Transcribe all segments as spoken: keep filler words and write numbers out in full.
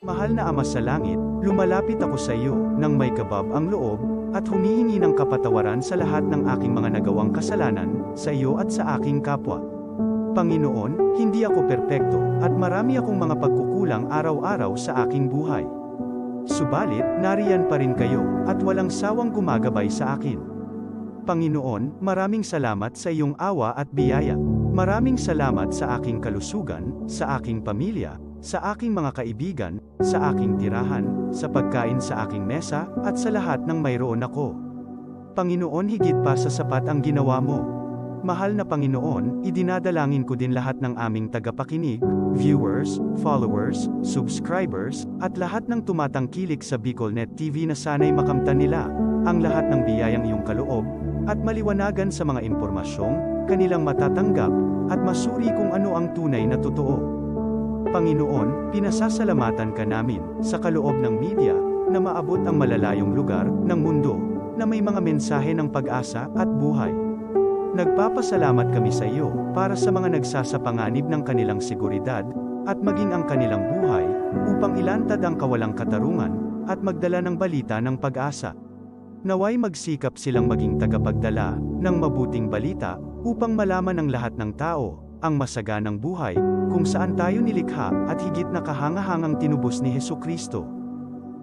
Mahal na Ama sa Langit, lumalapit ako sa iyo nang may kabab ang loob at humihingi ng kapatawaran sa lahat ng aking mga nagawang kasalanan sa iyo at sa aking kapwa. Panginoon, hindi ako perpekto at marami akong mga pagkukulang araw-araw sa aking buhay. Subalit, nariyan pa rin kayo at walang sawang gumagabay sa akin. Panginoon, maraming salamat sa iyong awa at biyaya. Maraming salamat sa aking kalusugan, sa aking pamilya, sa aking mga kaibigan, sa aking tirahan, sa pagkain sa aking mesa, at sa lahat ng mayroon ako. Panginoon, higit pa sa sapat ang ginawa mo. Mahal na Panginoon, idinadalangin ko din lahat ng aming tagapakinig, viewers, followers, subscribers, at lahat ng tumatangkilik sa BicolNet T V na sana'y makamtan nila ang lahat ng biyayang iyong kaloob at maliwanagan sa mga impormasyong kanilang matatanggap at masuri kung ano ang tunay na totoo. Panginoon, pinasasalamatan ka namin sa kaloob ng media na maabot ang malalayong lugar ng mundo na may mga mensahe ng pag-asa at buhay. Nagpapasalamat kami sa iyo para sa mga nagsasapanganib ng kanilang seguridad at maging ang kanilang buhay upang ilantad ang kawalang katarungan at magdala ng balita ng pag-asa. Naway magsikap silang maging tagapagdala ng mabuting balita upang malaman ng lahat ng tao ang masaganang buhay kung saan tayo nilikha at higit na kahangahangang tinubos ni Jesu-Cristo.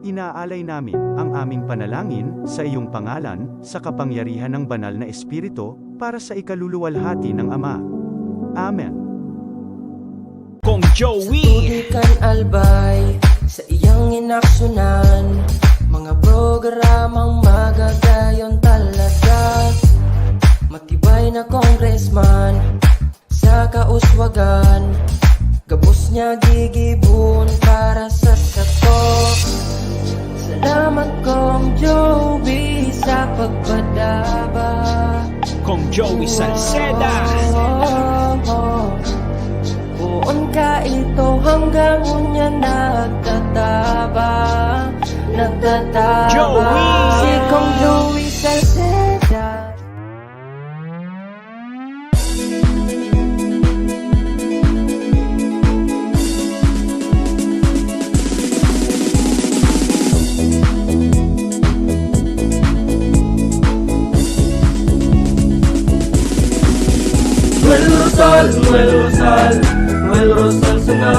Inaalay namin ang aming panalangin sa iyong pangalan, sa kapangyarihan ng Banal na Espiritu, para sa ikaluluwalhati ng Ama. Amen. Kong Joey. Tubig kan Albay, sa iyang inaksyonan, mga programang magagayon talaga. Matibay na congressman, sa kauswagan, gabos niya gigibon para sa sato. Salamat, Kong Joey, sa pagpadaba. Kong Joey Salceda. Poon ka ito hanggang unya nagtataba, nagtataba. Joey! Si Kong Joey Salceda. Noel Rosal, Noel Rosal, Noel Rosal sana,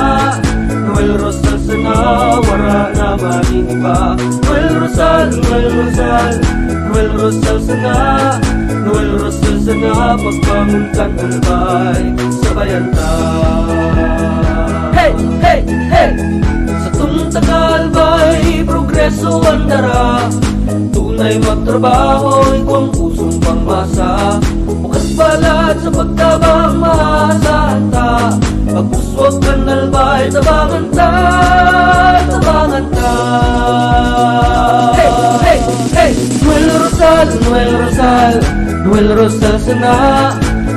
Noel Rosal sana, wara na man iba. Noel Rosal, Noel Rosal, Noel Rosal sana, Noel Rosal sana, pagbangon kan Albay, sabayan ta. Hey, hey, hey! Satong taga-Albay, progreso an dara. Tunay magtrabaho, igwang pusong pangmasa. Bukas palad sa pagtabang, maasahan ta. Pag-uswag kan Albay, tabangan ta, tabangan ta. Hey, hey, hey! Noel Rosal, Noel Rosal, Noel Rosal sana,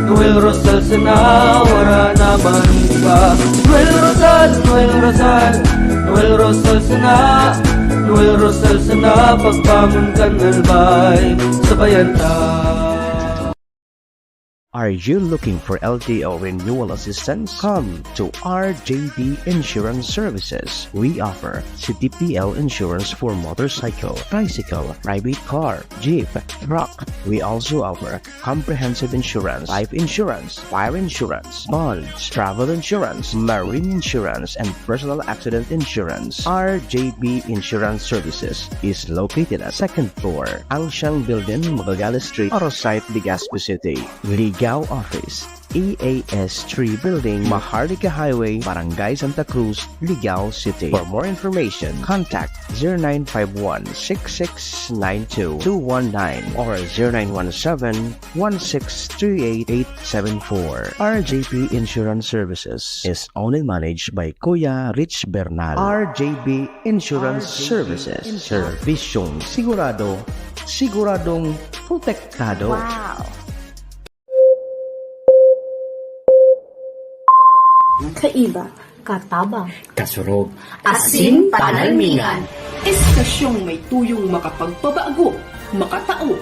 Noel Rosal sana, wara na man iba. Noel Rosal, Noel Rosal, Noel Rosal sana, Noel Rosal sana, pagbangon kan Albay, sabayan ta. Are you looking for L T O renewal assistance? Come to R J B Insurance Services. We offer C T P L insurance for motorcycle, tricycle, private car, jeep, truck. We also offer comprehensive insurance, life insurance, fire insurance, bonds, travel insurance, marine insurance, and personal accident insurance. R J B Insurance Services is located at second floor, Angshang Building, Magallanes Street, Arosite, Legazpi City. Ligao Office, E A S three Building, Maharlika Highway, Barangay Santa Cruz, Ligao City. For more information, contact zero nine five one six six nine two two one nine or zero nine one seven one six three eight eight seven four. R J P Insurance Services is owned and managed by Kuya Rich Bernal. R J P Insurance Services. Servisyong sigurado, siguradong protektado. Wow! Kaiba, katabang, kasurog, asin panalmingan. Estasyong may tuyong makapagpabago, makatao,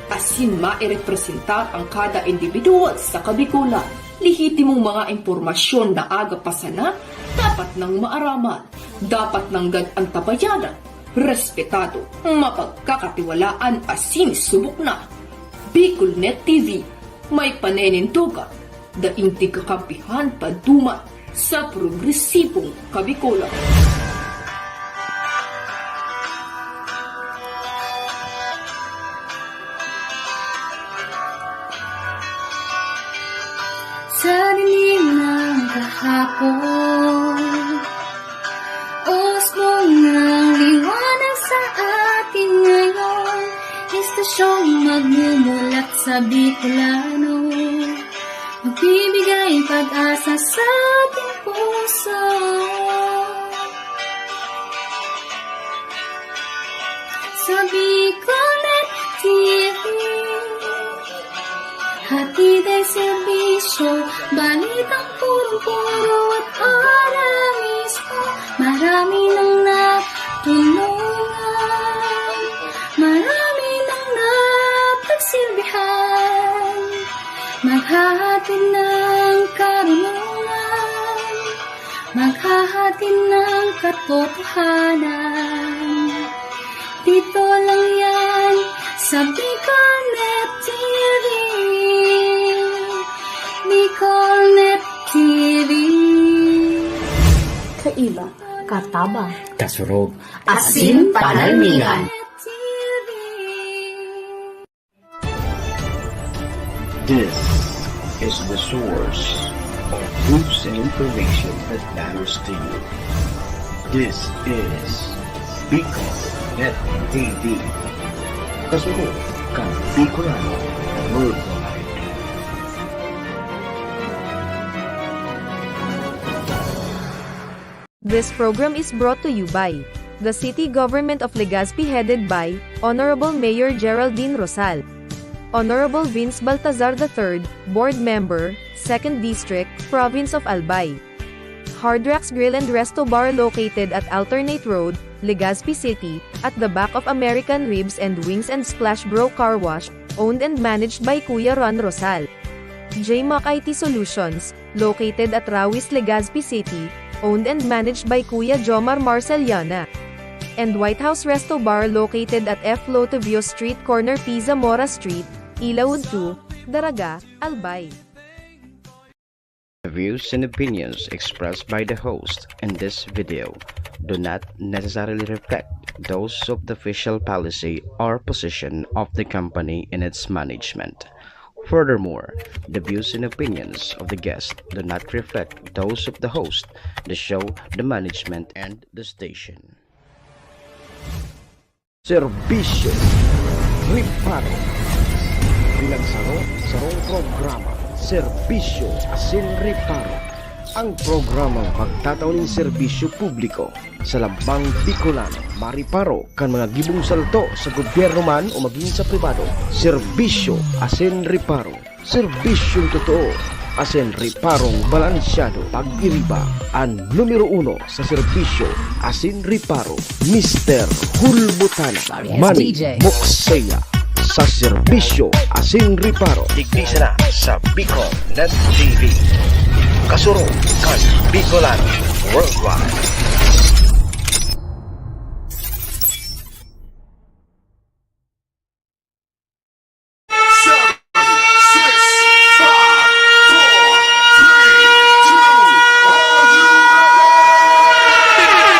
asin mairepresentar ang kada individual sa Kabikolan. Lehitimong mga impormasyon na aga pa sana, Dapat nang maaraman, dapat nanggad antabayanan, respetado, mapagkakatiwalaan asin subok na. BicolNet T V, may paninindogan, daing tigkakampihan paduman sa progresibong Kabikolan. Sa dilim ng kahapon, usbong ng liwanag sa atin ngayon. Istasyong magmumulat sa Bicolano, magbibigay pag-asa sa ating puso. Sa BicolNet T V, hatid ay serbisyo, balitang purong-puro at para mismo. Marami nang natulungan, marami nang napagsilbihan, maghahatid ng karunungan, maghahatid ng katotohanan. Dito lang yan sa BicolNet T V. BicolNet T V. Kaiba, katabang, kasurog, asin panalmingan. This is the source of news and information that matters to you. This is BicolNet T V. Kasurog kan Bicolano Worldwide. This program is brought to you by the City Government of Legazpi, headed by Honorable Mayor Geraldine Rosal, Honorable Vince Baltazar the third, Board Member, Second District, Province of Albay. Hard Rocks Grill and Resto Bar, located at Alternate Road, Legazpi City, at the back of American Ribs and Wings and Splash Bro Car Wash, owned and managed by Kuya Ron Rosal. J Mac I T Solutions, located at Rawis, Legazpi City, owned and managed by Kuya Jomar Marceliana. And White House Resto Bar, located at F Lotovio Street, corner P Zamora Street, Ilaud two, Daraga, Albay. The views and opinions expressed by the host in this video do not necessarily reflect those of the official policy or position of the company and its management. Furthermore, the views and opinions of the guest do not reflect those of the host, the show, the management, and the station. Serbisyo, reparo. Bilang saro, sarong programa, serbisyo asin reparo. Ang programang magtatao nin serbisyo publiko sa lambang Bicolano, mareparo kan mga gibong salto sa gobyerno man o magin sa pribado. Serbisyo asin reparo. Serbisyong totoo asin reparong balansyado. Pag-iriba an numero uno sa serbisyo asin reparo, Mister Hulbutana. Manny Mokseya sa serbisyo asin reparo. Digdi sana sa Bicol Net T V. Kasurog kan Bicolano Worldwide. Seven, six, five, four, three, two, are you ready?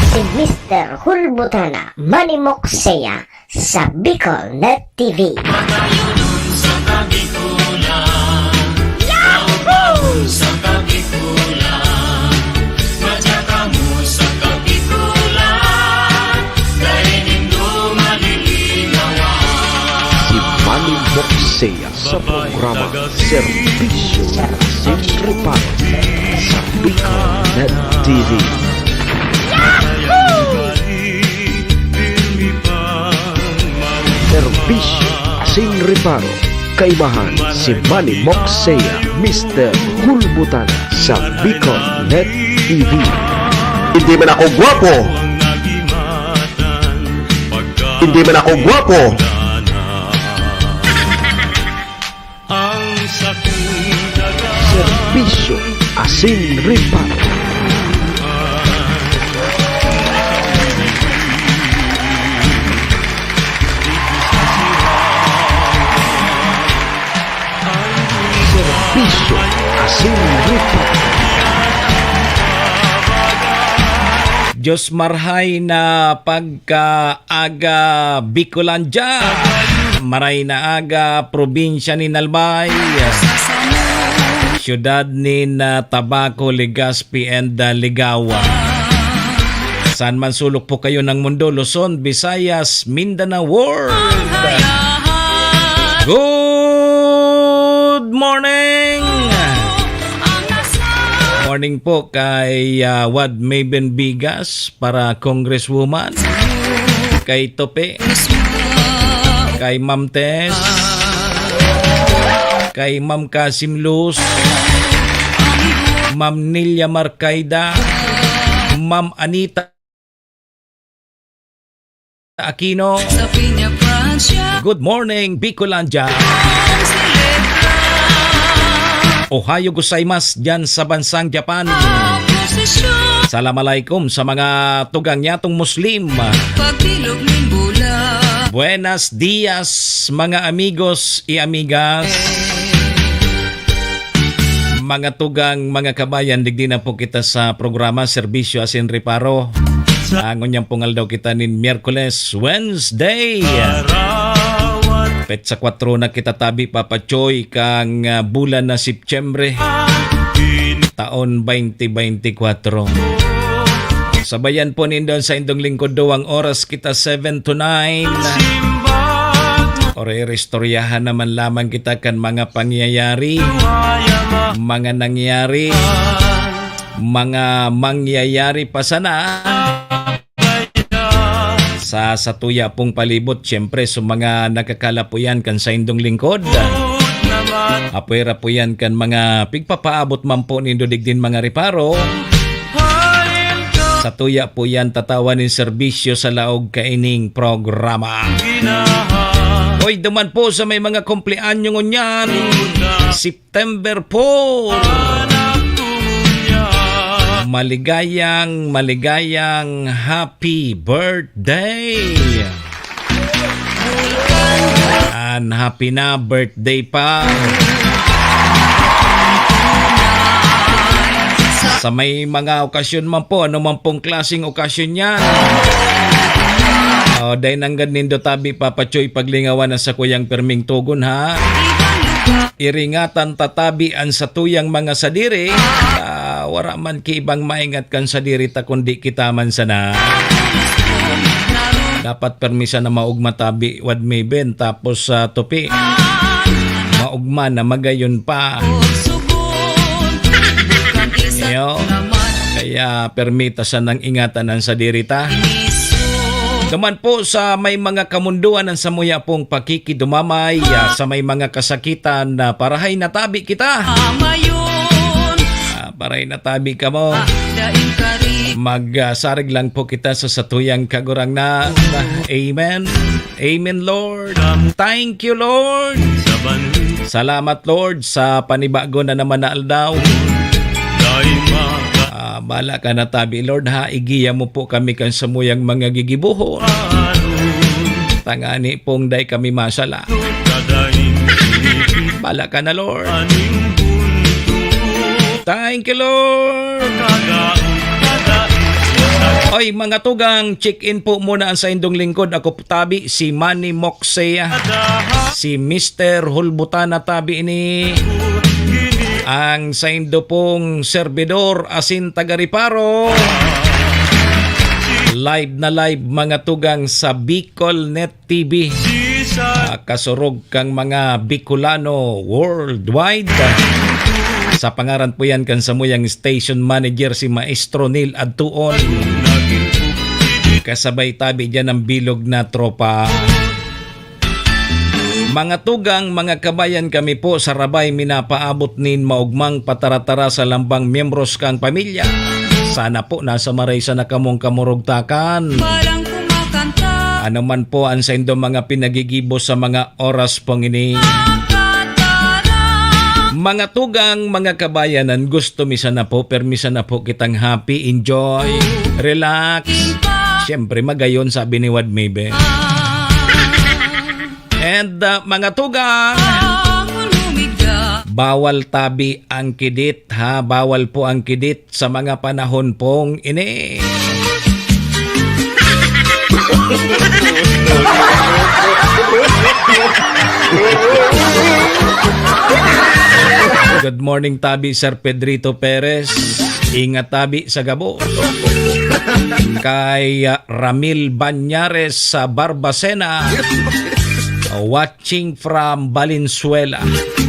Si Mister Hulbutana, Manny Mokseya, sa Bicol Net T V. Matayo dun sa Kabikulan. Yahoo! Sa Kabikulan. Madya kamo sa Kabikulan. Dai nindo malilinawan. Si Manny Mokseya sa programa Serbisyo asin Reparo sa Bicol Net T V. Yahoo! Serbisyo asin reparo. Kaibahan si Manny Mokseya, Mister Hulbutana sa Bicol Net T V. Hindi man ako gwapo. Hindi man ako gwapo. Ang sakong Serbisyo asin reparo. Serbisyo asin reparo. Diyos marhay na pagkaaga, Bicolandia. Maray na aga, probinsya nin Albay, siyudad nin, ah, Tabaco, Legazpi, and, ah, Ligao. Saan man sulok po kayo ng mundo, Luzon, Visayas, Mindanao World. Good morning! Morning po kay, ah, Wad Maven Bigas para Congresswoman, kay Tope, kay Ma'am Tess, kay Ma'am Kasim Luz, Ma'am Nelia Marcaida, Ma'am Anita Aquino. Sa Piña, Francia. Good morning, Bicolandia. Ohayo gozaimasu dyan sa bansang Japan. Salam alaikum sa mga tugang nyatong Muslim. Buenas dias, mga amigos y amigas. Mga tugang, mga kabayan, digdi na po kita sa programa Serbisyo Asin Reparo. Sa ngunyan pong aldaw kita nin Miyerkules, Wednesday. Petsa kwatro na kita tabi, Papa Choy, kang, ah, bulan na Setyembre, taon twenty twenty-four. Sabayan po nindo sa indong lingkod, duwang oras kita, seven to nine. Ore-, iristoryahan naman lamang kita kan mga pangyayari, mga nangyari, mga mangyayari pa sana sa satuya pong palibot. Siyempre, sa mga nakakalapo yan kan saindong lingkod, apwera po yan kan mga pigpapaabot man po nindo digdin mga reparo. Satuya po yan tatawan nin serbisyo sa laog kaining programa. Oy, duman po sa may mga kumpleanyo ngunyan, September four. Maligayang, maligayang happy birthday! And happy na birthday pa. Sa may mga okasyon man po, ano man pong klaseng okasyon yan. O, dai nanggad nindo tabi, Papa Choy, paglingawan ang sakuyang pirming togon, ha? Iringatan ta tabi an satuyang mga sadiri, ah, wara man ki ibang maingat kan sadiri ta kundi kita man sana. Dapat permi sana maogma tabi, Wad Maven, tapos sa Tope. Maogma na magayon pa. Iyo. Kaya permi ta sanang ingatan an sadiri ta. Duman po sa may mga kamundoan an samuya pong pakikidumamay, ah, sa may mga kasakitan na parahay na tabi kita. Ah, parahay na tabi kamo. Mag, ah, sarig lang po kita sa satuyang Kagurangnan. Amen. Amen, Lord. Thank you, Lord. Salamat, Lord, sa panibago na naman na aldaw. Ah, bala ka na tabi, Lord, ha? Igiya mo po kami kan samuyang mga gigibohon. Tangani pong dai kami masala. Bala ka na, Lord. Thank you, Lord. Oy, mga tugang, check-in po muna ang saindong lingkod. Ako po tabi, si Manny Moxea, si Mister Hulbutana tabi ini. Ang saindo pong serbidor asin taga-reparo. Live na live, mga tugang, sa Bicol Net T V. Ah, kasurog kang mga Bicolano worldwide. Sa pangaran po yan kan samuyang station manager, si Maestro Neil Adtuon. Kasabay tabi dyan ang bilog na tropa. Mga tugang, mga kabayan, kami po sa Rabay minapaabot nin maogmang pataratara sa lambang miyembros kan pamilya. Sana po nasa marhay sana kamong kamurugtakan. Walang kumakanta. Ano man po ang saindo mga pinagigibo sa mga oras pong ini. Makatara. Mga tugang, mga kabayanan, gusto mi sana po, permi sana po kitang happy, enjoy, relax. Siyempre, magayon, sabi ni Wad Mabel. And, ah, mga tugang, bawal tabi ang kidit, ha? Bawal po ang kidit sa mga panahon pong ini. Good morning, tabi, Sir Pedrito Perez. Ingat, tabi, sa gabos. Kay, ah, Ramil Banyares sa Barbacena. Watching from Valenzuela.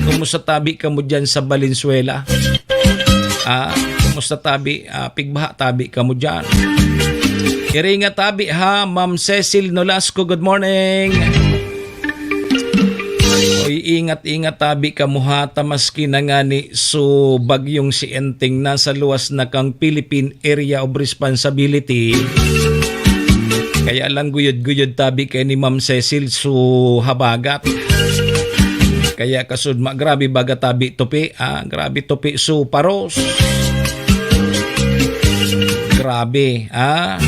Kumusta, tabi, kamo dyan sa Valenzuela? Ah, kumusta, tabi? Ah, pigbaha, tabi, kamo dyan? Iringa, tabi, ha, Ma'am Cecil Nolasco, good morning. Oy, ingat-ingat, tabi, kamo, ha, ta maski na ngani su bagyong si Enteng nasa luwas na kang Philippine Area of Responsibility. Kaya lang guyod-guyod, tabi, kay ni Ma'am Cecil su habagat. Kaya kasudma, grabe baga, tabi, tupi, ah, grabe tupi su paros. Grabe, ah.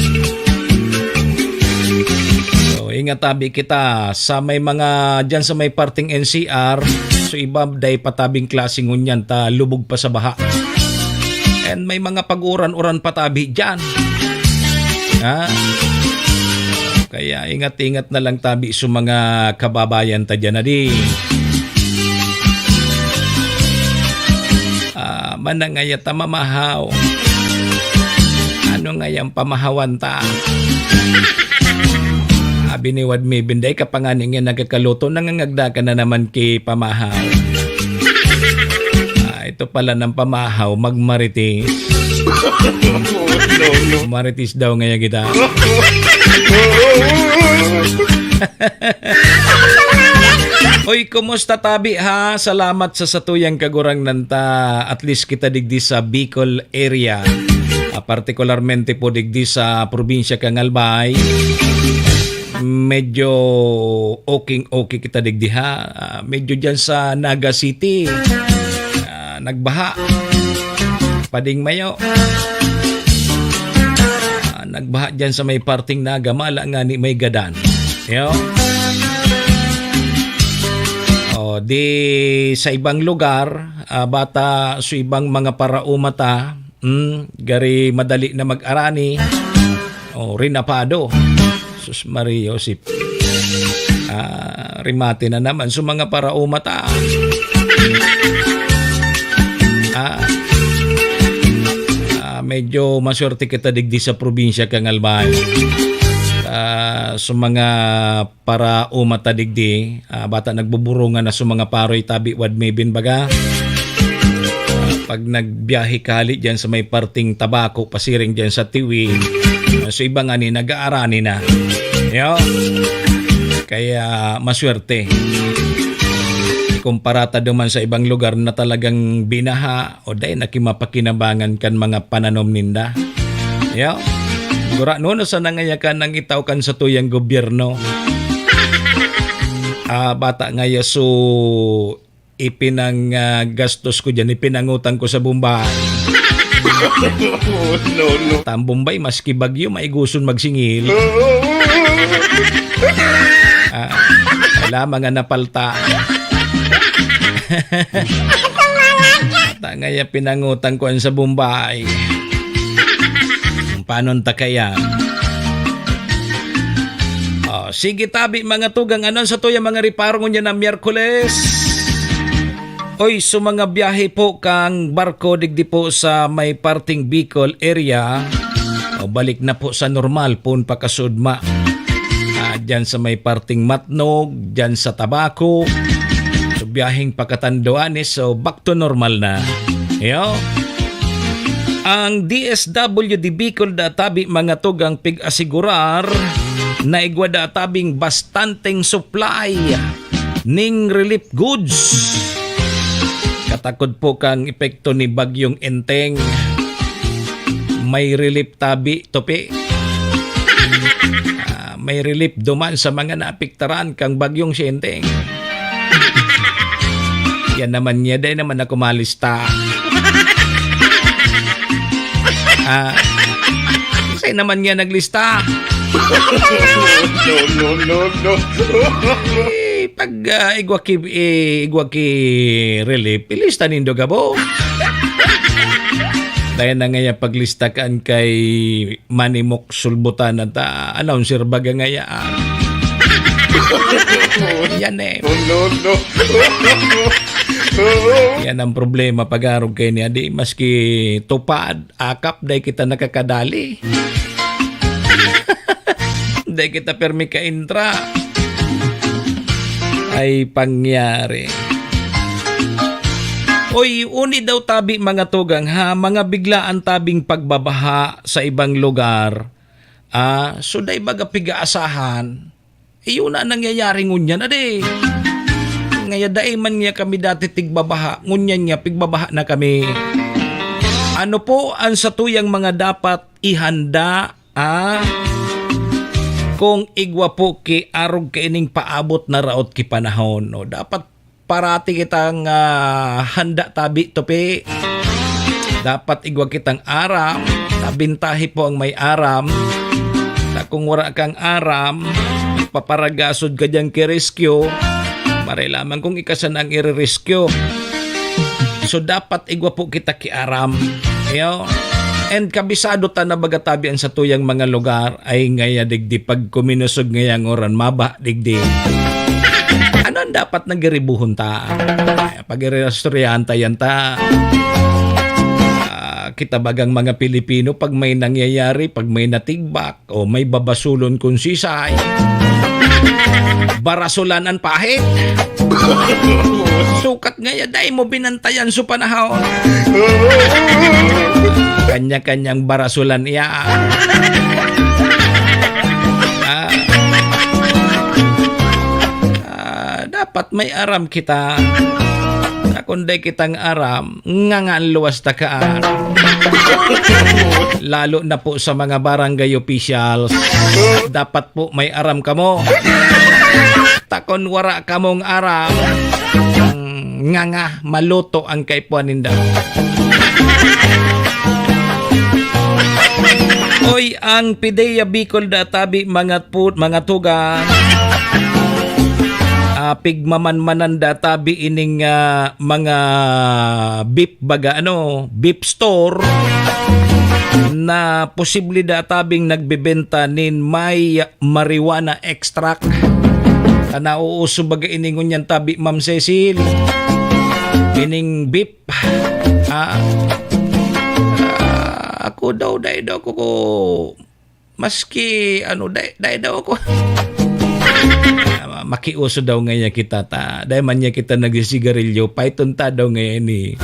So, ingat, tabi, kita sa may mga, dyan sa may parting N C R, so iba, dai pa, tabing klase ngunyan, ta lubog pa sa baha. And may mga pag-uran-uran pa, tabi, dyan. Ha? Kaya ingat-ingat na lang, tabi, sa mga kababayan ta dyan, adi. Ah, manangaya ta mamahaw. Ano ngayang pamahawan ta? Abi ni Wad Mabel, dai ka pa ngani nga nagkakaluto, nangangagda ka na naman ki pamahaw. Ah, ito pala ng pamahaw, magmarites. Marites daw ngaya kita. Oy, kumusta, tabi, ha? Salamat sa satuyang kagurangnan ta. At least kita digdi sa Bicol area. Ah, partikularmente po digdi sa probinsya kan Albay. Medyo okay-okay kita digdi, ha? Ah, medyo dyan sa Naga City, ah, nagbaha. Pading mayo. Ah, nagbaha dyan sa may parting Naga, mala ngani may gadan. Yo. O, di sa ibang lugar, ah, bata, sa ibang mga paraoma ta, hmm, gari madali na mag-arani. O, rinapado. Sus Maria Josep. Ah, rimate na naman. So, mga paraoma ta. Ah, ah, medyo maswerte kita digdi sa probinsya kan Albay. Ah, so, mga paraoma ta digdi, ah, bata nagbuburungan na sa mga paroy, tabi, Wad Mabel, baga. Pag nagbiyahe ka hali dyan sa may parting Tabaco, pasiring dyan sa Tiwi, ah, so iba ngani, nag-aarani na. Yo. Kaya maswerte. Ikumpara ta duman sa ibang lugar na talagang binaha, o dai na kimapakinabangan kan mga pananom ninda. Yo. Gurano na sana ngaya kan ang itaw kan satuyang gobyerno. Ah, bata ngaya, so ipinang, ah, gastos ko dyan, ipinangutang ko sa Bombay. No, no. Tambong bay, maski bagyo, maiguson magsingil. Ah, wala, mga napalta. Ata ngaya pinangutang ko an sa Bombay. Paano ta kaya? Oh, sige, tabi, mga tugang, ano sa tuya mga reparo ngunyan na Miyerkules? Oy, so mga biyahe po kang barko digdi po sa may parting Bicol area, o, balik na po sa normal, poon pa kasudma. Ah, dyan sa may parting Matnog, dyan sa Tabaco. So, biyaheng pakatan Duanes, so back to normal na. Yo. Ang D S W D Bicol da tabi mga tugang pig-asigurar na igwa da tabing bastanteng supply ning relief goods. Katakod po kang epekto ni Bagyong Enteng. May relief tabi, tupi. Ah, may relief duman sa mga naapektaran kang Bagyong Enteng. Yan naman niya, dai naman ako malista. Ah, siya naman niya naglista. No, no, no, no. Eh, pag, ah, igwa ki, eh, igwa ki relief, ilista nindo gabo. Dai na ngaya paglista kan kay Manimok Sulbutan at, ah, announcer baga ngaya, ah. Yan eh. No, no, no. Yan ang problema pag-arog kaini, di maski tupad, akap, dai kita nakakadali. Dai kita permi ka-intra. Ay, pangyari. Oy, uni daw tabi mga tugang ha, mga biglaan tabing pagbabaha sa ibang lugar. Ah, so dai baga pig-aasahan. Iyo na nangyayari ngunyan, adi. Ngaya dai man niya kami dati tigbabaha, ngunyan niya pigbabaha na kami. Ano po ang satuyang mga dapat ihanda, ah? Kung igwa po ki arog kaining paabot na raot ki panahon, no? Dapat parati kitang, ah, handa tabi, tupi. Dapat igwa kitang aram. Tabintahi po ang may aram. Na kung wara kang aram, paparagasod ka diyan ki rescue. Maray lamang kung ika sana ang ire-rescue. So, dapat igwa po kita ki aram. Yo. And kabisado ta na baga tabi ang satuyang mga lugar. Ay, ngaya digdi pag kuminosog ngayang oran, maba digdi. Ano ang dapat na giribuhon ta? Pag-iristoryahan ta yan ta. Ah, kita bagang mga Pilipino, pag may nangyayari, pag may natigbak, o may babasulon kun sisay, barasulan an pahit. Sukat ngaya, dai mo binantayan su panahon. Kanya-kanyang barasulan iya. Ah. Ah, dapat may aram kita. Kung dai kitang aram, ngangan luwas ta kaan. Lalo na po sa mga barangay officials, dapat po may aram kamo. Takon wara kamong aram, nganga, maluto ang kaipuhan ninda. Oy, ang Pidea Bicol da tabi mga pu-, mga tugang. Ah, pigmamanmanan da tabi ining, ah, mga beef baga, ano, beef store na posible da tabing nagbebenta nin may marijuana extract. Ah, nauuso baga ini ngunyan tabi, Ma'am Cecil? Ining beef. Ah, ah, ako daw, dai daw ako ko, maski, ano, dai, dai daw ako. Ah, makiuso daw ngaya kita ta. Dai man niya kita nagsisigarilyo, paiton ta daw ngaya ni.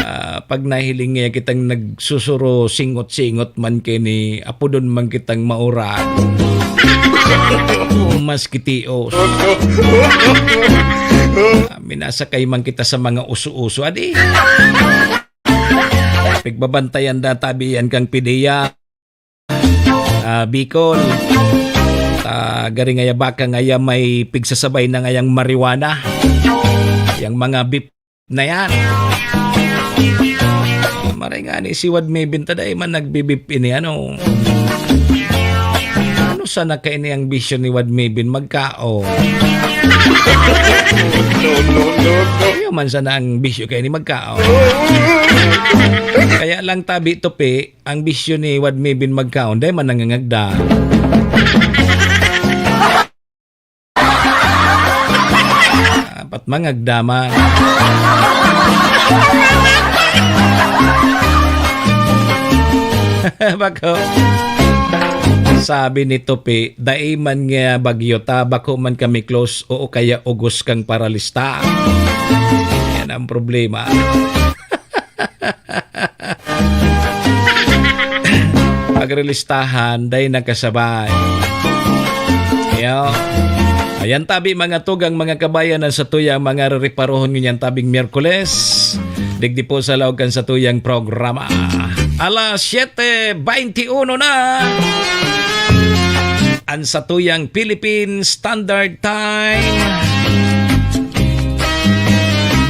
Ah, pag nahiling ngaya kitang nagsusuro, singot-singot man kini, apodon man kitang maurag. Maski tios. Ah, minasakay man kita sa mga uso-uso, adi. Pigbabantayan da tabi yan kang Pidea, ah, Bicol. Ah, gari ngaya baka ngaya may pigsasabay na ngayang marijuana. Yang mga beef na yan. Maray nga ni si Wad Mebin, taday man nagbibip ini, ano? Ano sana kaini ang bisyo ni Wad Mebin magkaon? No, no, no, no. Iyo man sana ang bisyo kaini magkaon. Kaya lang tabi tupi, ang bisyo ni Wad Mebin magkaon, dai man nangangagda. Dapat mangagda man. Bako. Sabi ni Tupi, "Dai man nga bagyo ta, bako man kami close, o kaya ugos kang paralista." Yan ang problema. Pagrelistahan, dai nakasabay. Yo. Ayan tabi, mga tugang, mga kabayan, ang satuyang mga rereparohon ngunyan tabing Miyerkules. Digdi po sa laog kan satuyang programa. Alas siyete beintiuno na. Ang satuyang Philippine Standard Time.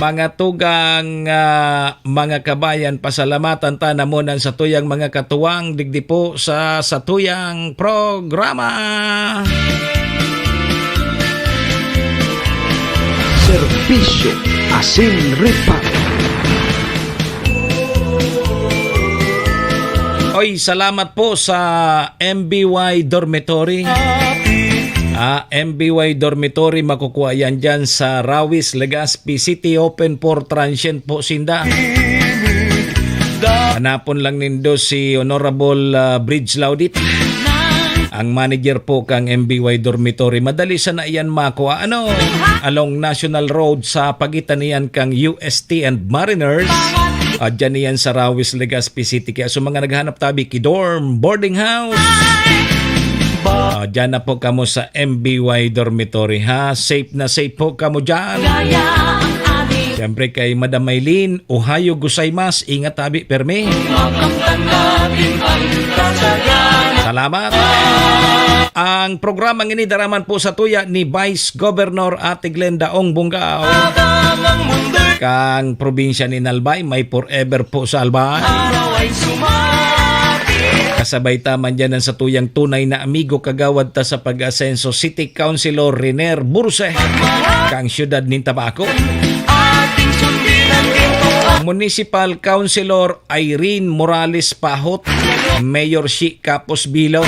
Mga tugang, ah, mga kabayan, pasalamatan ta namon an satuyang mga katuwang digdi po sa satuyang programa. Serbisyo asin reparo. Oy, salamat po sa M B Y Dormitory. Ah, M B Y Dormitory, makukuha yan dyan sa Rawis, Legazpi City. Open for transient po sinda. Hanapon lang nindo si Honorable, ah, Bridge Laudit, ang manager po kang M B Y Dormitory. Madali sana iyan makua, ano, along National Road sa pagitan niyan kang U S T and Mariners. Ah, dyan iyan sa Rawis, Legazpi City. Kaya sa mga naghahanap tabi ki dorm, boarding house, ah, dyan na po kamo sa M B Y Dormitory, ha? Safe na safe po kamo dyan. Siyempre kay Madam Maylene, Ohayo gozaimasu, ingat tabi, permi. Salamat. Ang programang ini daraman po sa tuya ni Vice Governor Ate Glenda Ong Bungao. Kang probinsya ni Albay, may forever po sa Albay. Kasabay ta man dyan ang satuyang tunay na amigo, kagawad ta sa pag-asenso, City Councilor Riner Burse, kang siyudad nin Tabaco. Municipal Councilor Irene Morales Pahot, Mayor Shi Capos Bilo,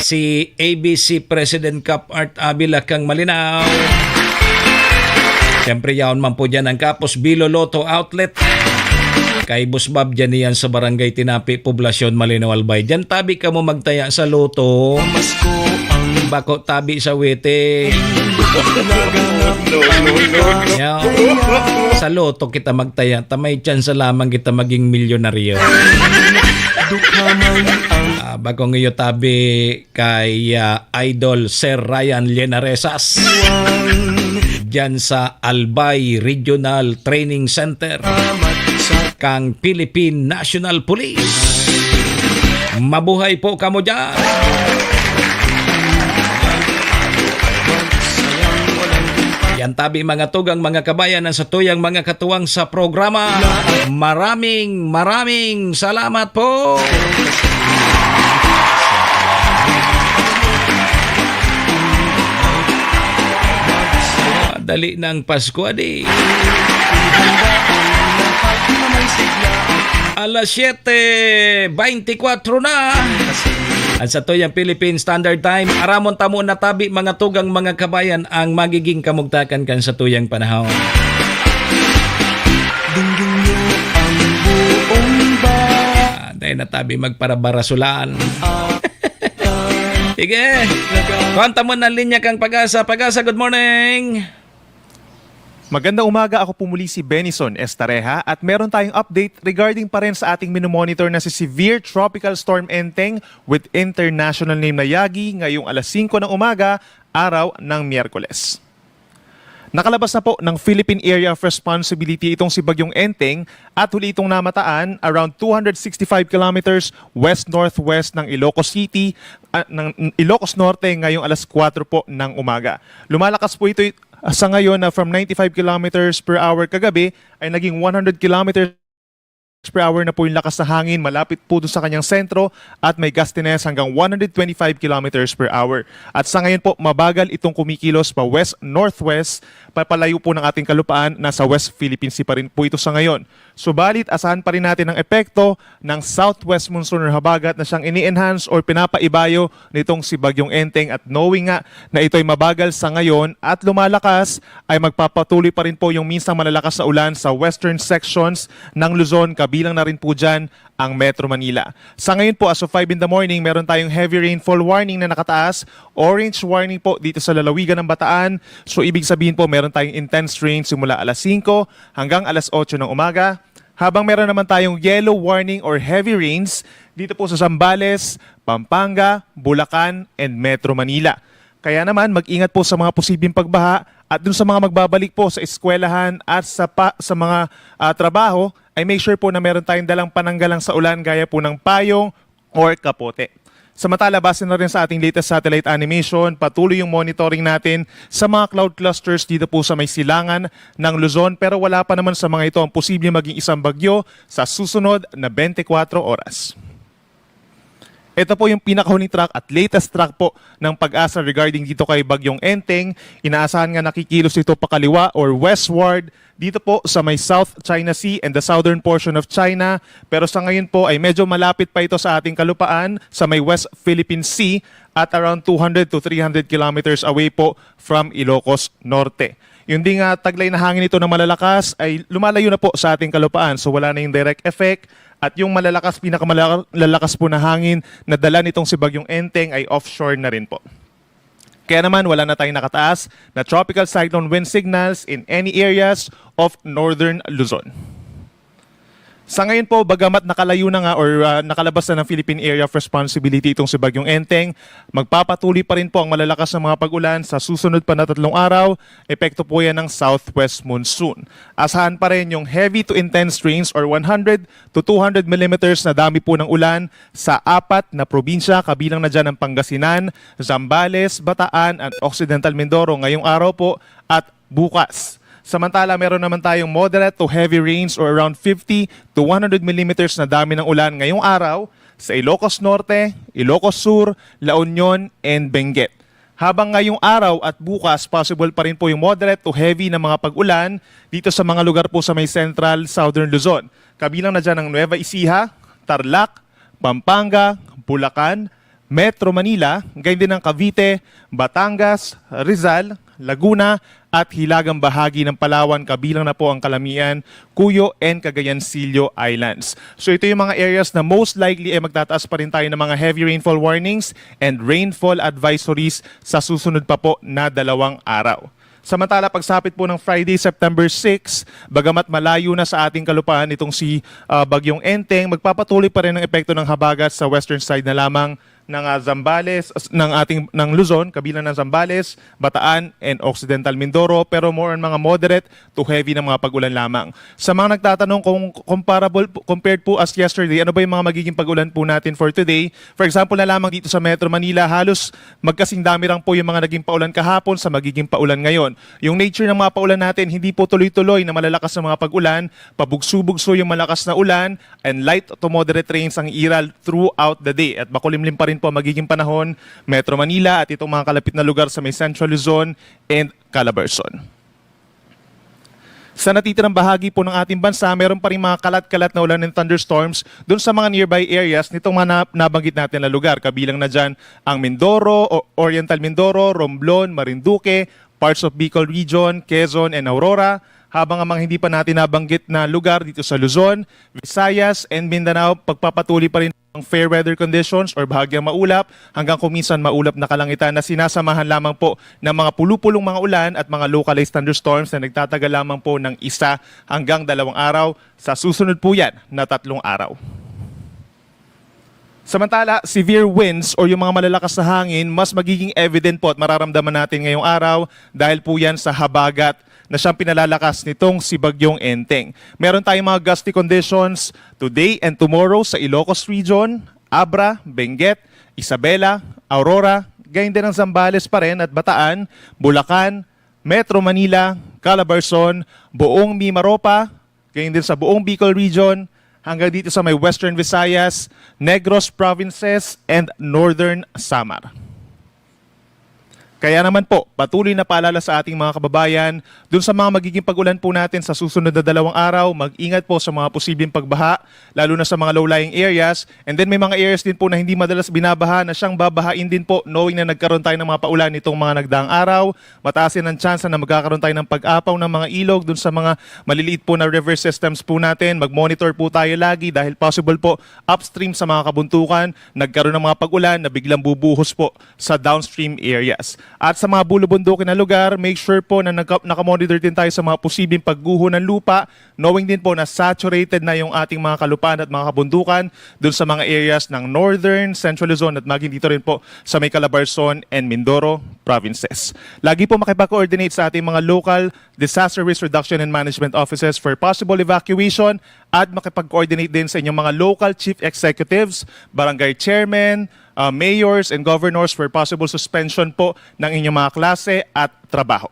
si A B C President Cap Art Avila kang Malinao. Siyempre, yaon man po dyan ang Capos Bilo Lotto Outlet. Kay Boss Bob dyan iyan sa Barangay Tinapi, Poblacion, Malinao, Albay. Dyan tabi kamo magtaya sa lotto. Bako tabi sa wete. Yaw. Sa lotto kita magtaya, ta may tsansa lamang kita maging milyonaryo. Ah, bako ngiyo tabi kay, ah, Idol Sir Ryan Llenaresas. Diyan sa Albay Regional Training Center kang Philippine National Police. Mabuhay po kamo diyan. Yan tabi, mga tugang, mga kabayan, ang satuyang mga katuwang sa programa. Maraming, maraming salamat po. Dali ng Pasko, adi. Alas siyete beintikwatro na. Ang satuyang Philippine Standard Time. Aramon tamo na tabi, mga tugang, mga kabayan, ang magiging kamugtakan kan satuyang panahon. Dingding niya ang buong ba- Ah, dahil na tabi magparabarasolan. Sige. Kuwanta mo na linya kang Pag-asa. Pag-asa, good morning. Magandang umaga, ako po muli si Benison Estareja at meron tayong update regarding pa rin sa ating minomonitor na si Severe Tropical Storm Enteng with international name na Yagi ngayong alas singko ng umaga, araw ng Miyerkules. Nakalabas na po ng Philippine Area of Responsibility itong si Bagyong Enteng at huli itong namataan around two hundred sixty-five kilometers west-northwest ng Ilocos City, ah, ng Ilocos Norte ngayong alas kwatro po ng umaga. Lumalakas po ito, ah, sa ngayon na from ninety-five kilometers per hour kagabi ay naging one hundred kilometers per hour na po yung lakas na hangin malapit po dun sa kanyang sentro at may gustiness hanggang one hundred twenty-five kilometers per hour. At sa ngayon po, mabagal itong kumikilos pa west-northwest, papalayo po ng ating kalupaan, nasa West Philippine Sea pa rin po ito sa ngayon. Subalit, asahan pa rin natin ang epekto ng southwest monsoon or habagat na siyang ini-enhance or pinapaibayo nitong si Bagyong Enteng, at knowing nga na ito'y mabagal sa ngayon at lumalakas, ay magpapatuloy pa rin po yung minsang malalakas na ulan sa western sections ng Luzon, kabilang na rin po dyan ang Metro Manila. Sa ngayon po, as of five in the morning, meron tayong heavy rainfall warning na nakataas, orange warning po dito sa lalawigan ng Bataan. So, ibig sabihin po, meron tayong intense rain simula alas singko hanggang alas otso ng umaga. Habang meron naman tayong yellow warning or heavy rains dito po sa Zambales, Pampanga, Bulacan, and Metro Manila. Kaya naman, mag-ingat po sa mga posibleng pagbaha at dun sa mga magbabalik po sa eskwelahan at sa pa-, sa mga, ah, trabaho, ay make sure po na meron tayong dalang pananggalang sa ulan gaya po ng payong or kapote. Samantala, base na rin sa ating latest satellite animation, patuloy yung monitoring natin sa mga cloud clusters dito po sa may silangan ng Luzon, pero wala pa naman sa mga ito ang posibleng maging isang bagyo sa susunod na twenty-four oras. Ito po yung pinakahuling track at latest track po ng PAGASA regarding dito kay Bagyong Enteng. Inaasahan nga nakikilos ito pakaliwa or westward dito po sa may South China Sea and the southern portion of China. Pero sa ngayon po ay medyo malapit pa ito sa ating kalupaan sa may West Philippine Sea at around two hundred to three hundred kilometers away po from Ilocos Norte. Yung ding ah, taglay na hangin ito na malalakas ay lumalayo na po sa ating kalupaan, so wala na yung direct effect. At yung malalakas, pinakamalakas po na hangin na dala nitong si Bagyong Enteng ay offshore na rin po. Kaya naman, wala na tayong nakataas na tropical cyclone wind signals in any areas of northern Luzon. Sa ngayon po, bagamat nakalayo na nga or ah, nakalabas na ng Philippine Area of Responsibility itong si Bagyong Enteng, magpapatuloy pa rin po ang malalakas na mga pag-ulan sa susunod pa na tatlong araw. Epekto po yan ng southwest monsoon. Asahan pa rin yung heavy to intense rains or one hundred to two hundred millimeters na dami po ng ulan sa apat na probinsya, kabilang na dyan ang Pangasinan, Zambales, Bataan, at Occidental Mindoro ngayong araw po at bukas. Samantala, meron naman tayong moderate to heavy rains or around fifty to one hundred millimeters na dami ng ulan ngayong araw sa Ilocos Norte, Ilocos Sur, La Union, and Benguet. Habang ngayong araw at bukas, possible pa rin po yung moderate to heavy na mga pag-ulan dito sa mga lugar po sa may Central Southern Luzon. Kabilang na dyan ang Nueva Ecija, Tarlac, Pampanga, Bulacan, Metro Manila, gayon din ang Cavite, Batangas, Rizal, Laguna, at hilagang bahagi ng Palawan, kabilang na po ang Calamian, Cuyo, and Cagayan Silio Islands. So ito yung mga areas na most likely ay magtataas pa rin tayo ng mga heavy rainfall warnings and rainfall advisories sa susunod pa po na dalawang araw. Samantala, pagsapit po ng Friday, September six, bagamat malayo na sa ating kalupaan itong si ah, Bagyong Enteng, magpapatuloy pa rin ang epekto ng habagat sa western side na lamang ng ah, Zambales, s- ng ating ng Luzon, kabilang ng Zambales, Bataan, and Occidental Mindoro, pero more on mga moderate to heavy na mga pag-ulan lamang. Sa mga nagtatanong kung comparable po- compared po as yesterday, ano ba yung mga magiging pag-ulan po natin for today? For example na lamang dito sa Metro Manila, halos magkasing dami lang po yung mga naging paulan kahapon sa magiging paulan ngayon. Yung nature ng mga paulan natin, hindi po tuloy-tuloy na malalakas na mga pag-ulan, pabugso-bugso yung malakas na ulan, and light to moderate rains ang iiral throughout the day. At makulimlim pa rin po ang magiging panahon, Metro Manila at itong mga kalapit na lugar sa may Central Luzon and Calabarzon. Sa natitirang bahagi po ng ating bansa, meron pa rin mga kalat-kalat na ulan and thunderstorms doon sa mga nearby areas nitong mga na- nabanggit natin na lugar. Kabilang na dyan ang Mindoro, o Oriental Mindoro, Romblon, Marinduque, parts of Bicol Region, Quezon, and Aurora. Habang ang mga hindi pa natin nabanggit na lugar dito sa Luzon, Visayas, and Mindanao, pagpapatuloy pa rin ang fair weather conditions or bahagyang maulap hanggang kung minsan maulap na kalangitan na sinasamahan lamang po ng mga pulupulong mga ulan at mga localized thunderstorms na nagtatagal lamang po ng isa hanggang dalawang araw. Sa susunod po yan na tatlong araw. Samantala, severe winds or yung mga malalakas na hangin, mas magiging evident po at mararamdaman natin ngayong araw dahil po yan sa habagat na siyang pinalalakas nitong si Bagyong Enteng. Meron tayong mga gusty conditions today and tomorrow sa Ilocos Region, Abra, Benguet, Isabela, Aurora, gayon din ang Zambales pa rin at Bataan, Bulacan, Metro Manila, Calabarzon, buong Mimaropa, gayon din sa buong Bicol Region, hanggang dito sa may Western Visayas, Negros Provinces, and Northern Samar. Kaya naman po, patuloy na paalala sa ating mga kababayan, dun sa mga magiging pag-ulan po natin sa susunod na dalawang araw, mag-ingat po sa mga posibleng pagbaha, lalo na sa mga low-lying areas. And then may mga areas din po na hindi madalas binabaha na siyang babahain din po, knowing na nagkaroon tayo ng mga paulan nitong mga nagdaang araw. Mataas din ang tsansa na magkakaroon tayo ng pag-apaw ng mga ilog dun sa mga maliliit po na river systems po natin. Mag-monitor po tayo lagi dahil possible po upstream sa mga kabuntukan, nagkaroon ng mga pag-ulan na biglang bubuhos po sa downstream areas. At sa mga bulubundukin na lugar, make sure po na nagka- nakamonitor din tayo sa mga posibleng pagguho ng lupa, knowing din po na saturated na yung ating mga kalupaan at mga kabundukan dun sa mga areas ng Northern, Central Luzon at maging dito rin po sa may Calabarzon and Mindoro provinces. Lagi po makipag-coordinate sa ating mga local disaster risk reduction and management offices for possible evacuation at makipag-coordinate din sa inyong mga local chief executives, barangay chairman, uh, mayors and governors for possible suspension po ng inyong mga klase at trabaho.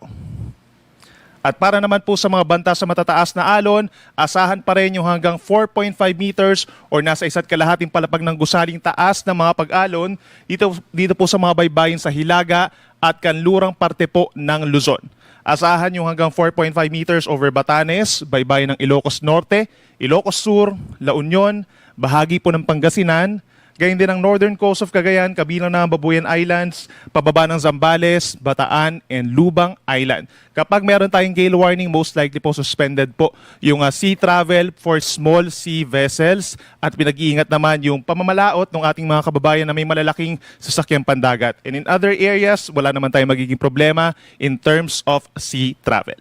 At para naman po sa mga banta sa matataas na alon, asahan pa rin yung hanggang four point five meters or nasa isa't kalahating palapag ng gusaling taas ng mga pag-alon dito, dito po sa mga baybayin sa Hilaga at kanlurang parte po ng Luzon. Asahan yung hanggang four point five meters over Batanes, baybayin ng Ilocos Norte, Ilocos Sur, La Union, bahagi po ng Pangasinan, gayon din ang northern coast of Cagayan, kabilang na ang Babuyan Islands, pababa ng Zambales, Bataan, and Lubang Island. Kapag meron tayong gale warning, most likely po suspended po yung, ah, sea travel for small sea vessels at pinag-iingat naman yung pamamalaot ng ating mga kababayan na may malalaking sasakyang pandagat. And in other areas, wala naman tayong magiging problema in terms of sea travel.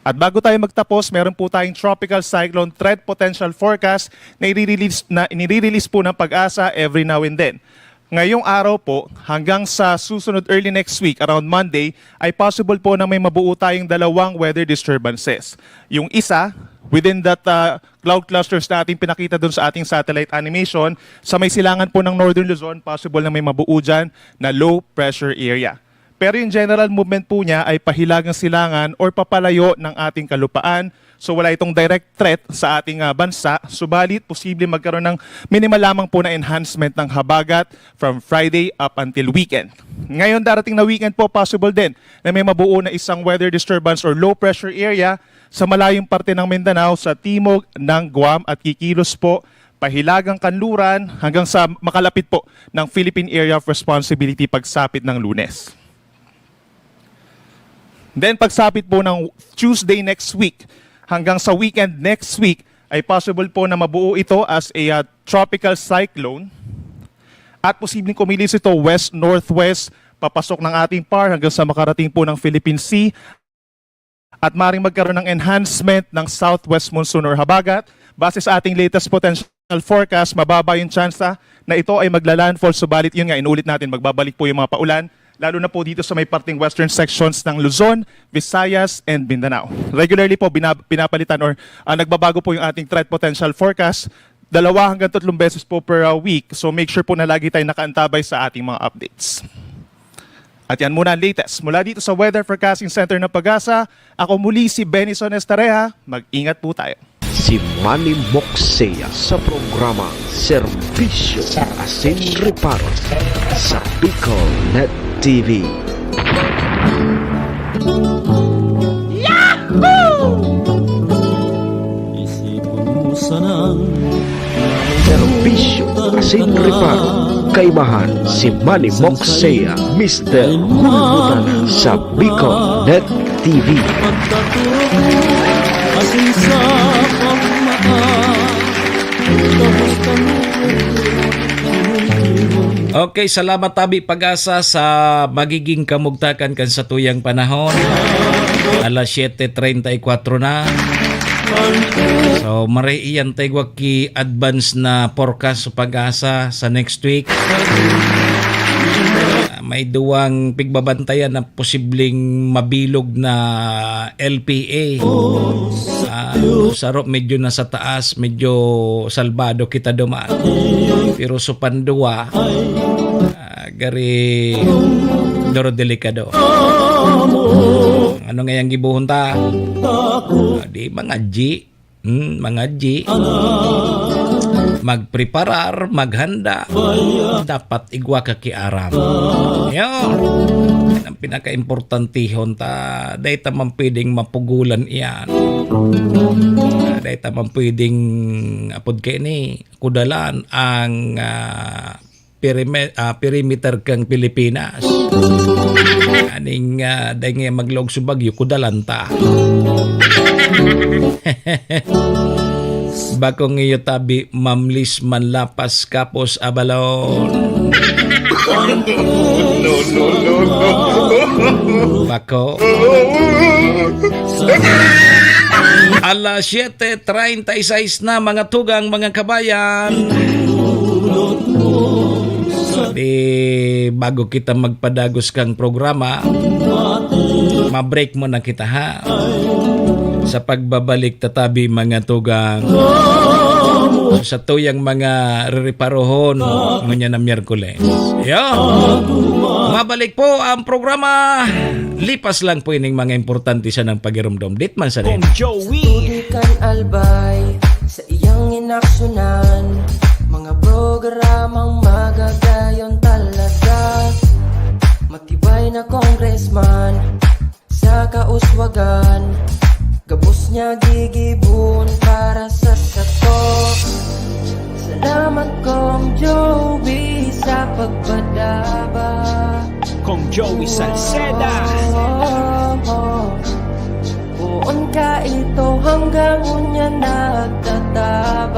At bago tayo magtapos, meron po tayong Tropical Cyclone Threat Potential Forecast na i-release, na inire-release po ng Pag-asa every now and then. Ngayong araw po, hanggang sa susunod early next week, around Monday, ay possible po na may mabuo tayong dalawang weather disturbances. Yung isa, within that, uh, cloud clusters na ating pinakita dun sa ating satellite animation, sa may silangan po ng Northern Luzon, possible na may mabuo dyan na low pressure area. Pero yung general movement po niya ay pahilagang silangan or papalayo ng ating kalupaan. So wala itong direct threat sa ating, ah, bansa, subalit posible magkaroon ng minimal lamang po na enhancement ng habagat from Friday up until weekend. Ngayon, darating na weekend po, possible din na may mabuo na isang weather disturbance or low pressure area sa malayong parte ng Mindanao, sa timog ng Guam, at kikilos po pahilagang kanluran hanggang sa makalapit po ng Philippine Area of Responsibility pagsapit ng Lunes. Then pagsapit po ng Tuesday next week hanggang sa weekend next week ay possible po na mabuo ito as a, uh, tropical cyclone at posibleng kumilos ito west-northwest papasok ng ating par hanggang sa makarating po ng Philippine Sea at maring magkaroon ng enhancement ng southwest monsoon or habagat. Base sa ating latest potential forecast, mababa yung tsansa na ito ay magla-landfall. Subalit yun nga, inuulit natin, magbabalik po yung mga paulan, lalo na po dito sa may parting western sections ng Luzon, Visayas, and Mindanao. Regularly po, binab- pinapalitan or, ah, nagbabago po yung ating threat potential forecast. Dalawa hanggang tatlong beses po per, ah, week. So make sure po na lagi tayong nakaantabay sa ating mga updates. At yan muna ang latest mula dito sa Weather Forecasting Center ng Pag-asa. Ako muli si Benison Estareja. Mag-ingat po tayo. Si Manny Moksea sa programa Serbisyo Asin Reparo sa Bicol Net T V. Isipon mo sanang Serbisyo asin reparo. Kaimahan si Manny Moksea, Mister Hulbutan sa Bicol Net T V. Pagkatulog asin sa pagmata. Okay, salamat tabi Pag-asa sa magiging kamugtakan kan satuyang panahon. Alas siyete treinta y cuatro na. So, mare iyan ta igwa ki advance na forecast sa Pag-asa sa next week. Ah, may duwang pigbabantayan na posibleng mabilog na L P A. Ah, saro medyo nasa taas, medyo salbado kita duman. Pero sa panduwa, ah, gari duro delikado. Ano nga yang gibuhon ta? Ah, di mga G, hmm, mga G. Magpreparar, maghanda, dapat igwa ka ki aram. Yun. Yan ang pinakaimportantihon ta. Dahil ta man pwedeng mapugulan iyan. Dahil ta man pwedeng, apod kaini, kudalan ang, ah, perime- ah, perimeter kang Pilipinas. Aning, ah, dahil nga maglaog sa bagyo, kudalan ta. Bakong iyo tabi, mamlis manlapas kapos abalon. Bako. Alas siyete treinta y seis na, mga tugang, mga kabayan. Di bago kita magpadagos kang programa, ma-break muna kita, ha. Sa pagbabalik tatabi, mga tugang. sa tuyang mga rereparohon ngunyan na Miyerkules. Yo! Mabalik po ang programa. Lipas lang po ining mga importante sa nang pagirumdom. Dit man sa Kong Joey. Tutukan Albay sa iyang inaksyonan. Mga programang magagayon talaga. Matibay na congressman sa kauswagan. Gabos niya gigibon para sa sato. Salamat, Kong Joey, sa pagpadaba. Kong Joey Salceda. Poon ka ito hanggang unya nagtatabang,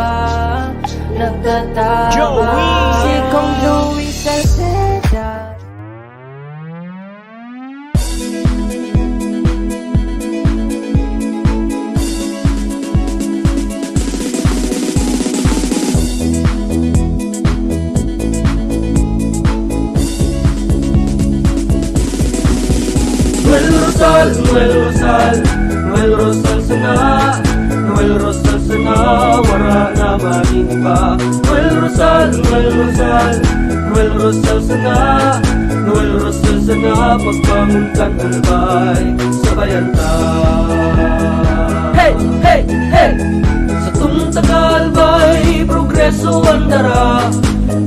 nagtatabang. Joey! Si Kong Joey Salceda. Noel Rosal, Noel Rosal, Noel Rosal sana, Noel Rosal sana, wara na maning iba. Noel Rosal, Noel Rosal, Noel Rosal sana, Noel Rosal sana, pagbangon kan Albay, sabayan ta. Hey, hey, hey! Sa tungtang Albay, progreso ang dara.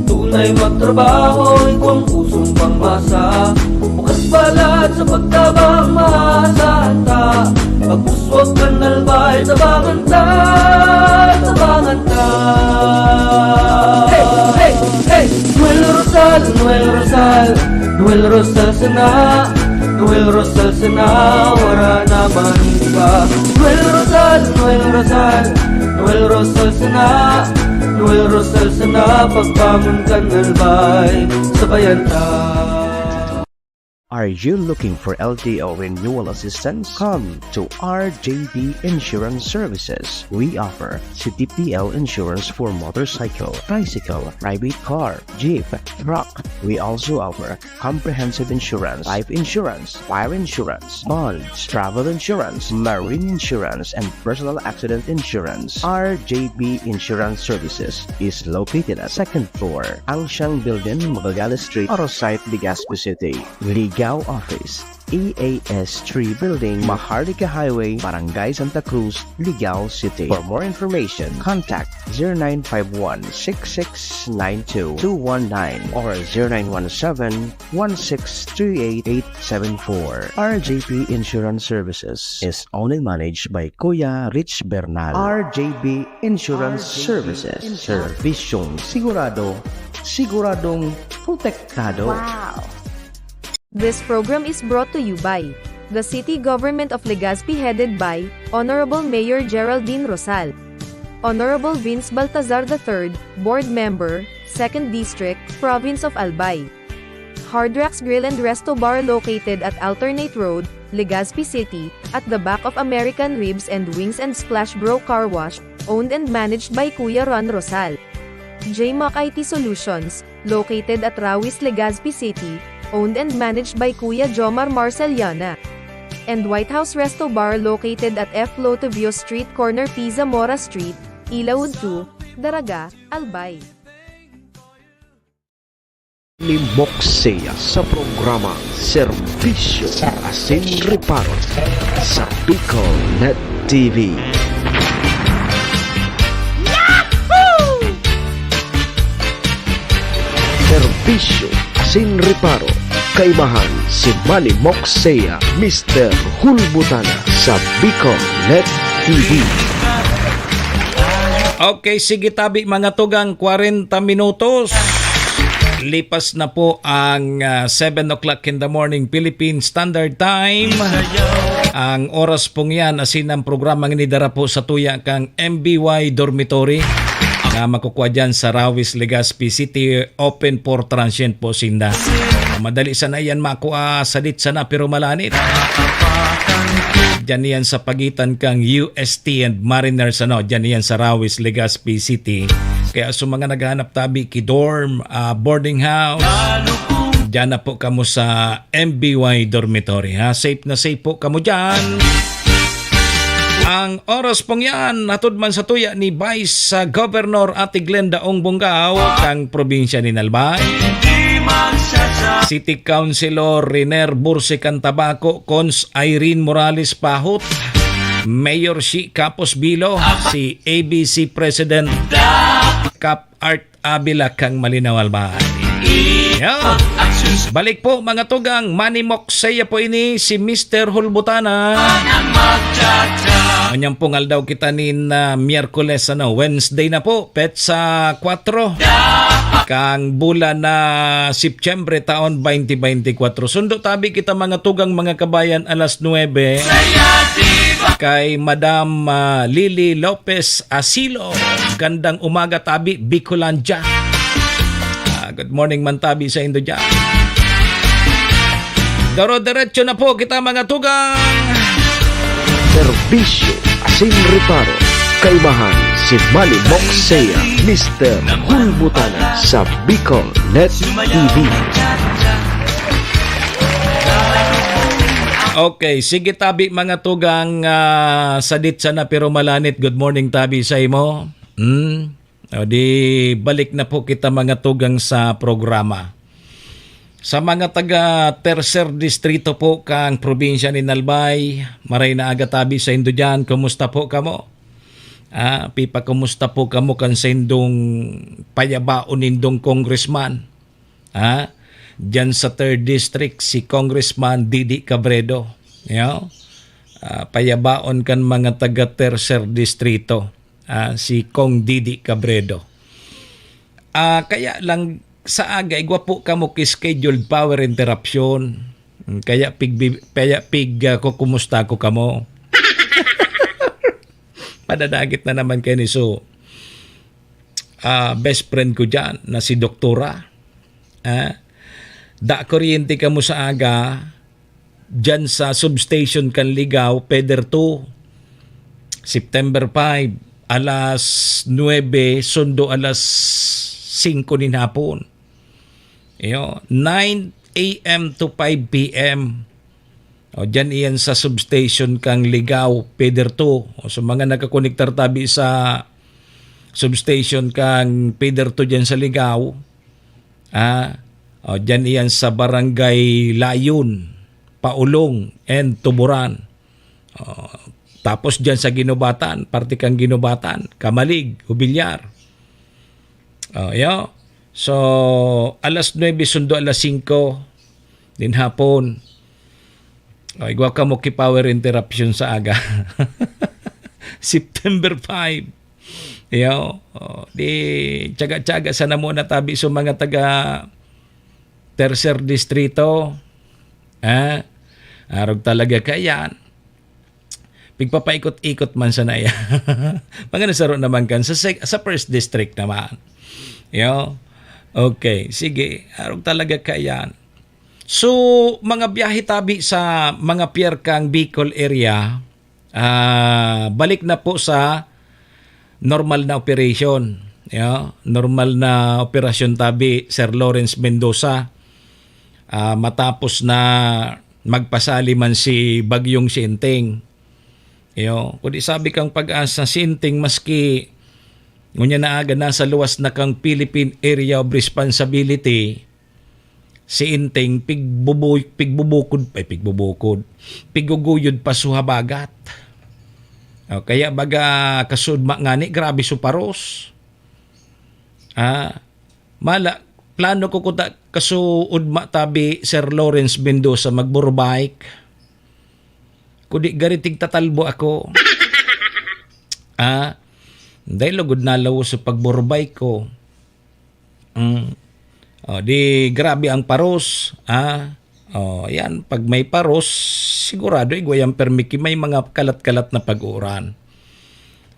Tunay magtrabaho, igwang pusong pangmasa. Bukas balat sa pagtabang, maasahan ta. Pag-uswag kan Albay, tabangan ta, tabangan ta. Hey, hey, hey! Noel Rosal, Noel Rosal, Noel Rosal sana, Noel Rosal sana, wara na man iba. Noel Rosal, Noel Rosal, Noel Rosal sana, Noel Rosal sana, pagbangon kan Albay, sabayan ta. Are you looking for L T O renewal assistance? Come to R J B Insurance Services. We offer C T P L insurance for motorcycle, tricycle, private car, jeep, truck. We also offer comprehensive insurance, life insurance, fire insurance, bonds, travel insurance, marine insurance, and personal accident insurance. R J B Insurance Services is located at second floor, Angsiang Building, Magallanes Street, Arosite, Legazpi City. Ligao Office, E A S three Building, Maharlika Highway, Barangay Santa Cruz, Ligao City. For more information, contact zero nine five one six six nine two two one nine or zero nine one seven one six three eight eight seven four. R J P Insurance Services is owned and managed by Kuya Rich Bernal. R J B Insurance Services. Servisyong sigurado, siguradong protektado. Wow! This program is brought to you by the City Government of Legazpi, headed by Honorable Mayor Geraldine Rosal, Honorable Vince Baltazar the third, Board Member, Second District, Province of Albay. Hard Rocks Grill and Resto Bar, located at Alternate Road, Legazpi City, at the back of American Ribs and Wings and Splash Bro Car Wash, owned and managed by Kuya Ron Rosal. J Mac I T Solutions, located at Rawis, Legazpi City, owned and managed by Kuya Jomar Marceliana. And White House Resto Bar, located at F Lotivio Street, corner P Zamora Street, Ilaud two, Daraga, Albay. Ni Moxea sa programa Serbisyo Asin Reparo sa Bicol Net T V. Serbisyo Asin Reparo. Kaimahan si Manny Moxea, Mister Hulbutana sa Bicol Net T V. Okay, sige tabi, mga tugang, kwarenta minutos. Lipas na po ang, ah, seven o'clock in the morning, Philippine Standard Time. Ang oras pong yan, asin ang programang inidara po sa tuya kang M B Y Dormitory na makukuha dyan sa Rawis, Legazpi City, open for transient po sinda. Madali sana yan makua, sadit sana pero malanit. Diyan yan sa pagitan kang U S T and Mariners, ano, diyan yan sa Rawis, Legazpi City. Kaya sa mga naghahanap tabi ki dorm, ah, boarding house, diyan na po kamo sa M B Y Dormitory, ha? Safe na safe po kamo diyan. Ang oras pong yan, hatod man sa tuya ni Vice, ah, Governor Ate Glenda Ong Bongao, kang probinsya ni Albay. City Councilor Riner Bursican Tabaco, Cons Irene Morales Pahot, Mayor Shi Capos Bilo, si A B C President Cap Art Avila kang Malinaw Albay. Yan. Balik po, mga tugang, Manny Moksea po ini, si Mister Hulbutana. Manyan pong aldaw kita nin, ah, Miyerkules, ano, Wednesday na po, petsa kwatro. Kang bulan na Setyembre taon twenty twenty-four. Sundo tabi kita, mga tugang, mga kabayan, alas nuebe. Kay Madam, ah, Lily Lopez Asilo. Gandang umaga tabi, Bicolandia. Ah, good morning man tabi sa indo dyan. Doro-derecho na po kita, mga tugang. Serbisyo asin reparo. Kaibahan si Manny Moksea, Mister Hulbutana sa Bicol Net T V. Okay, sige tabi, mga tugang, ah, sadit sana pero malanit. Good morning tabi sa imo. Hmm? O, di balik na po kita, mga tugang, sa programa. Sa mga taga Tercer Distrito po kang probinsya ni Albay, maray na aga tabi sa indo dyan. Kumusta po kamo? Ah, pipakumusta po kamo kan sa indong payabaon nindong congressman? Ha? Diyan sa Third District, si Congressman Didi Cabredo. Yo? Ah, payabaon kan mga taga Tercer Distrito, ah, si Cong Didi Cabredo. Ah, kaya lang sa aga, igwa po kamo ki scheduled power interruption. Kaya pig-, kaya pig, ah, kukumusta ko kamo. Padadagit na naman kayo ni so, ah, best friend ko dyan na si Doktora. Ah, da kuryente kamo sa aga, dyan sa substation kan Ligao, Peder two, September five, alas nuebe, sundo alas singko nin hapon. Iyo, nine a m to five p m. O, dyan iyan sa substation kang Ligao, Peder two. O, sa mga nakakonektar tabi sa substation kang Peder two dyan sa Ligao, ah, o, dyan iyan sa Barangay Layon, Paulong, and Tuburan. O, tapos dyan sa Ginubatan, parte kang Ginubatan, Camalig, Jubilar. O, yo. So, alas nuebe sundo alas singko din hapon. O, igwa kamo ki power interruption sa aga. September five. Yo. O, di, tsaga-tsaga sana muna tabi sa mga taga Tercer Distrito. Ha? Arog talaga kayan. Pigpapaikot-ikot man sana yan. Mga nasaro naman kan sa sec-, sa first district naman. Yo. Okay, sige. Arog talaga kayan. So, mga biyahe tabi sa mga pier kang Bicol area, ah, balik na po sa normal na operation. Yo, normal na operasyon tabi, Sir Lawrence Mendoza. Ah, matapos na magpasali man si Bagyong Sienteng. Yo, kundi sabi kang Pag-asa, Sienteng, maski ngunyan na aga nasa luwas na kang Philippine Area of Responsibility, si Enteng pigbubuy-, pigbubukod, ay, pigbubukod, piguguyod pa sa habagat. O, kaya baga kasuodma ngani, grabe su paros. Ah, mala, plano ko kuta kasuodma tabi, Sir Lawrence Mendoza, magburobike. Kundi gari tigtatalbo ako. Ah, dahil lugod na lawas sa pagburobike ko. Mm. O, di grabe ang paros, ah. O, yan, pag may paros, sigurado igwa yan permi ki may mga kalat-kalat na pag-uuran.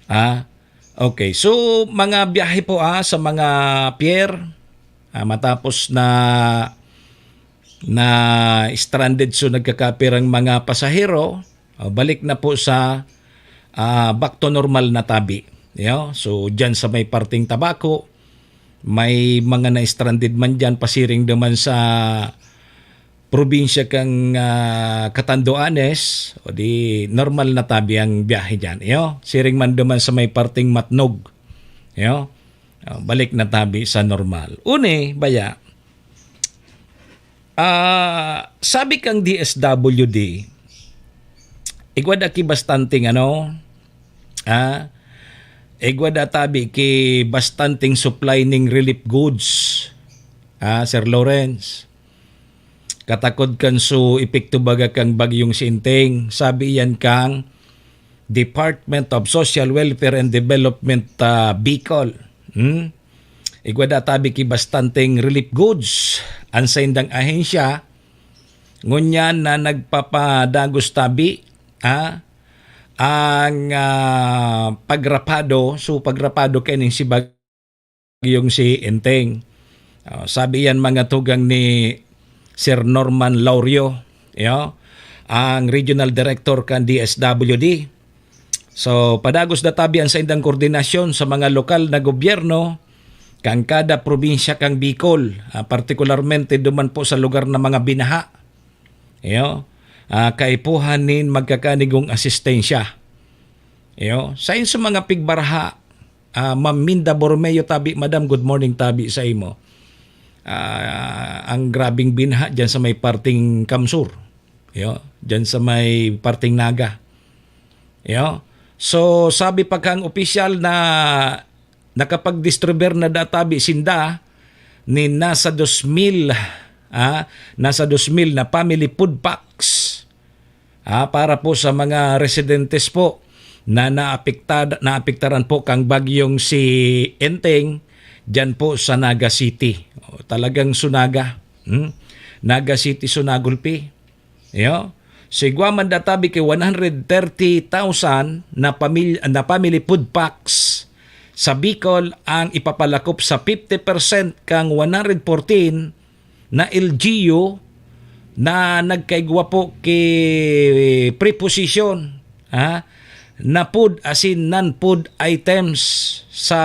Ah, okay. So, mga biyahe po, ah, sa mga pier, ah, matapos na, na stranded, so nagkakapirang mga pasahero, ah, balik na po sa, ah, back to normal na tabi. Yo? So, dyan sa may parting Tabaco, may mga na-stranded man dyan, pasiring naman sa probinsya kan, ah, Catanduanes, o di normal na tabi ang biyahe diyan, iyo. Siring man duman sa may parteng Matnog, iyo. Ah, balik na tabi sa normal. Uni, baya, ah, sabi kang D S W D, igwa da ki bastanteng ano, ah, igwa da tabi ki bastanteng supply ning relief goods, ah, Sir Lawrence. Katakod kan su epekto baga kang bagyong si Enteng, sabi iyan kang Department of Social Welfare and Development, ah, Bicol. Hmm? Igwa da tabi ki bastanteng relief goods an saindang ahensya, ngunyan na nagpapadagos tabi, ah, ang, ah, pagrapado, so pagrapado kaning si bagyong si Enteng. Ah, sabi iyan mga tugang ni Sir Norman Laurio, yo, ang Regional Director kan D S W D. So, padagos da tabi an saindang koordinasyon sa mga lokal na gobyerno kan kada probinsya kan Bicol, ah, partikularmente duman po sa lugar na mga binaha. Iyo, ah, kaipuhan nin magkakanigong asistensya. Iyo, sain sa mga pigbaraha, ah, Ma'am Minda Borromeo tabi, Madam, good morning tabi sa imo. Ah, ang grabing binaha diyan sa may parteng Kamsur. Iyo, diyan sa may parteng Naga. Iyo. So, sabi pa kang opisyal na nakapag-distribuer na da tabi sinda nin nasa dos mil, ah, nasa dos mil na family food packs, ah, para po sa mga residentes po na naapektada-, naapektaran po kang bagyong si Enteng diyan po sa Naga City. O, talagang Sunaga, hmm? Naga City, Sunagulpi. Iyo. So, igwa man da tabi ki one hundred thirty thousand na pamilya, na family food packs sa Bicol ang ipapalakop sa fifty percent kang one hundred fourteen na L G U na nagkaigwa po ki preposition, ha, na food asin non-food items sa,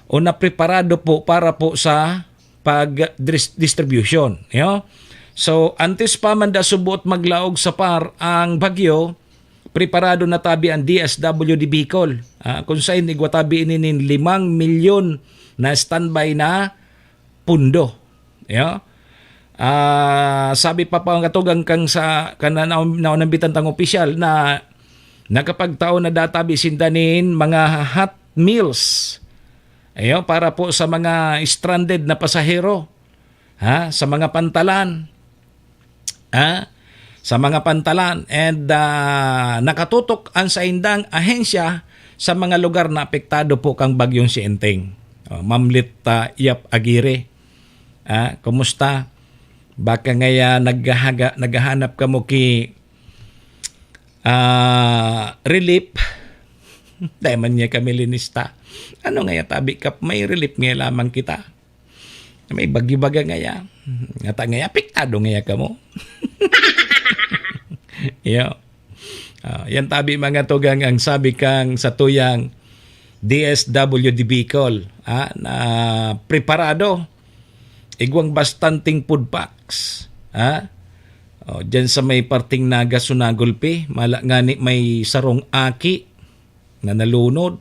o na preparado po para po sa pag dis-, distribution, yo? So, antes pa man da subuot maglaog sa PAR ang bagyo, preparado na tabi ang D S W D Bicol, ah, kung sain igwa tabi ini nin limang milyon na standby na pundo, yo? Ah, sabi pa, pangatugang kang sa, kan na, na, naunambitan tang opisyal na nakapagtao na da tabi sinda nin mga hot meals, ayo, para po sa mga stranded na pasahero, ha, sa mga pantalan, ha, sa mga pantalan, and, ah, nakatutok ang saindang ahensya sa mga lugar na apektado po kang bagyong si Enteng. Oh, Ma'am Lit, ah, Yap Aguirre, ah, kumusta? Baka ngaya naghahaga-, naghahanap kamo ki, ah, relief. Dai man niya kami linista. Ano ngaya tabi kap, may relief ngaya lamang kita. May bagyo baga ngaya. Ngata ngaya, apektado ngaya kamo. Iyo. Ah, yan tabi mga tugang ang sabi kang sa tuyang D S W D Bicol, ah, na preparado. Igwang bastanteng food packs, ha? O, dyan sa may parteng Naga, Sunagulpi, mala ngani may sarong aki na nalunod.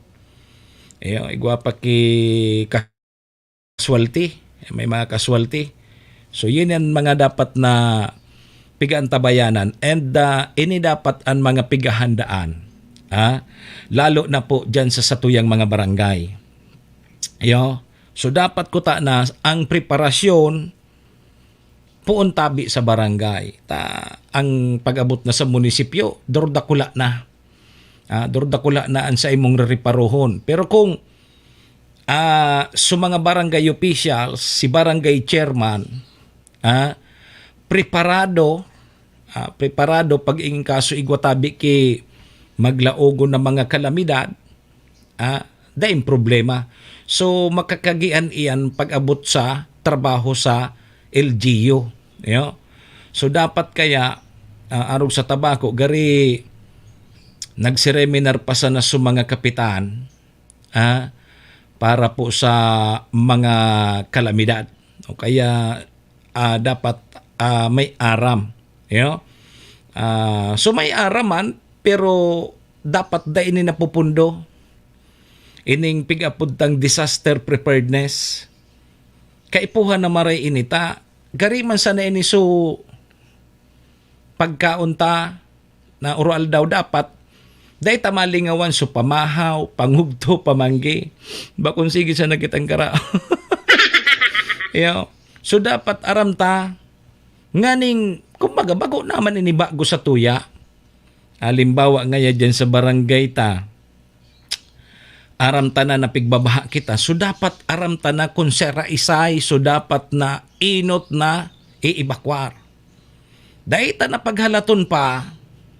Ayo, igwa pa ki casualty. May mga casualty. So, yun yan mga dapat na pigaantabayanan. And, ah, ini dapat ang mga pigahandaan, ha? Lalo na po dyan sa satuyang mga barangay. Yo. So, dapat kuta na ang preparasyon poon tabi sa barangay. Ta, ang pag-abot na sa munisipyo, durdakula na. Ah, durdakula na an sa imong rereparohon. Pero kung, ah, sa mga barangay officials, si barangay chairman, ah, preparado, ah, preparado pag in kaso igwa tabi ki maglaogon na mga kalamidad, ah, daing problema. So, makakagian iyan pag-abot sa trabaho sa L G U, yo. So, dapat kaya, ah, arog sa Tabaco, gari nagsireminar pa sana sa mga kapitan, ah, para po sa mga kalamidad. O kaya, ah, dapat ah, may aram. You know? Ah, so may aram man, pero dapat dai ini napupundo. Ining pig-apod tang disaster preparedness. Kaipuhan na maray ini ta. Gari man sana ini so pagkaon ta na oro-aldaw dapat. Dai ta malingawan so pamahaw, pangugto, pamanggi. Bakong sige sana kitang karaon. You know? So dapat aram ta, nganing, kumbaga, bago naman ini bago sa tuya. Halimbawa, ngaya dyan sa barangay ta, aram ta na napigbabaha kita. So, dapat aram ta na kung sera isay, so dapat na inot na iibakwar. Dai ta na paghalaton pa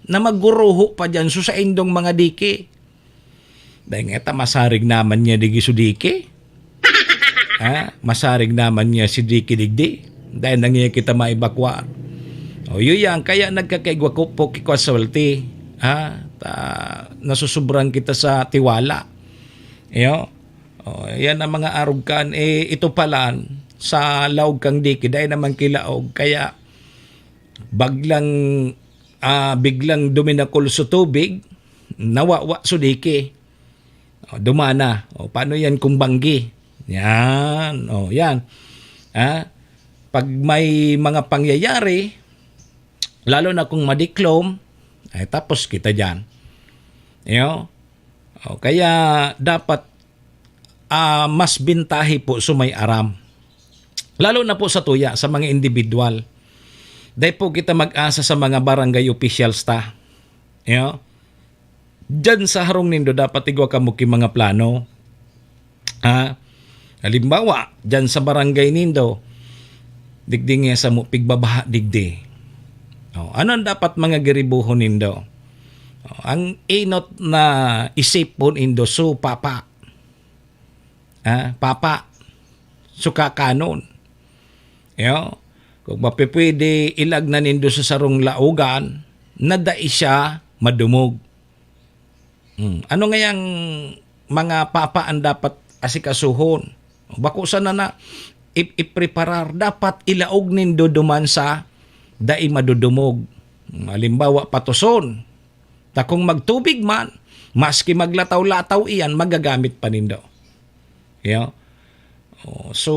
na magguruho pa dyan so saindong mga diki. Dai nga ta masarig naman niya digi so diki. Ha? Masarig naman niya si diki digdi. Dai na niya kita maibakwar. O, yun yan. Kaya nagkakaigwa ko po kikwasalti. Ha? Ta, nasusobrang kita sa tiwala. Iyo. O, yan ang mga arog kan. Eh, ito pala, sa laog kang diki, dai naman kilaog. Kaya, baglang, ah, biglang duminakol sa tubig, nawawa so diki. O, dumana. O, paano yan kung banggi? Yan. O, yan. Ha? Pag may mga pangyayari, lalo na kung madiklom, ay tapos kita dyan. You know? O, kaya dapat, ah, mas bintahi po so may aram. Lalo na po sa tuya, sa mga individual. Dai po kita mag-asa sa mga barangay officials ta. You know? Diyan sa harong nindo, dapat igwa kamo ki mga plano. Ha? Halimbawa, diyan sa barangay nindo, digdi nga sa mo, pigbabaha digdi. O, ano ang dapat mga giribuhon nindo? O, ang inot na isipon nindo, so papa. Ha? Papa. So kakanon. Yo? Kung mapipwede, ilag na nindo sa sarong laogan na dai siya madumog. Hmm. Ano ngayang mga papa ang dapat asikasuhon? Bako sana na ip-, ipreparar. Dapat ilaog nindo duman sa dai madudumog. Hmm, halimbawa, patoson. Ta kung magtubig man, maski maglataw-lataw iyan, magagamit pa nindo. Yo? O, so,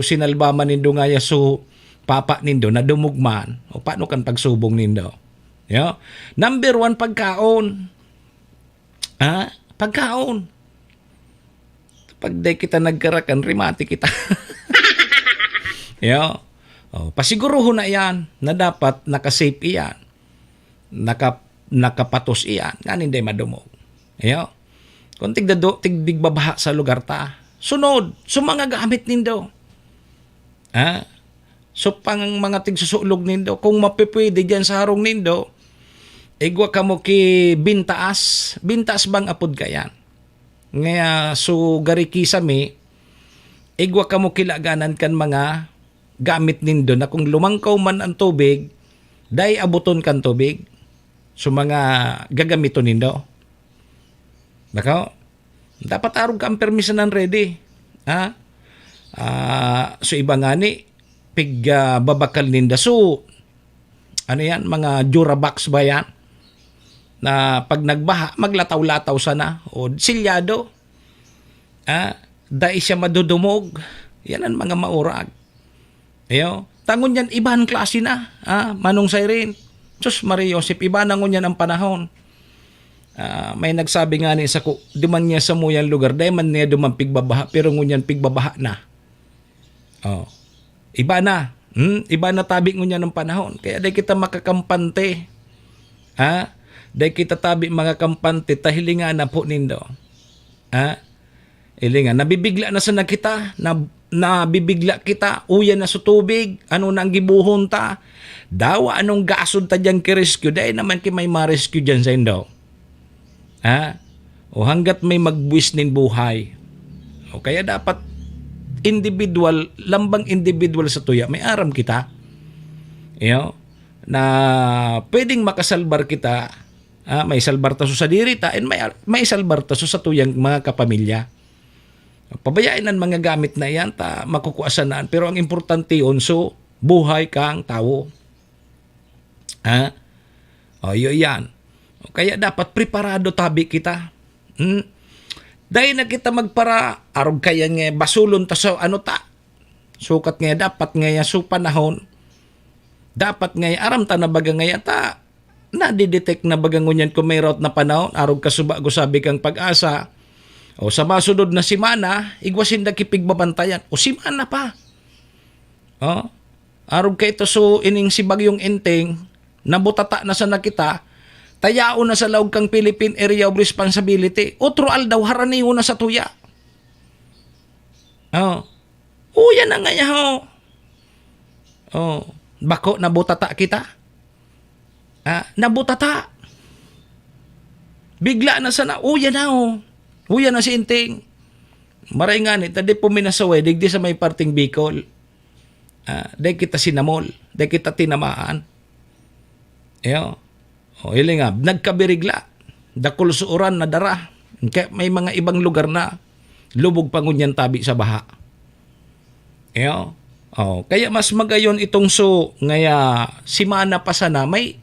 sinalba man nindo ngaya so papa nindo, nadumog man. O, paano kan pagsubong nindo? Yo? Number one, pagkaon. Ha? Pagkaon. Pag di kita nagkarakan, rimati kita. Yo? O, pasiguruhon na yan na dapat nakasafe iyan. Naka-, nakapatos iyan. Nganing di madumog. Yo? Kung tigdado-, tigdigbabaha sa lugar ta. Sunod, so mga gamit nindo. Ha? So pang mga tigsusulog nindo, kung mapipwede diyan sa harong nindo, igwa kamo ki bintaas. Bintaas bang apod kayan? Ngaya, so gari kisame, igwa kamo kilaganan kan mga gamit nindo na kung lumangkaw man ang tubig, dai aboton kan tubig. So mga gagamiton nindo. Bako? Dapat arog ka ang permi sanang ready. Ha? Ah, so iba ngani, pig, ah, babakal ninda. So, ano yan? Mga Durabox ba yan? Na pag nagbaha, maglataw-lataw sana. O silyado. Ha? Dai siya madudumog. Yan ang mga maurag. Iyo, ta ngunyan iba an klase na, ah, Manong Siren. Diyos, Maria Joseph, iba na ngunyan ang panahon. Ah, may nagsabi ngani sako, duman niya sa muyang lugar, dai man niya duman pigbabaha, pero ngunyan pigbabaha na. Oh. Iba na. Hmm? Iba na tabi ngunyan ang panahon. Kaya dai kita makakampante. Ha? Dai kita tabi makakampante, ta hilinga na po nindo. Ha? Hilinga, nabibigla na sana kita, na, nabibigla kita, uya na sa tubig, ano na ang gibohon ta? Dawa, anong gasod ta diyan ki rescue? Dai naman ki may ma-rescue diyan saindo. Ha? O hangga't may magbuwis nin buhay. O kaya dapat individual, lambang individual sa tuya, may aram kita. You know, na pwedeng makasalbar kita, ah, may salbar ta so sadiri ta, and may, may salbar ta so satuyang mga kapamilya. Pabayaan ang mga gamit na iyan, ta makukua sanaan. Pero ang importante yun, so, buhay kang tawo. Ha? O, iyo iyan. O, kaya dapat preparado tabi kita. Hmm? Dai na kita magpara-, arog kaya nga basulon ta sa ano ta. Sukat nga dapat nga ya su panahon. Dapat nga ya aram ta na baga nga ya ta. Nadidetect na baga ngunyan kung may route na panahon, arog kasuba ko sabi kang Pag-asa. O sa masunod na semana, igwa sinda kipigbabantayan. O semana pa. O, arog kay ito so ining si Bagyong Enteng, nabutata na sana kita, tayaon na sa laog kang Philippine Area of Responsibility. Otro aldaw, haraniwo na sa tuya. O. Uya na ngaya ho. O. Bako nabutata kita. Ah, nabutata. Bigla na sana, uya na, o. Uya na si Enteng. Maray ngani ta di po minasaway digdi sa may parting Bicol. Ah, dai kita sinamol, dai kita tinamaan. Iyo. O, hiling nga, nagkabirigla. Dakul sa uran na dara. Kaya may mga ibang lugar na lubog pa ngunyan tabi sa baha. Iyo. O, kaya mas magayon itong su ngaya semana pa sana may,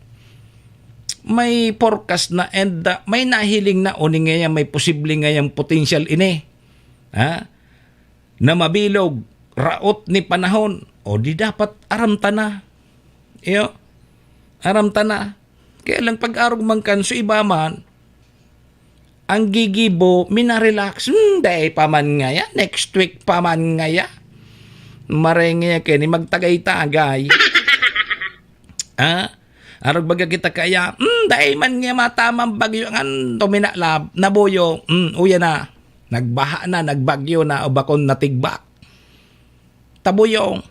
may forecast na and, ah, may nahiling na o ni ngaya may posible ngayang potential ini. Ha? Na mabilog, raot ni panahon. O di dapat aram ta na. Iyo. Aram ta na. Kaya lang pag-arog man kan su iba man, ang gigibo, minarelax. Hmm, dai pa man ngaya. Next week pa man ngaya. Maray ngaya kini magtagay-tagay. Ha? Arog baga kita kaya, hmm, dai man nga matamang bagyo ngan tuminalab, nabuyo, hmm, uya na. Nagbaha na, nagbagyo na, o bakon natigba. Tabuyong.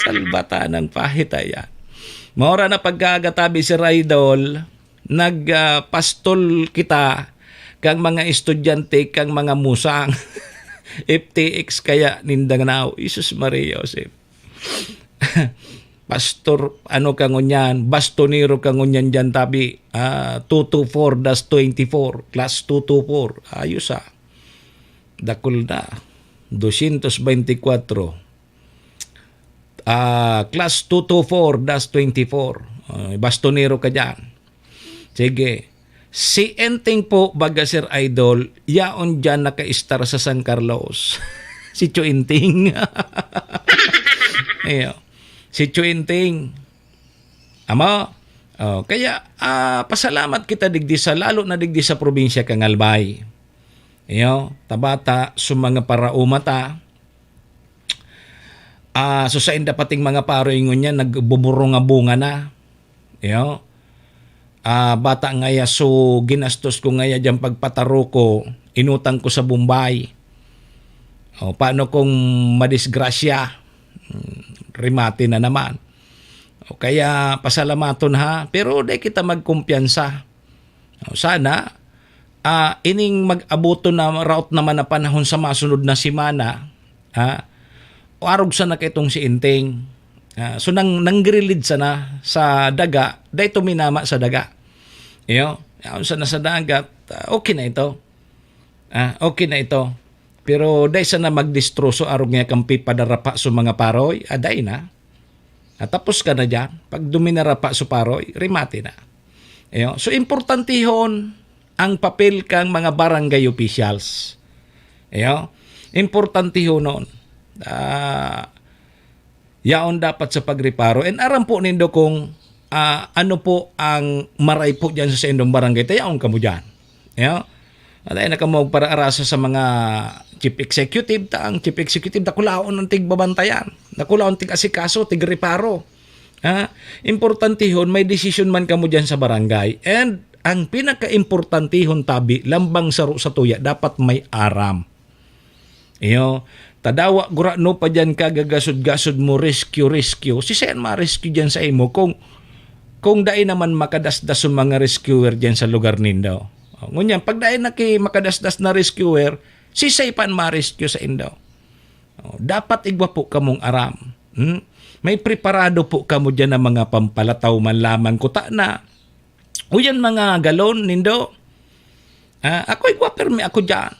Salbata ng pahit, ayan. Maura na pagkagatabi si Raidol, nag, ah, pastol kita kang mga estudyante, kang mga musang. F T X kaya ninda na, Jesus Maria Joseph. Pastor, ano ka ngunyan? Bastonero ka ngunyan dyan, tabi. Ah, two two four dash twenty-four, class two two four. Ayos, ah. Dakul na. Dosyentos beintikwatro. Ah, class two two four dash twenty-four. Ah, bastonero ka dyan. Sige. Si Enteng po, baga, Sir Idol, yaon diyan naka-star sa San Carlos. Si Chu Enteng. Iyo. Si Chu Enteng. Ama, oh, kaya, ah, pasalamat kita digdi sa, lalo na digdi sa probinsya kan Albay. Iyo, tabata, sa mga paraoma ta, ah, so sainda pating mga paro ingon niya, nagbuburunga-bunga na. Iyo. Ah, bata ngaya, so ginastos ko ngaya diyan pagpataro ko, inutang ko sa Bombay. O, paano kung madisgrasya? Hmm, remate na naman. O kaya, pasalamaton ha, pero di kita magkumpiyansa. O, sana, ah, ining mag-aboton na raot naman na panahon sa masunod na semana, ha? O arog sana kaitong si Enteng. Ah, so, nang, nanggrilid sana sa daga, dai tuminama sa daga. Iyo, yaon sana sa dagat, ah, okay na ito. Ah, okay na ito. Pero dai sana magdistroso arog niya kan pipadarapa sa mga paroy, ah, dai na. Ah, tapos ka na diyan. Pag duminarapa sa paroy, remate na. Iyo. So, importantihon ang papel kang mga barangay officials. Iyo. Importantihonon. Ah, yaon dapat sa pagreparo. And aram po nindo kung, ah, ano po ang maray po diyan sa saindong barangay, ta yaon kamo diyan. Iyo. At ay na kamo magparaarasa sa mga chief executive, ta ang chief executive, dakulaon ang tigbabantayan. Dakulaon tig-asikaso, tigreparo. Ha? Importantihon, may desisyon man kamo diyan sa barangay. And ang pinakaimportantihon, tabi, lambang saro sa tuya, dapat may aram. Iyo, tadawa gurano pa diyan ka gagasod-gasod mo, rescue, rescue. Siisay an ma-rescue diyan sa imo kung, kung dai naman makadasdas ang mga rescuer diyan sa lugar nindo? O, ngunyan, pag dai na ki makadasdas na rescuer, siisay pa an ma-rescue sa indo? O, dapat igwa po kamong aram. Hmm? May preparado po kamo diyan na mga pampalataw man lamang kuta na. O yan, mga galon nindo. Ah, ako igwa, permi ako diyan.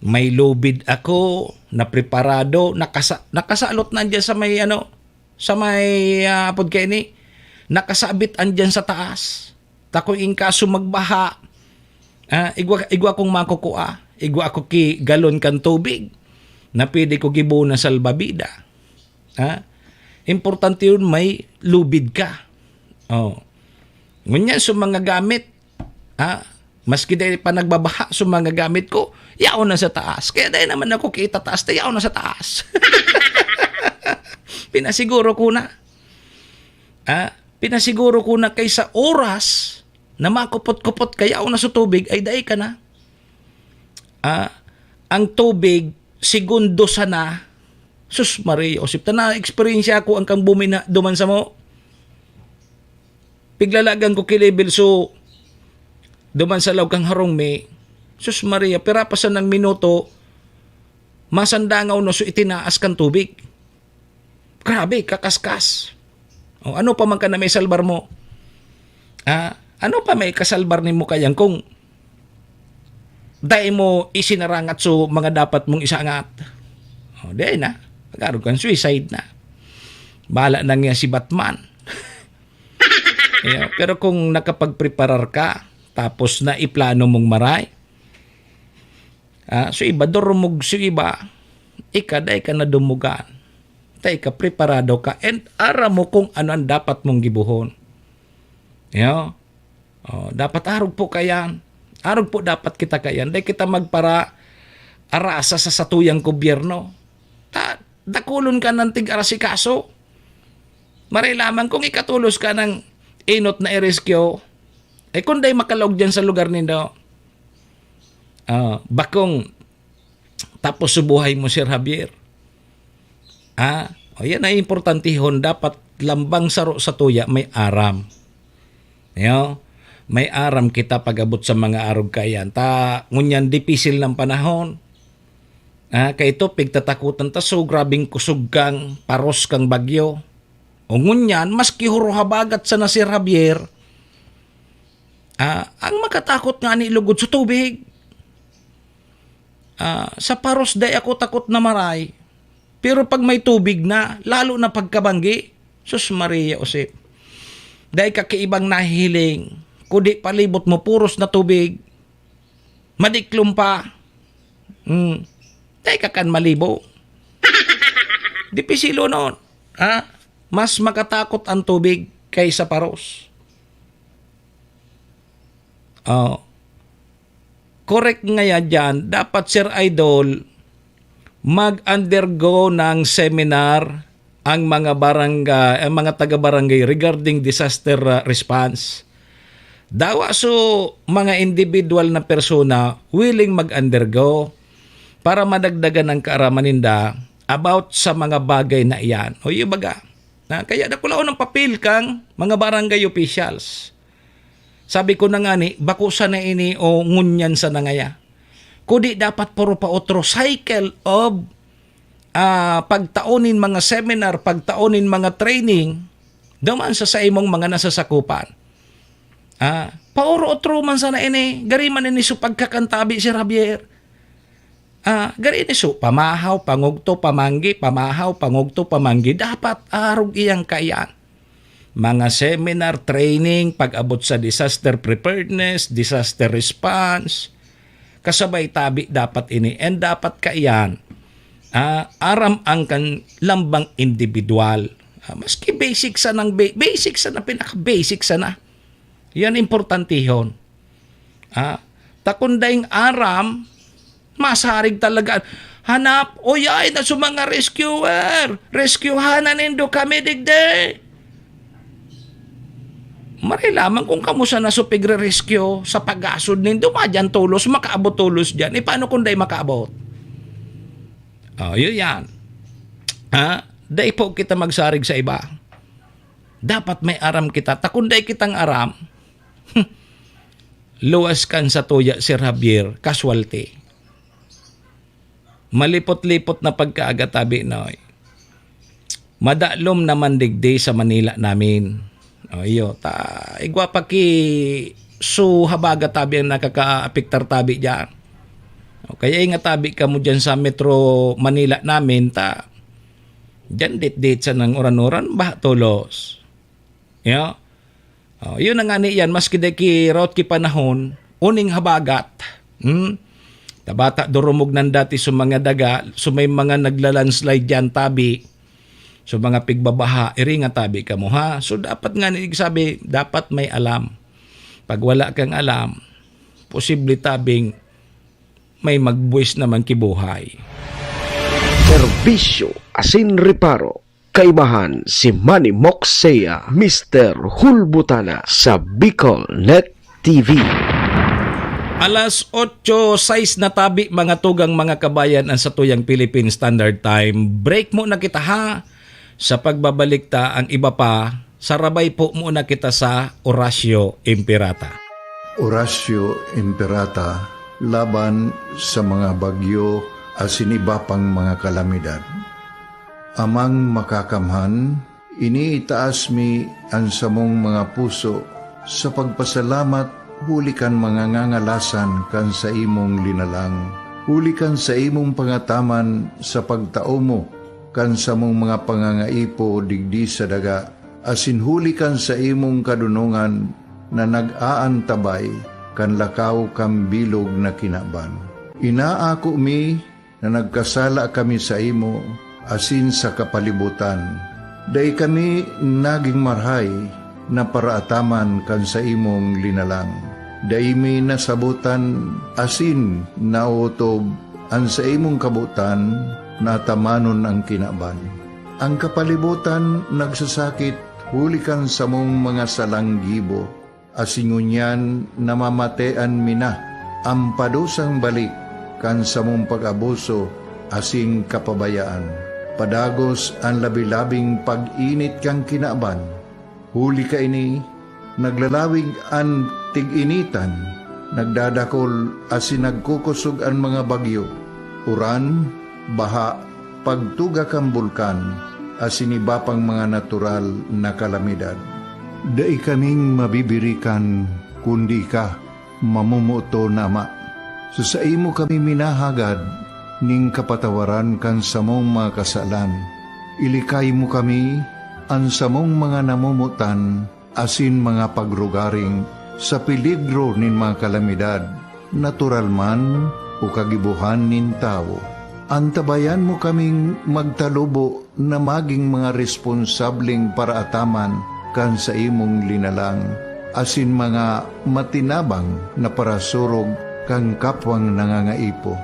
May lubid ako, napreparado, nakasa-, nakasalot na diyan sa may ano, sa may, ah, apod kaini, nakasabit andyan sa taas. Tako in kaso magbaha, ah, igwa, igwa kong makukua, igwa ako ki galon kan tubig na pwede ko gibo na salbabida. Ah, importante yun, may lubid ka. Oh. Ngunyan, sa mga gamit, ah, maski dahil pa nagbabaha sa mga gamit ko, yaon na sa taas. Kaya dahil naman ako kita taas, ta yaon na sa taas. Pinasiguro ko na. Ah, pinasiguro ko na kaysa oras na makupot-kupot ka, yaon na sa tubig, ay dai ka na. Ah, ang tubig, segundo sana. Sus, Maria, Josep, ta na-experience ako ang kang bumina duman sa mo. Piglalagan ko ki level so duman sa laog kang harong mi. Sus Maria, pira pa sanang minuto, masandangaw na so itinaas kan tubig. Grabe, kakaskas. O, ano pa man ka na may salbar mo? Ah, ano pa may kasalbar nimo kayan kung dai mo isinarangat so mga dapat mong isangat? O, di na. Mag-arog kang suicide na. Bahala na nga si Batman. Yeah, pero kung nakapagpreparar ka, tapos na iplano mong maray, ah, so iba, durumog so iba, ika, dai ka na dumugan. Dai ka, preparado ka, and aram mo kung ano ang dapat mong gibuhon. Yeah. Oh, dapat arog po kayan. Arog po dapat kita kayan. Dai kita magpara arasa sa satuyang gobyerno. Ta, dakulon ka ng tig-arasikaso. Maray lamang kung ikatulos ka ng inot na i-rescue, eh, kung dai makalaog dyan sa lugar nindo, ah, bakong tapos sa buhay mo, Sir Javier. Ah, o yan ay importantehon. Dapat lambang saro sa tuya may aram. Yo, may aram kita pag-abot sa mga arog kayan. Ta, ngunyan dipisil ng panahon. Ah, kay ito, pigtatakutan ta so grabing kusog kang paros kang bagyo. O ngunyan, maski huro habagat sana, Sir Javier, ah, ang makatakot nga ni lugod sa tubig. Ah, sa paros, dai ako takot na maray. Pero pag may tubig na, lalo na pagkabanggi, sus Maria Josep. Dai ka kaibang nahihiling, kundi palibot mo, puros na tubig. Madiklom pa. Hmm. Dai ka kan malibo. Dipisilo noon. Ha? Mas makatakot ang tubig kaysa paros. Oh. Correct ngaya diyan, dapat, Sir Idol, mag-undergo ng seminar ang mga barangay, ang mga taga-barangay regarding disaster, ah, response. Dawa so mga individual na persona willing mag-undergo para madagdagan ang kaaraman ninda about sa mga bagay na iyan. O, yung baga, na kaya dakulaon ang papel kang mga barangay officials. Sabi ko na nga ni, bako sana ini o ngunyan sana ngaya. Kudi dapat puro pa otro cycle of, ah, pagtaon nin mga seminar, pagtaon nin mga training, duman sa saimong mga nasasakupan. Ah, paoro otro man sana ini, gari man ini so pagkakantabi, Sir Javier. Ah, gari ini so pamahaw, pangugto, pamanggi, pamahaw, pangugto, pamanggi. Dapat arog iyang kaiyan. Mga seminar, training, pag-abot sa disaster preparedness, disaster response. Kasabay tabi dapat ini. And dapat kaiyan, ah, aram ang kan lambang individual. Ah, maski basic sanang ba-, basic sana, pinaka-basic sana. Yan importantehon. Ah, ta kun daing aram, masarig talaga. Hanap, uyay na sa mga rescuer. Rescuehan na nindo kami digdi. Maray lamang kung kamo sana so pigre-rescue sa pag-asod nindo, madyan tolos, makaabot tolos dyan. E, paano kung dai makaabot? Oh, yun yan. Ha? Dai po kita magsarig sa iba. Dapat may aram kita. Ta kun dai kitang aram, luwas kan satuya, Sir Javier, casualty. Malipot-lipot na pagkaaga tabi, Noy. Madalom naman digdi sa Manila namin. O, iyo, ta, igwa pa ki su habagat tabi ang nakakaapektar tabi diyan. O kaya nga tabi kamo dyan sa Metro Manila namin, ta dyan dit-dit sa nang uran-uran, baha tolos. Ya? Oh, yun na nga ni yan, maski da ki raot ki panahon, uning habagat. Hmm? Tabata durumog nan dati sa mga daga, so may mga nagla-landslide dyan, tabi. So mga pigbabaha, iri nga tabi kamo, ha? So dapat nga ni sabi, dapat may alam. Pag wala kang alam, posible tabing may magbuwis naman kibuhay. Serbisyo asin reparo. Kaibahan si Manny Moxea, Mister Hulbutana sa Bicol Net T V. Alas otso sais na tabi, mga tugang, mga kabayan, ang satuyang Philippine Standard Time. Break muna kita, ha. Sa pagbabalik ta, ang iba pa, sarabay po muna kita sa Orasyo Imperata. Orasyo Imperata laban sa mga bagyo asin iba pang mga kalamidad. Amang Makakamhan, iniitaas mi an samong mga puso sa pagpasalamat huli kan mga ngangalasan kan saimong linalang, huli kan saimong pangataman sa pagtao mo kan samong mga pangangaipo digdi sa daga, asin huli kan saimong kadonongan na nag-aantabay kan lakaw kan bilog na kinaban. Inaako mi na nagkasala kami saimo asin sa kapalibotan. Dai kami nagin marahay na paraataman kan saimong linalang. Dai mi nasabotan asin naotob an saimong kabotan na atamanon an kinaban. An kapalibotan nagsasakit huli kan samong mga salang gibo, asin ngunyan namamatean mi na an padusang balik kan samong pag-abuso asin kapabayaan. Padagos an labi-labing pag-init kan kinaban. Huli kaini, naglalawig an tig-initan, nagdadakol asin nagkukosog an mga bagyo, uran, baha, pagtuga kan bulkan, asin iba pang mga natural na kalamidad. Dai kaming mabibirikan kundi ika, mamomoton na Ama. Sa saimo kami minahagad nin kapatawaran kan samong mga kasalan. Ilikay mo kami, an samong mga namomotan, asin mga pagrugaring sa peligro nin mga kalamidad, natural man o kagibohan nin tawo. Antabayan mo kaming magtalubo na magin mga responsableng paraataman kan saimong linalang, asin mga matinabang na parasurog kan kapwang nangangaipo.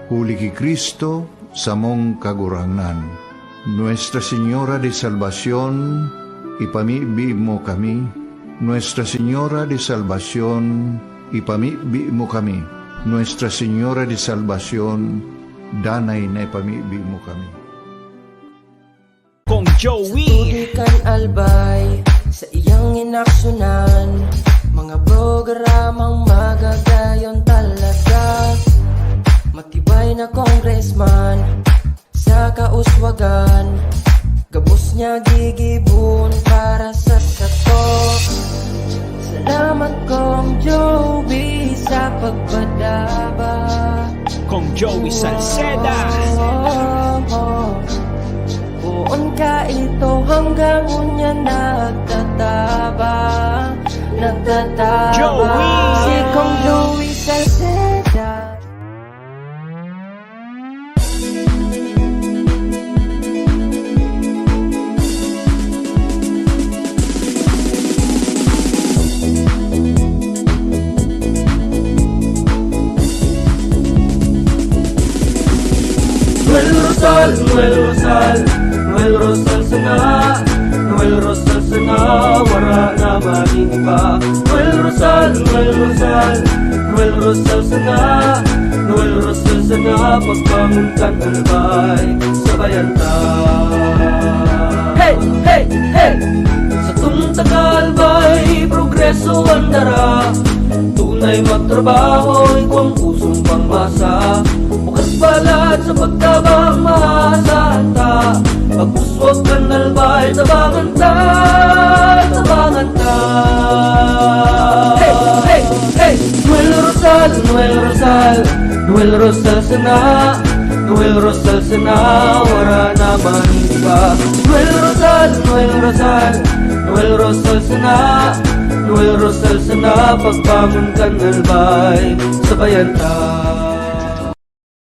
Huli ki Cristo, samong Kagurangnan. Nuestra Señora de Salvacion, ipamibi mo kami. Nuestra Señora de Salvacion, ipamibi mo kami. Nuestra Señora de Salvacion, danay na ipamibi mo kami. Kong Joey. Tubig kan Albay, sa iyang inaksyonan, mga programang magagayon talaga. Matibay na congressman, sa kauswagan, gabos niya gigibon para sa sato. Salamat, Kong Joey, sa pagpadaba. Kong Joey Salceda. Poon ka ito hanggang unya nagtataba, nagtataba. Joey! Si Kong Joey Salceda. Noel Rosal, Noel Rosal, Noel Rosal sana, Noel Rosal sana, wara na magin iba. Noel Rosal, Noel Rosal, Noel Rosal sana, Noel Rosal sana, pagbangon kan Albay, sabayan ta. Hey, hey, hey! Sa tunta ka Albay, progreso ang dara. Tunay magtrabaho, igwang pusong pangmasa. Bukas palad sa pagtabang, maasahan ta. Pag-uswag kan Albay, tabangan ta, tabangan ta. Hey, hey, hey! Noel Rosal, Noel Rosal, Noel Rosal sana, Noel Rosal sana, wala naman iba. Noel Rosal, Noel Rosal, Noel Rosal sana, Noel Rosal sana, pagbangon kan Albay, sabayan ta.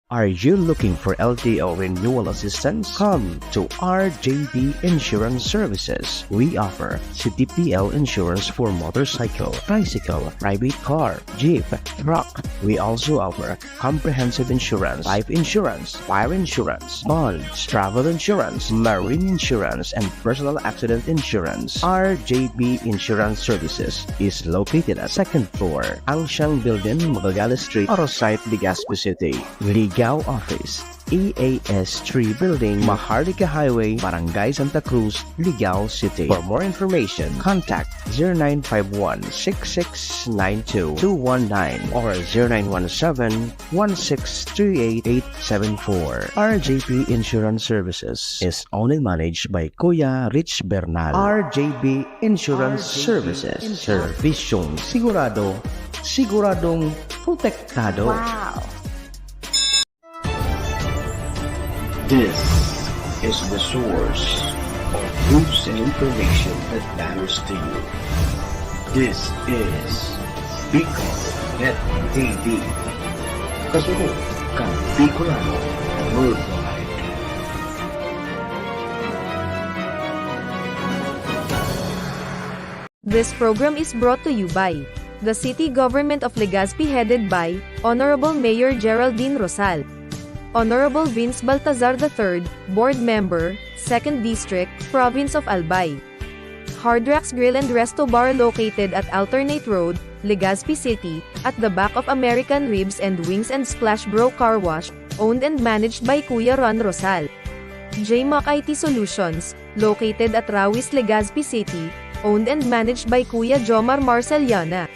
Are you looking for L T O renewal assistance? Come to R J B Insurance Services. We offer C T P L insurance for motorcycle, tricycle, private car, jeep, truck. We also offer comprehensive insurance, life insurance, fire insurance, bonds, travel insurance, marine insurance, and personal accident insurance. R J B Insurance Services is located at second floor, Angsiang Building, Magallanes Street, Arosite, Legazpi City. Ligao Office, E A S three Building, Maharlika Highway, Barangay Santa Cruz, Ligao City. For more information, contact zero nine five one, six six nine two, two one nine or zero nine one seven, one six three eight, eight seven four. R J P Insurance Services is owned and managed by Kuya Rich Bernal. R J P Insurance Services, serbisyong sigurado, siguradong protektado. Wow! This is the source of news and information that matters to you. This is Bicol Net T V. Kasunod kan Bicolano Worldwide. This program is brought to you by the City Government of Legazpi, headed by Honorable Mayor Geraldine Rosal, Honorable Vince Baltazar the third, Board Member, Second District, Province of Albay. Hard Rocks Grill and Resto Bar, located at Alternate Road, Legazpi City, at the back of American Ribs and Wings and Splash Bro Car Wash, owned and managed by Kuya Ron Rosal. J Mac I T Solutions, located at Rawis, Legazpi City, owned and managed by Kuya Jomar Marceliana.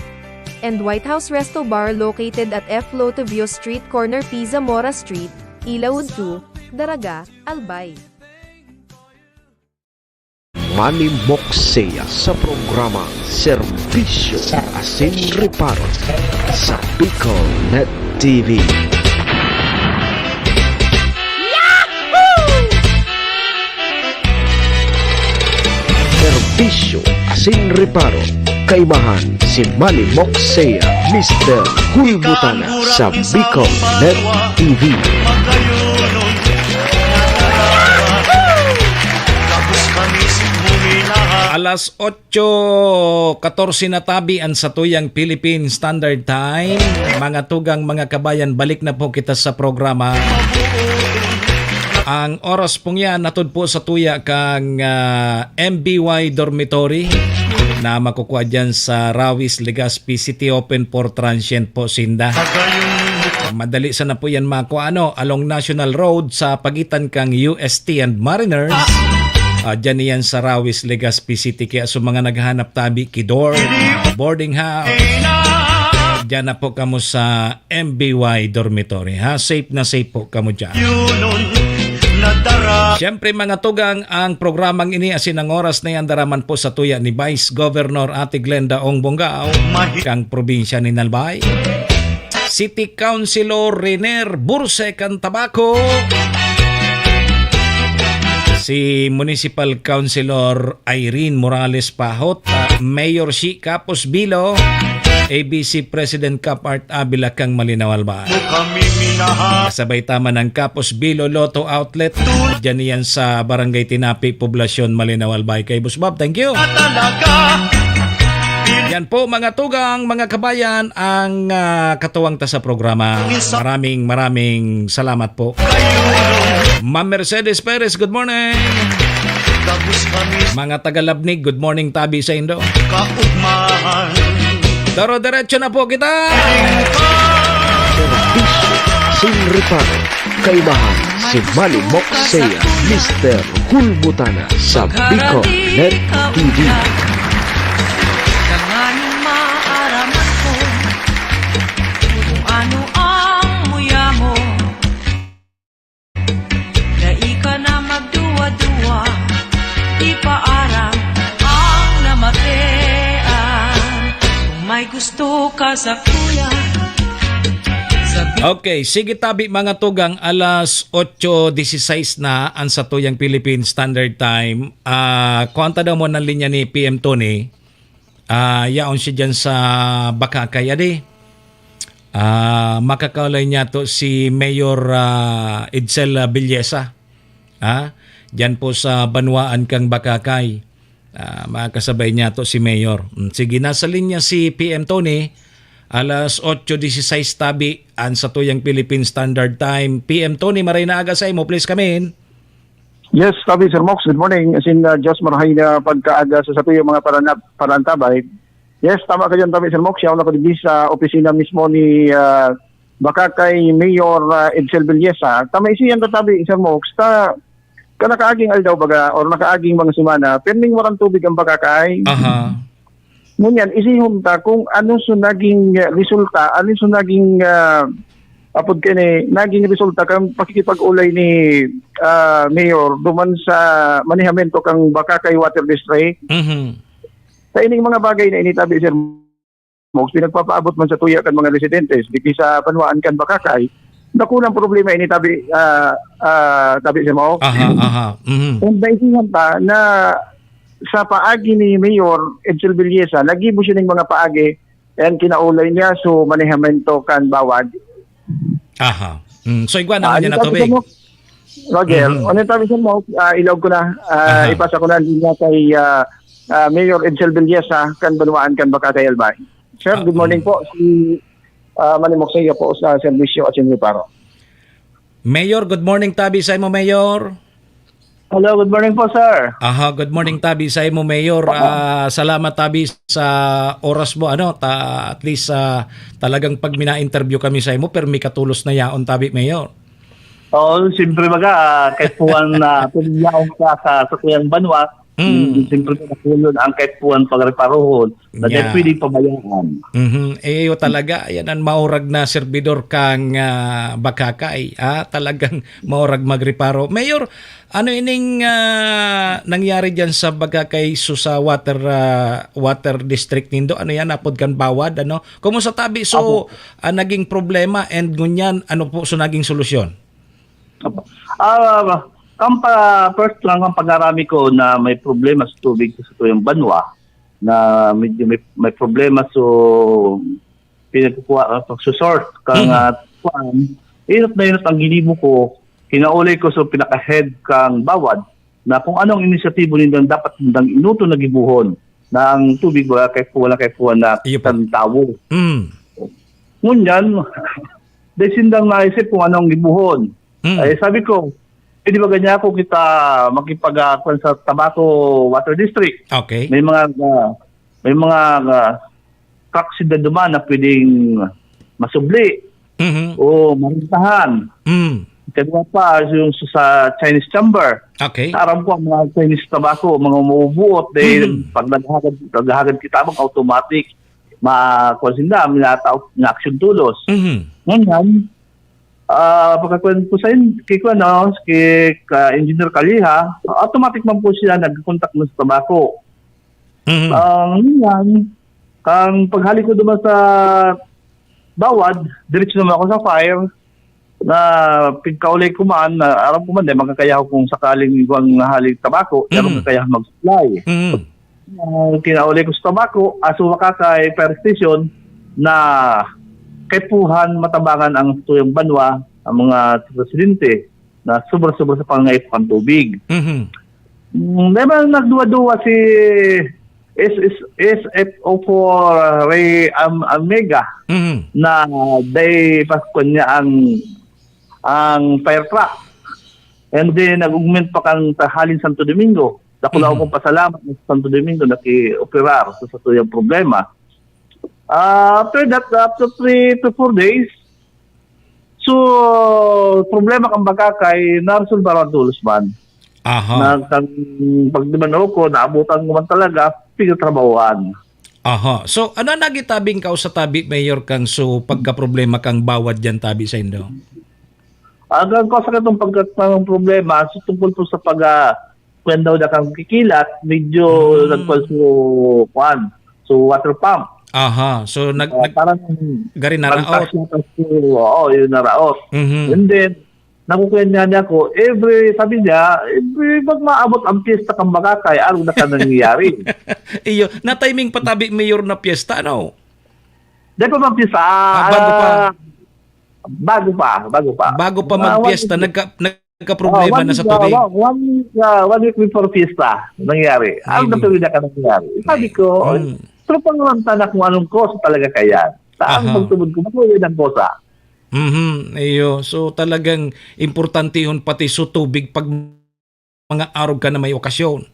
And White House Resto Bar, located at F Lotovio Street, corner P. Zamora Street, Ilaud two, Daraga, Albay. Manny Moxea sa programang Serbisyo Asin Reparo sa Bicol Net T V. Serbisyo Asin Reparo, kaimahan si Manny Moxea, Mister Hulbutana sa Bicol Net T V. Alas otso katorse na tabi an satuyang Philippine Standard Time. Mga tugang, mga kabayan, balik na po kita sa programa. Ang oras pong yan, hatod po satuya kang, ah, M B Y Dormitory na makukua dyan sa Rawis, Legazpi City. Open for transient po sinda. Madali sana po yan makua, ano, along National Road sa pagitan kang U S T and Mariners. Ah, dyan iyan sa Rawis, Legazpi City. Kaya sa mga naghahanap tabi, ki dorm, boarding house, dyan na po kamo sa M B Y Dormitory, ha? Safe na safe po kamo dyan. Siyempre, mga tugang, ang programang ini asin ang oras na yan daraman po satuya ni Vice Governor Ate Glenda Ong Bongao, kang probinsya ni Albay. City Councilor Riner Burse kan Tabaco, si Municipal Councilor Irene Morales Pahot, ah, Mayor Shi Capos Bilo, A B C President Cap Art Avila kang Malinaw, Albay. Sabay ta man ang Capos Bilo Lotto Outlet. Diyan iyan sa Barangay Tinapi, Poblacion, Malinaw, Albay. Kay Boss Bob, thank you. Yan po, mga tugang, mga kabayan, ang, ah, katuwang ta sa programa. Maraming, maraming salamat po. Ma'am Mercedes Perez, good morning. Mga taga Labnig, good morning tabi saindo. Doro-derecho na po kita. Serbisyo asin reparo, kaimahan si Manny Moxea, Mister Hulbutana sa Bicol Net T V. Tanganing maaraman ko kung ano ang muya mo. Dai ka na magduwa-duwa, ipaaram ang namatean. Kung may gusto ka sa kuya, sa Okay, sige tabi mga tugang, alas otso dieciséis na ang satuyang Philippine Standard Time. Ah, kuwanta daw mo ng linya ni P M Tony. Ah, yaon siya dyan sa Bakakay, adi. Ah, makakaulay niya to si Mayor, ah, Edsel, ah, Villesa. Ah, dyan po sa banwaan kang Bakakay. Ah, makakasabay niya to si Mayor. Mm, sige, nasa linya si P M Tony. Alas otso dieciséis tabi, ang satuyang Philippine Standard Time. P M Tony, maray na aga sa imo. Please come in. Yes, tabi, Sir Mox. Good morning. As in, uh, Diyos marahay na pagkaaga sa satuyang mga paranab-, parantabay. Yes, tama ka dyan, tabi, Sir Mox. Yaon ako digdi sa opisina mismo ni, ah, Bakakay Mayor, ah, Edsel Villesa. Tama, isiyan ta, tabi, Sir Mox. Ta, ka nakaaging aldaw baga or nakaaging mga semana, pirming waran tubig ang Bakakay. Aha. Ngunyan, isihon ta kung ano so naging, ah, resulta, ano so naging, ah, apod kini, naging resulta kan pakikipag-ulay ni, ah, Mayor duman sa manehamento kang Bakakay Water District. Mhm. Sa ining mga bagay na ini, tabi, Sir Mox, pinagpapaabot man sa tuya kan mga residentes, digdi sa banwaan kan Bakakay, dakulang problema ini, tabi, ah, ah, tabi, Sir Mox. Aha, aha. Mhm. And naisihan ta na sa paagi ni Mayor Edsel Villesa, nagibo siya ning mga paagi, and kinaulay niya, so, manehamento kan bawad. Aha. Mm. So, igwa Ah, naman niya ano na sabi tubig. Mo? Roger, Mhm. ano sabi mo? Ah, ilaog ko na. Ah, Aha. Ipasa ko na din niya kay, ah, ah, Mayor Edsel Villesa, kan banwaan kan Bakakay, Albay. Sir, Ah, good morning mm. po. Si, ah, Manimok sa iyo po sa serbisyo at siniparo. Mayor, good morning tabi sa imo, Mayor. Hello, good morning po, sir. Aha, good morning tabi sa imo, Mayor. Aha. Ah, salamat tabi sa oras mo, ano, ta at least, ah, talagang pag mina-interview kami sa imo, pero may katulos na yaon tabi, Mayor. Oo, siyempre baga, ah, kahit puwan na pagyaon ka sa, sa tuyang banwa, Mm. mm, siyempre nakulon ang kahit puwan pagreparohon na di Yeah. pwedeng pabayaan. Mhm. Eh, iyo talaga, yan ang maurag na serbidor kang, ah, Bakakay, ah, talagang maurag magreparo. Mayor, ano ining, ah, nangyari diyan sa Bakakay, so sa water, ah, water district nindo? Ano yan, apod kan bawad, ano? Kumusta tabi? So, Apo. ah, naging problema and ngunyan, ano po so naging solusyon? Apo. Ah, kan pa, first lang, ang pag-arami ko na may problema sa tubig sa tuyang banwa, na medyo may, may problema, so pinagkukuha, ah, pagsusort kang, Mm. ah, kuan, inot na inot ang ginibo ko, kinaulay ko, so pinaka-head kang bawad, na kung anong inisyatibo nindang dapat nindang inuto na gibuhon na ang tubig wala kay, wala kay kuwan na Iyo po. Kan tawo. Mm. Ngunyan, dahil sindang naisip kung anong gibuhon. Mm. Ay, sabi ko, "Pwede ba ganyan ako kita makipag, ah, kwan sa Tabaco Water District?" Okay. May mga, ah, may mga, ah, truck sila duman na pwedeng masubli Mhm. o marintahan. Mm. Kaya pa, yung sa Chinese chamber, Okay. aram ko ang mga Chinese tobacco, mga umuubuot, dahil Mm. pag naghagad, naghagad kita, mag automatic, ma-, kwan sila, minatao, na action tulos. Mhm. Ngunyan, ah, pagkakuan ko sa in-, kay kuan, no, kay ka Engineer Kaliha, automatic man po siya nag-contact na sa tobacco. Mhm. Ang yan, ang paghali ko duman sa bawad, diretso naman ako sa fire, na pigkaulay ko man, na aram ko man, di, makakayaw kung sakaling igwang nahali tabako, pero Mhm. makakayaw mag-supply. Mhm. Ah, kinaulay ko sa tabako, aso makakay fire station na kaipuhan matabangan ang tuyang banwa, ang mga residente na sobra-sobra sa pangangaipo kan tubig. Mhm. Mm, may mga nagduwa-duwa si S S, S F O four Ray Am-, Amega Mhm. na day Pasko niya ang, ang fire truck. And then, nag-augment pa kan halin Santo Domingo. Dakula Mhm. akong pasalamat sa Santo Domingo na ki-operar sa satuyang problema. Ah, after that, after three to four days, so, problema kan Bagakay, naresolbaran tolos man. Aha. Na kan pagdumano ko, naabutan ko man talaga, pigtrabahoan. Aha. So, ano ang nagitabing kao sa tabi, Mayor, kang so pagkaproblema kang bawad diyan tabi sa indo? Ang, ang cause ka itong pagkat-, ng problema, so tungkol po sa pag, ah, kwan daw na kang kikilat, medyo Hmm. nagpal so, kwan, so water pump. Aha, so nag-, Ah, nag-, parang gari na raot. Nagtas na tas ko, oo, yun na raot. Mhm. And then, nakukuyan nga niya ako, every, sabi niya, every pag maabot ang piyesta kan Makakay, arog na ka nangyayari. Iyo, na-timing pa tabi, Mayor, na piyesta, ano? Di pa man piyesta, Ah, bago pa. ah, bago pa, bago pa. Bago pa Ah, magpiyesta, one week. nagka-, nagkaproblema Ah, one na sa week, ah, tubig? wa-, one week, ah, one week before piyesta, nangyari. Ang Ayun. natuloy na ka nangyari. Sabi Ay. ko, Mm. "Pero pangramta na kung anong kosa talaga kaya." Sa ang Aha. pagtubod ko, "Bako, yan ang kosa." Mhm, iyo. So, talagang importantehon pati sa tubig pag mga arog ka na may okasyon.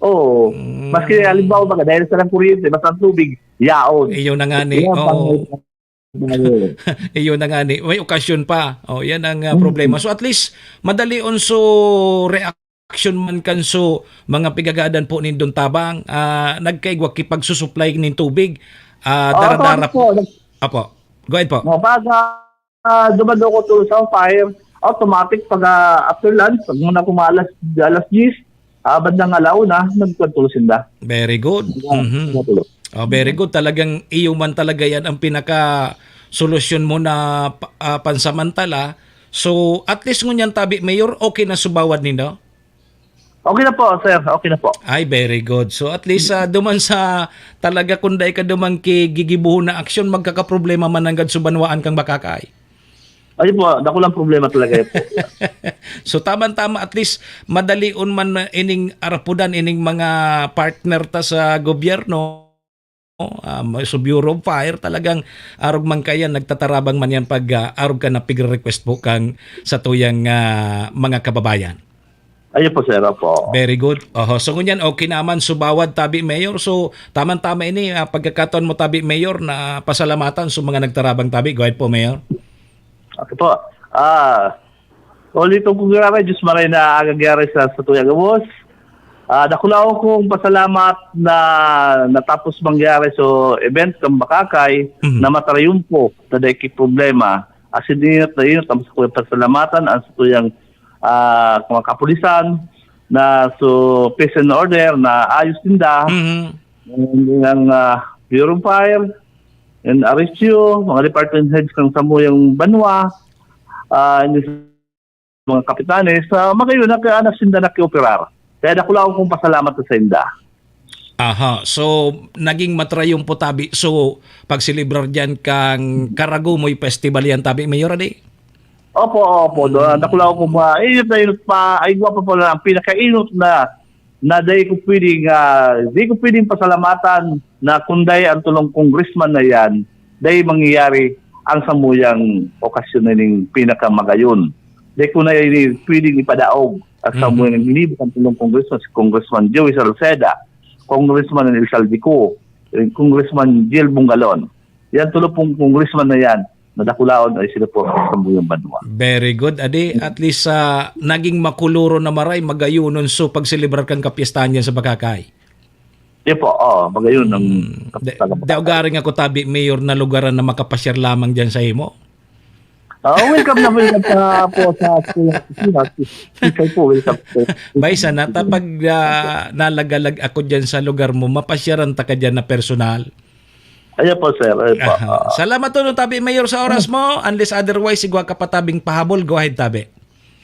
Oo. Mm. Maski halimbawa, baga, dahil sa lang kuryente, basta ang tubig, yaon. Iyo na nga ni, Kaya oo. pang-, Iyo na nga ni, may okasyon pa. Oh, yan ang, ah, Mm. problema. So, at least, madalion so reaction man kan so mga pigagadan po nindong tabang, ah, nagkaigwa kipagsusupply nin tubig. Ah, Oo, dara-dara sorry po. po. Apo. Go ahead po. No, pag, ah, ah, dumalo ko to sa fire, automatic pag, ah, after lunch, pag muna ko mga alas, alas diyes, ah, bandang ala una, nagkwentulo sinda. Very good. Yeah, Mhm. nagkwentulo. Oh, very good. Talagang iyo man talaga yan ang pinaka-solusyon mo na pa-, ah, pansamantala. So, at least ngunyan tabi, Mayor, okay na subawad nindo? Okay na po, sir. Okay na po. Ay, very good. So, at least, ah, duman sa talaga, kung dai ka duman ki gigibuhon na aksyon, magkakaproblema man nanggad sa banwaan kang Bakakay. Ayun po, dakulang problema talaga yun po. So, tamang-tama, at least, madalion man na ining arapudan, ining mga partner ta sa gobyerno, ah, may, sa Bureau of Fire, talagang arog man kayan, nagtatarabang man yan pag, ah, arog ka na pig-request po kang sa tuyang, ah, mga kababayan. Ayun po, sir, opo. Very good. Oho. So, ngunyan, okay naman, subawad tabi, Mayor. So, tamang-tama ini, ah, pagkakataon mo tabi, Mayor, na pasalamatan sa mga nagtarabang tabi. Go ahead po, Mayor. Okay po. Ah, ulit po, grabe, Diyos maray na agagyari sa, sa tuyang gabos. Ah, dakulaw kong pasalamat na natapos mangyari so event kan Bakakay Mhm. na matarayumpo na dai ki problema. As in, inot na inot ang sa tuyang pasalamatan, ang sa tuyang, ah, mga kapulisan na so peace and order na ayos ninda. Mhm. Ang, ang, ah, Bureau of Fire, and R S U, mga department heads kan samuyang banwa, ah, and mga kapitanes, ah, magayon na kaya na sinda nakioperar. Kaya dakulaw kong pasalamat sa inda. Aha. So, naging matrayumpo tabi. So, pagselebrar diyan kang Karagumoy Festival yan tabi, Mayor, adi? Opo, opo. Do-, Mm. dakulaw ko mga init na init pa. Ay, igwa pa pala ang pinakainot na, na dai ko pwedeng, ah, dai ko pwedeng pasalamatan na kunday ang tulong congressman na yan, dai mangyayari ang samuyang okasyon na ning pinakamagayon. Dai ko na ini pwedeng ipadaog ang Mhm. samuyang ginibo kan tulong congressman, si Congressman Joey Salceda, Congressman Elsaldico, eh, Congressman Jill Bungalon. Yan tulo pong congressman na yan, na dakulaon ay sila po sa samuyang banwa. Very good. Adi, at least, ah, naging makuluro na maray, magayonon so pagselebrar kan kapiestahan dyan sa Bakakay. Di po, oo, magayon ang Hmm. Di, kapistahan. Di, ugaring ako tabi, Mayor, na lugaran na makapasyar lamang dyan sa imo. Ah, welcome na welcome sa po sa, sa, sa, sa, po, welcome po. Bay, sana ta pag, ah, nalagalag ako dyan sa lugar mo, mapasyaran ta ka dyan na personal. Ayan po, sir. Ayan po. Aha. Ah. Salamat to, no, tabi, Mayor, sa oras mo. Unless otherwise, igwa ka pa tabing pahabol, go ahead, tabi.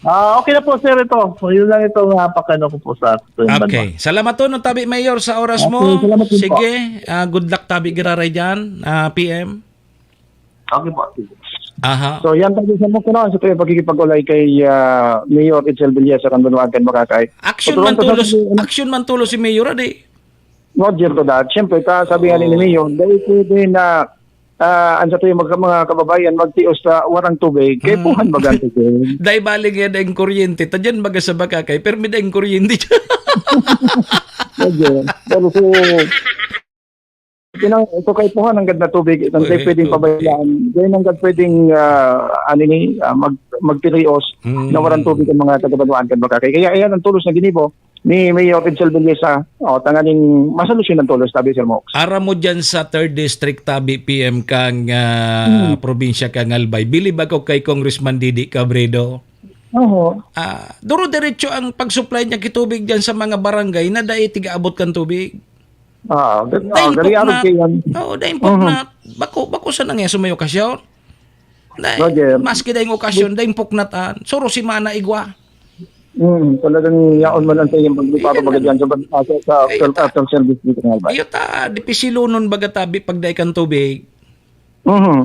Ah, okay na po, sir, ito. So, yun lang ito nga pakano ko po sa, sa yung Okay. banwa. Salamat to, no, tabi, Mayor, sa oras Okay, mo. salamat din po. Sige, ah, good luck, tabi, giraray dyan, ah, P M. Okay po, sige. Aha. So, yan tayo sa mga kuno, sa tuwing pagkikipag-ulay kay, ah, Mayor Edsel Villesa kan Banwaan kan Makakay. Action Pero man ang tulos, sasabi-, action man tulos si Mayor, adi. Roger to that. Siyempre, ta, sabi nga ni Oo. Mayor, dahil pwede na, ah, ang sa tuwing mga, mga kababayan, magtios sa warang tubig, kaya Hmm. puhan baga ang tubig. Dahil bali nga dahil kuryente, ta dyan baga sa Bakakay, pero may dahil kuryente dyan. Roger. Pero so, Pinang, ito kay puhan ang ganda tubig, itong Pwede, pwedeng tubig. pabayaan. Dahil ang pwedeng, ah, ano ni, ah, mag-, magtirios Mm. na walang tubig ang mga taga-Banwaan kan Bakakay. Kaya ayan ang tulos na ginibo ni Mayor Edsel Villesa. O, tanganing masolusyon ang tulos, tabi, Sir Mox. Aram mo dyan sa third district, tabi, P M kang, ah, Hmm. probinsya kang Albay. Bilib ako kay Congressman Didi Cabredo. Oho. Ah, duro-diretso ang pag-supply niya kitubig dyan sa mga barangay na dai tiga-abot kan tubig. Ah, gan- ah, Dahil gari arog puknat. Kaiyan. Oo, dahil Mhm. puknat. Bako, bako sa nangyay sa may okasyon. Dahil, Roger. Maski dahil okasyon, dahil puknatan. Suro si mana igwa. Mm, talagang yaon man ang sa iyang paglupa Iyan kumbaga lang. Diyan sa ban-, ah, sa, sa Ay, after, ta- after service dito nga ba? Iyo ta, dipisilonon baga tabi pag dahil kang tubig. Mhm.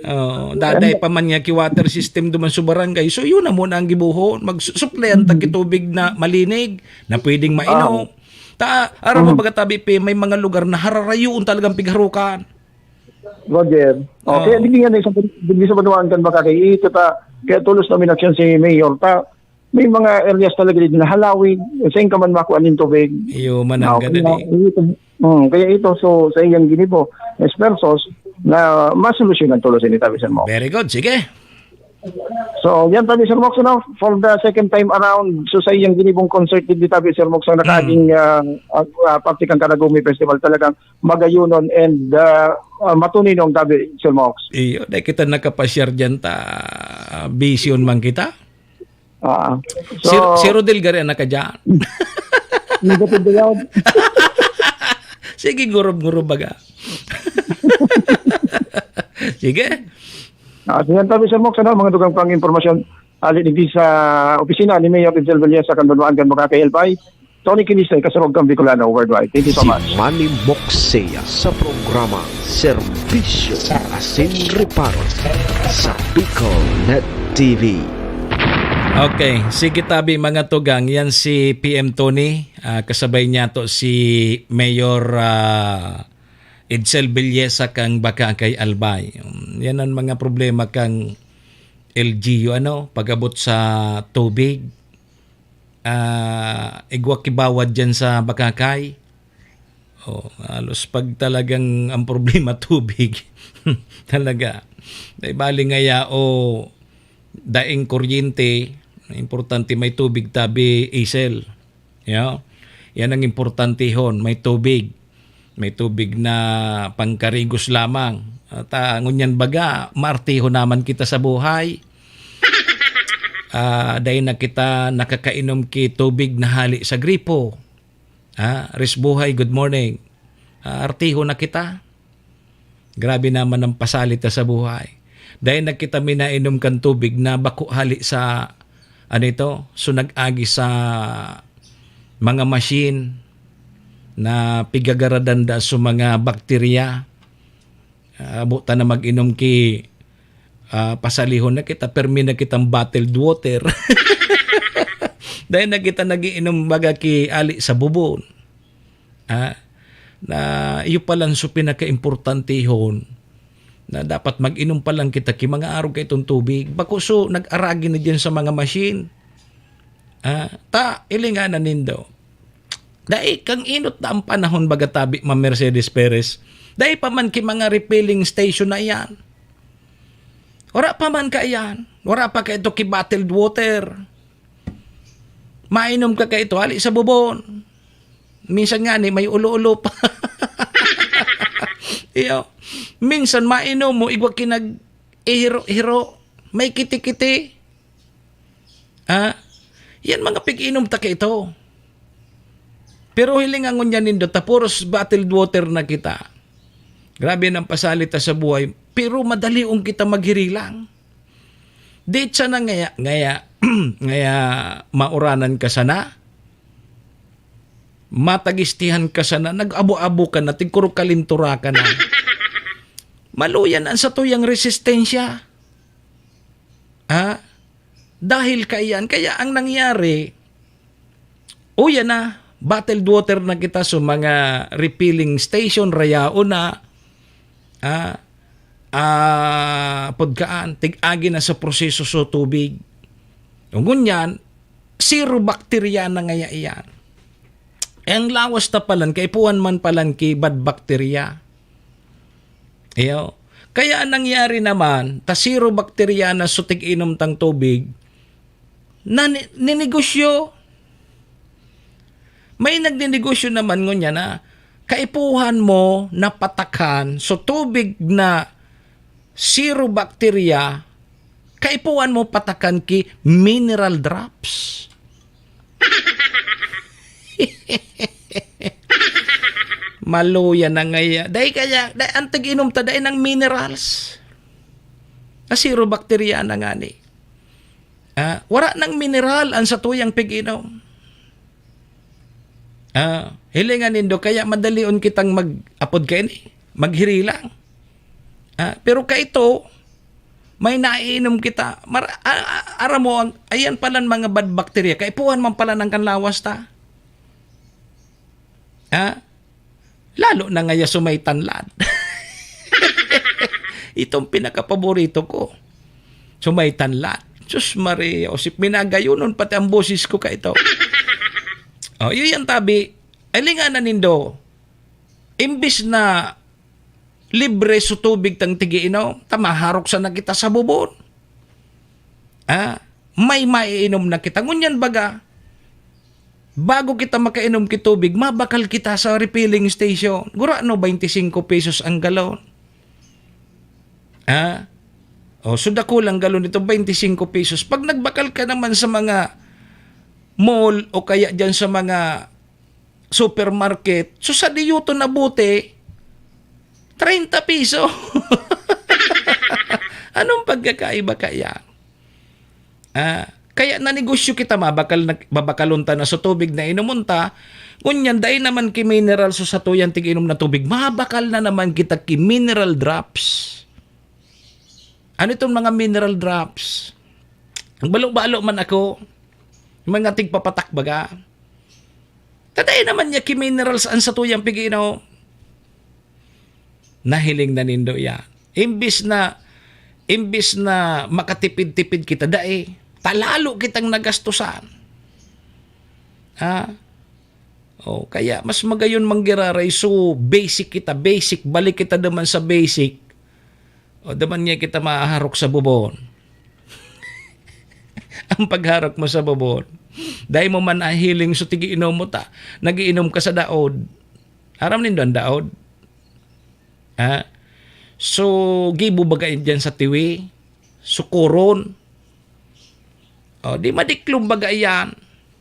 Oo, daday Ayan. Pa man nga ki water system duman sa barangay. So, yun na muna ang gibuhon. Magsusuplayan ta ki Mhm. Tubig na malinig, na pwedeng mainom. Ah. Ta, aram mo Mhm. baga tabi, Pi, may mga lugar na hararayoon talagang pigharukan. Roger. Oh, Oo. Kaya hindi nga na isang, hindi sa banwaan kan baka kay ito ta, kaya tulos na minaksyon si Mayor ta, may mga areas talaga dito na halawig, sa inka man makuha nin tubig. Iyo, manang Now, gada kaya di. Ito, mm, kaya ito, so, sa iyang ginibo, esfuerzos, na masolusyonan tulos ini tabi, Sir Mo. Very good, sige. So, yan tabi, Sir Mox, ano, for the second time around, so sa iyang ginibong concert, di tabi, Sir Mox, ang Mm. nakaaging, ah, ah, ah, parte kang Karagumi Festival, talagang magayunon and, ah, ah, matuninong tabi, Sir Mox. Iyo, dahil kita nakapasyar dyan ta, vision man kita. Ah, Si, so, si Rodel Gari anak ka dyan. Negative na yun. Sige, ngurub-ngurub baga. Sige. Ah, sige, tabi, Sir Mox, ano, mga dugang pang impormasyon. Ali, digdi sa opisina ni Mayor Edsel Vallesa, kan Banwaan, kan mga K L P I. Tony Kinisay, Kasurog, kan Bicolano, worldwide. Thank you so Si much. Manny Moxea sa programa Serbisyo asin Reparo sa Bicol Net T V. Okay, sige tabi, mga tugang, yan si P M Tony, ah, kasabay niya to si Mayor, ah, Edsel Vallesa kang Bacacay, Albay. Um, yan ang mga problema kang L G U, ano, pag-abot sa tubig. Ah, igwa ki bawad dyan sa Bacacay. Oh, halos pag talagang ang problema tubig, talaga. Dahil bali ngaya o daing kuryente, importante may tubig tabi, Isel. Yeah? Yan ang importantehon, may tubig. May tubig na pangkarigos lamang. At, ah, ngunyan baga, maartiho naman kita sa buhay. Ah, dai na kita nakakainom ki tubig na hali sa gripo. Ah, Ris Buhay, good morning. Ah, artiho na kita. Grabe naman ang pasalit ta sa buhay. Dai na kita minainom kan tubig na bako hali sa, ano ito, so nag-agi sa mga machine na pigagaradan da sa mga bakterya. Ah, abo ta na mag-inom ki, ah, pasalihon na kita, permi na kitang bottled water. Dai na kita nag-iinom baga ki ali sa bubon. Ah, na iyo pa lang so pinakaimportantehon na dapat mag-inom pa lang kita ki mga arog kaitong tubig. Bako so nag-aragi na diyan sa mga machine. Ah, ta, ilinganan nindo. Dai kang inot na ang panahon baga tabi, Ma'am Mercedes Perez. Dai pa man ki mga refilling station na iyan. Wala pa man ka iyan. Wala pa ka ito ki bottled water. Mainom ka kaito, hali sa bubon. Minsan nga ni, may ulo-ulo pa. Iyo. Minsan mainom mo, igwa kinag ihiro-hiro. May kiti-kiti. Ah, yan mga pig-inom ta kaito. Pero hilingan ngunyan nindo, ta puros bottled water na kita. Grabe nang pasalit ta sa buhay. Pero madalion kita maghirilang. Di sana ngaya, ngaya, ngaya mauranan ka sana. Matagistihan ka sana, nag-abo-abo ka na, tigkuro kalintura ka na. Maluyan ang satuyang resistensya. Ah, dahil kaiyan, kaya ang nangyari, uya na, bottled water na kita sa mga refilling station, rayaon na, ah, ah, pagkaan, tig-agi na sa proseso sa tubig. Ngunyan, zero bacteria na ngaya iyan. Eh, ang lawas ta palan, kaipuhan man palan ki bad bacteria. Iyo. Kaya ang nangyari naman, ta zero bacteria na sutig inom tang tubig, na ni-, ninegosyo. May nagninegosyo naman ngunyan na kaipuhan mo na patakan so tubig na zero bacteria, kaipuhan mo patakan ki mineral drops. Maluya na ngaya. Dai kaya, dai, ang tig-inom ta, dai nang minerals. Asirobacteria na ngani. Ah, wara nang mineral ang satuyang pig-inom. Ah, hilingan nindo, kaya madalion kitang mag-, apod kaini, maghirilang. Ah, pero kaito, may naiinom kita. Mar-, a-, a-, aram mo, ang, ayan palan mga bad bacteria, kaipuhan man pala nang kan lawas ta. Ha? Lalo na ngaya sumay tanlad. Itong pinakapaborito ko. Sumay tanlad. Sus Maria, Josep, minagayonon pati ang boses ko kaito. Oh, yun yan, tabi. Ay, linganan nindo. Imbis na libre so tubig tang tigi-inom, ta maharok sana kita sa bubon. Ah, may maiinom na kita. Ngunyan baga, bago kita makainom ki tubig, mabakal kita sa refilling station. Gurano, twenty-five pesos ang galon. Ah? O, so dakulang galon ito, twenty-five pesos. Pag nagbakal ka naman sa mga mall o kaya diyan sa mga supermarket, so sa diyoto na bote, treinta piso. Anong pagkakaiba kaya? Ah, kaya nanegosyo kita, mabakal na, babakalon ta na sa tubig na inomon ta, ngunyan dai naman ki mineral so satuyang tig-inom na tubig, mabakal na naman kita ki mineral drops. Ano itong mga mineral drops? Ang balo-balo man ako, mga tigpapatak baga. Tatay naman niya ki minerals ang satuyang pig-inom. Nahiling na nindo yan. Imbis na, imbis na makatipid-tipid kita, dai, ta lalo kitang nagastusan. Ha? Oh, kaya mas magayon manggiraray. So, basic kita, basic. Balik kita naman sa basic. O, daman niya kita maharok sa bubon. Ang pagharok mo sa bubon, dai mo man nahiling, so tigi-inom mo ta. Nagiinom ka sa daod. Aram nindo ang daod? Ha? So, gibo baga dyan sa tiwi, sukuron. O, di madiklom baga iyan.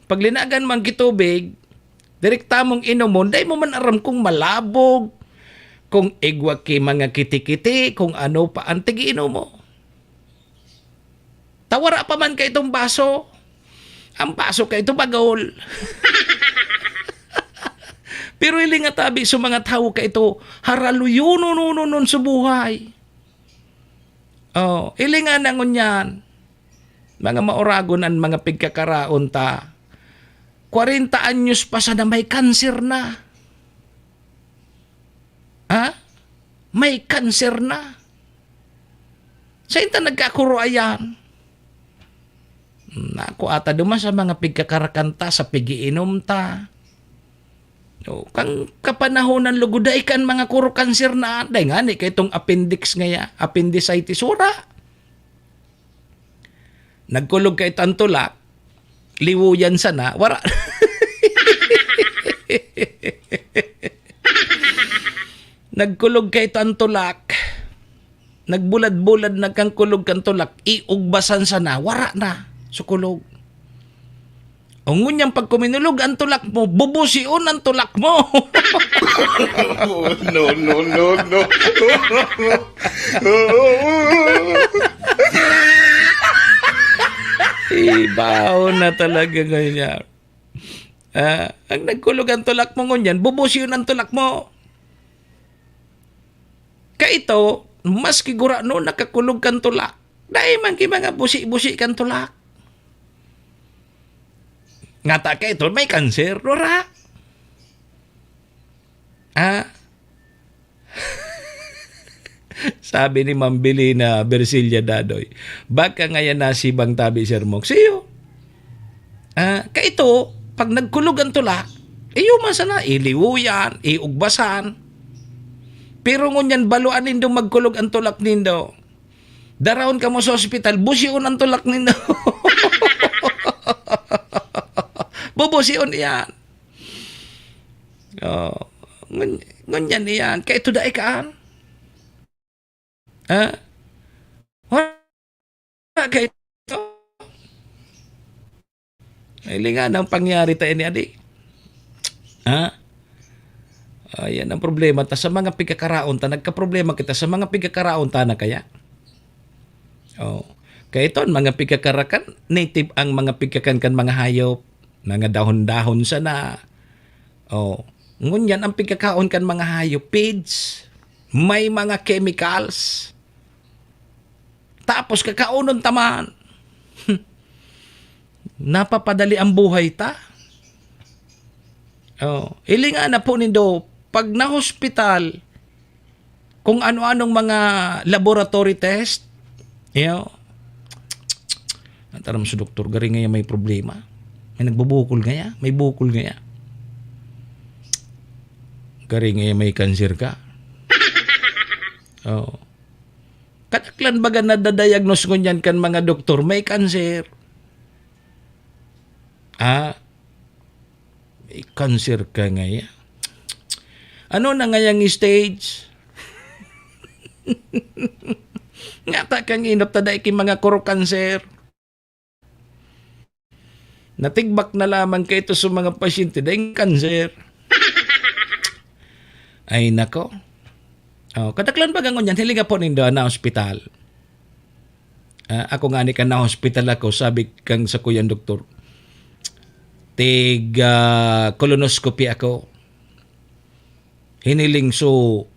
Pag linagan man kitubig, direkta mong inomon, dai mo man aram kung malabog, kung igwa ki mga kiti-kiti, kung ano pa ang tigi-inom mo. Ta wara pa man kaitong baso. Ang baso kaito bagol. Pero hiling nga tabi sa mga tawo kaito, haraluyonon sa buhay. Oh, hiling nga na ngunyan. Mga mauragon an mga pigkakaraon ta. Kwarenta anyos pa sana may kanser na. Ha? May kanser na. Sain ta nagkakuro ayan? Naku, ata duman sa mga pigkakarakan ta, sa pigiinom ta. O, kan kapanahonan lugod, dai kan mga kuro kanser na, dai ngani kay itong appendix ngaya, appendicitis, wara. Nagkulog kay tantulak, liwoyan sana, wara. Nagkulog kay tantulak, nagbulad-bulad na kan kulog kan tulak, iugbasan sana, wara na, sukulog. O ngunyan pag kuminulog ang tulak mo, bubusion ang tulak mo. Oh, no, no, no, no. Ibaw na talaga ngayon yan. Ah, ang nagkulog ang tulak mo ngunyan, bubusion ang tulak mo. Kaito, maski gurano nakakulog kan tulak, dai man ki mga busi-busi kan tulak. Ngata kaito, may kanser, wara. Ah? Sabi ni Ma'am Belina Bersilia Dadoy, "Baka ngayan nasibang tabi, Sir Mok." Siyo. Ah, kaito, pag nagkulog ang tulak, iyo man sana, iliwo yan, iugbasan. Pero ngunyan, baluan nindo magkulog ang tulak nindo. Daraon kamo sa ospital, busion ang tulak nindo. Bubusion iyan. Oh, ngun-, ngunyan iyan. Kaito dai kaan? Ha? Wala kaito. Ay, linga nang pangyari ta ini, adi. Ha? Ayan ang problema ta sa mga pigkakaraon ta, nagkaproblema kita sa mga pigkakaraon ta na kaya. Oh. Kaya ito, ang mga pigkakarakan, native ang mga pigkakan kan mga hayop, mga dahon-dahon sana. Oh. Ngunyan, ang pigkakaon kan mga hayop, feeds, may mga chemicals. Tapos kakaonon ta man. Napapadali ang buhay ta. Oh, ilinga na po nindo, pag na-hospital, kung ano-anong mga laboratory test, you know, ang taram sa doktor, gari ngaya may problema. May nagbubukol ngaya, may bukol ngaya. Gari ngaya may cancer ka. Oh. Kadaklan baga nadadiagnose ngunyan kan mga doktor, may cancer. Ah, may cancer ka ngaya. Ano na ngayang stage? Ngata kang inot ta dai ki mga kuro cancer. Natigbak na lamang kaito sa mga pasyente daing kanser. Ay, nako. Oh, kadaklan baga ngunyan, hilinga po nindo na ospital. Ah, ako nga ni kan na-hospital ako, sabi kang sakuyang doktor, "Tig, ah, colonoscopy ako." Hiniling so,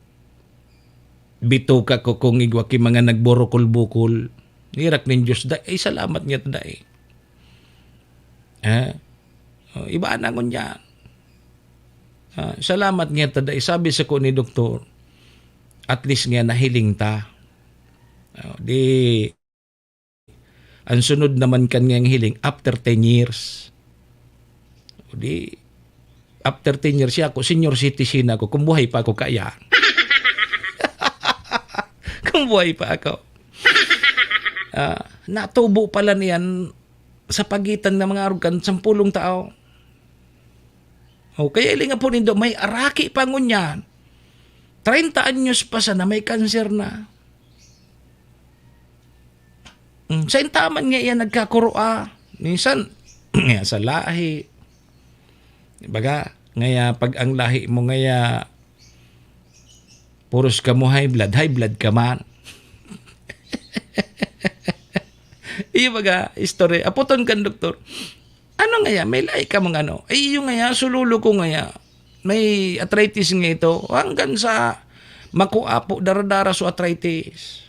bitoka ko kung igwa ki mga nagborokol-bokol. Herak nin Diyos, da-, ay, salamat niya ta dai. Ha? Oh, iba na ngunyan. Ah, salamat niya ta dai. Sabi sako ni doktor, at least nga nahiling ta. Oh, di, ang sunod naman kan ngayang hiling, after ten years. O di, after ten years, siya ako, senior citizen ako, kung buhay pa ako, kaya. Kung buhay pa ako. Ah, natubo pala niyan sa pagitan ng mga arog kan sampulong tao. O, kaya ilinga po nindo, may araki pa ngunyan. Treinta anyos pa sana, may kanser na. Mm, sa intaman nga iyan nagkakuro, ah. Minsan, nga sa lahi. Baga, ngaya pag ang lahi mo ngaya, puros ka mo high blood, high blood ka man. Iyo baga, istorya. Apoton kan doktor. Ano ngaya? May lahi ka mga ano? Ay, iyo ngaya, sulolo ko ngaya. May arthritis nga ito. Hanggang sa makuapo, daradara so arthritis.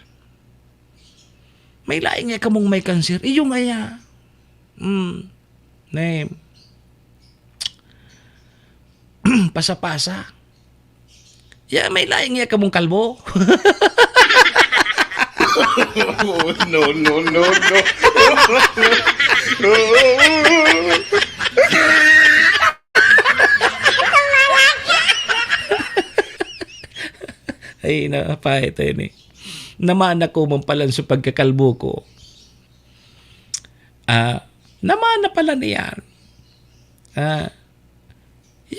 May lahi nga kamong may kanser. Iyo ngaya. Hmm. Name. Pasa-pasa. Ya, may lahi nga kamong kalbo. No, no, no, no. Ay, napahit yun eh. Namana ko man pala sa pagkakalbo ko. Ah, namana pala niyan. Ah,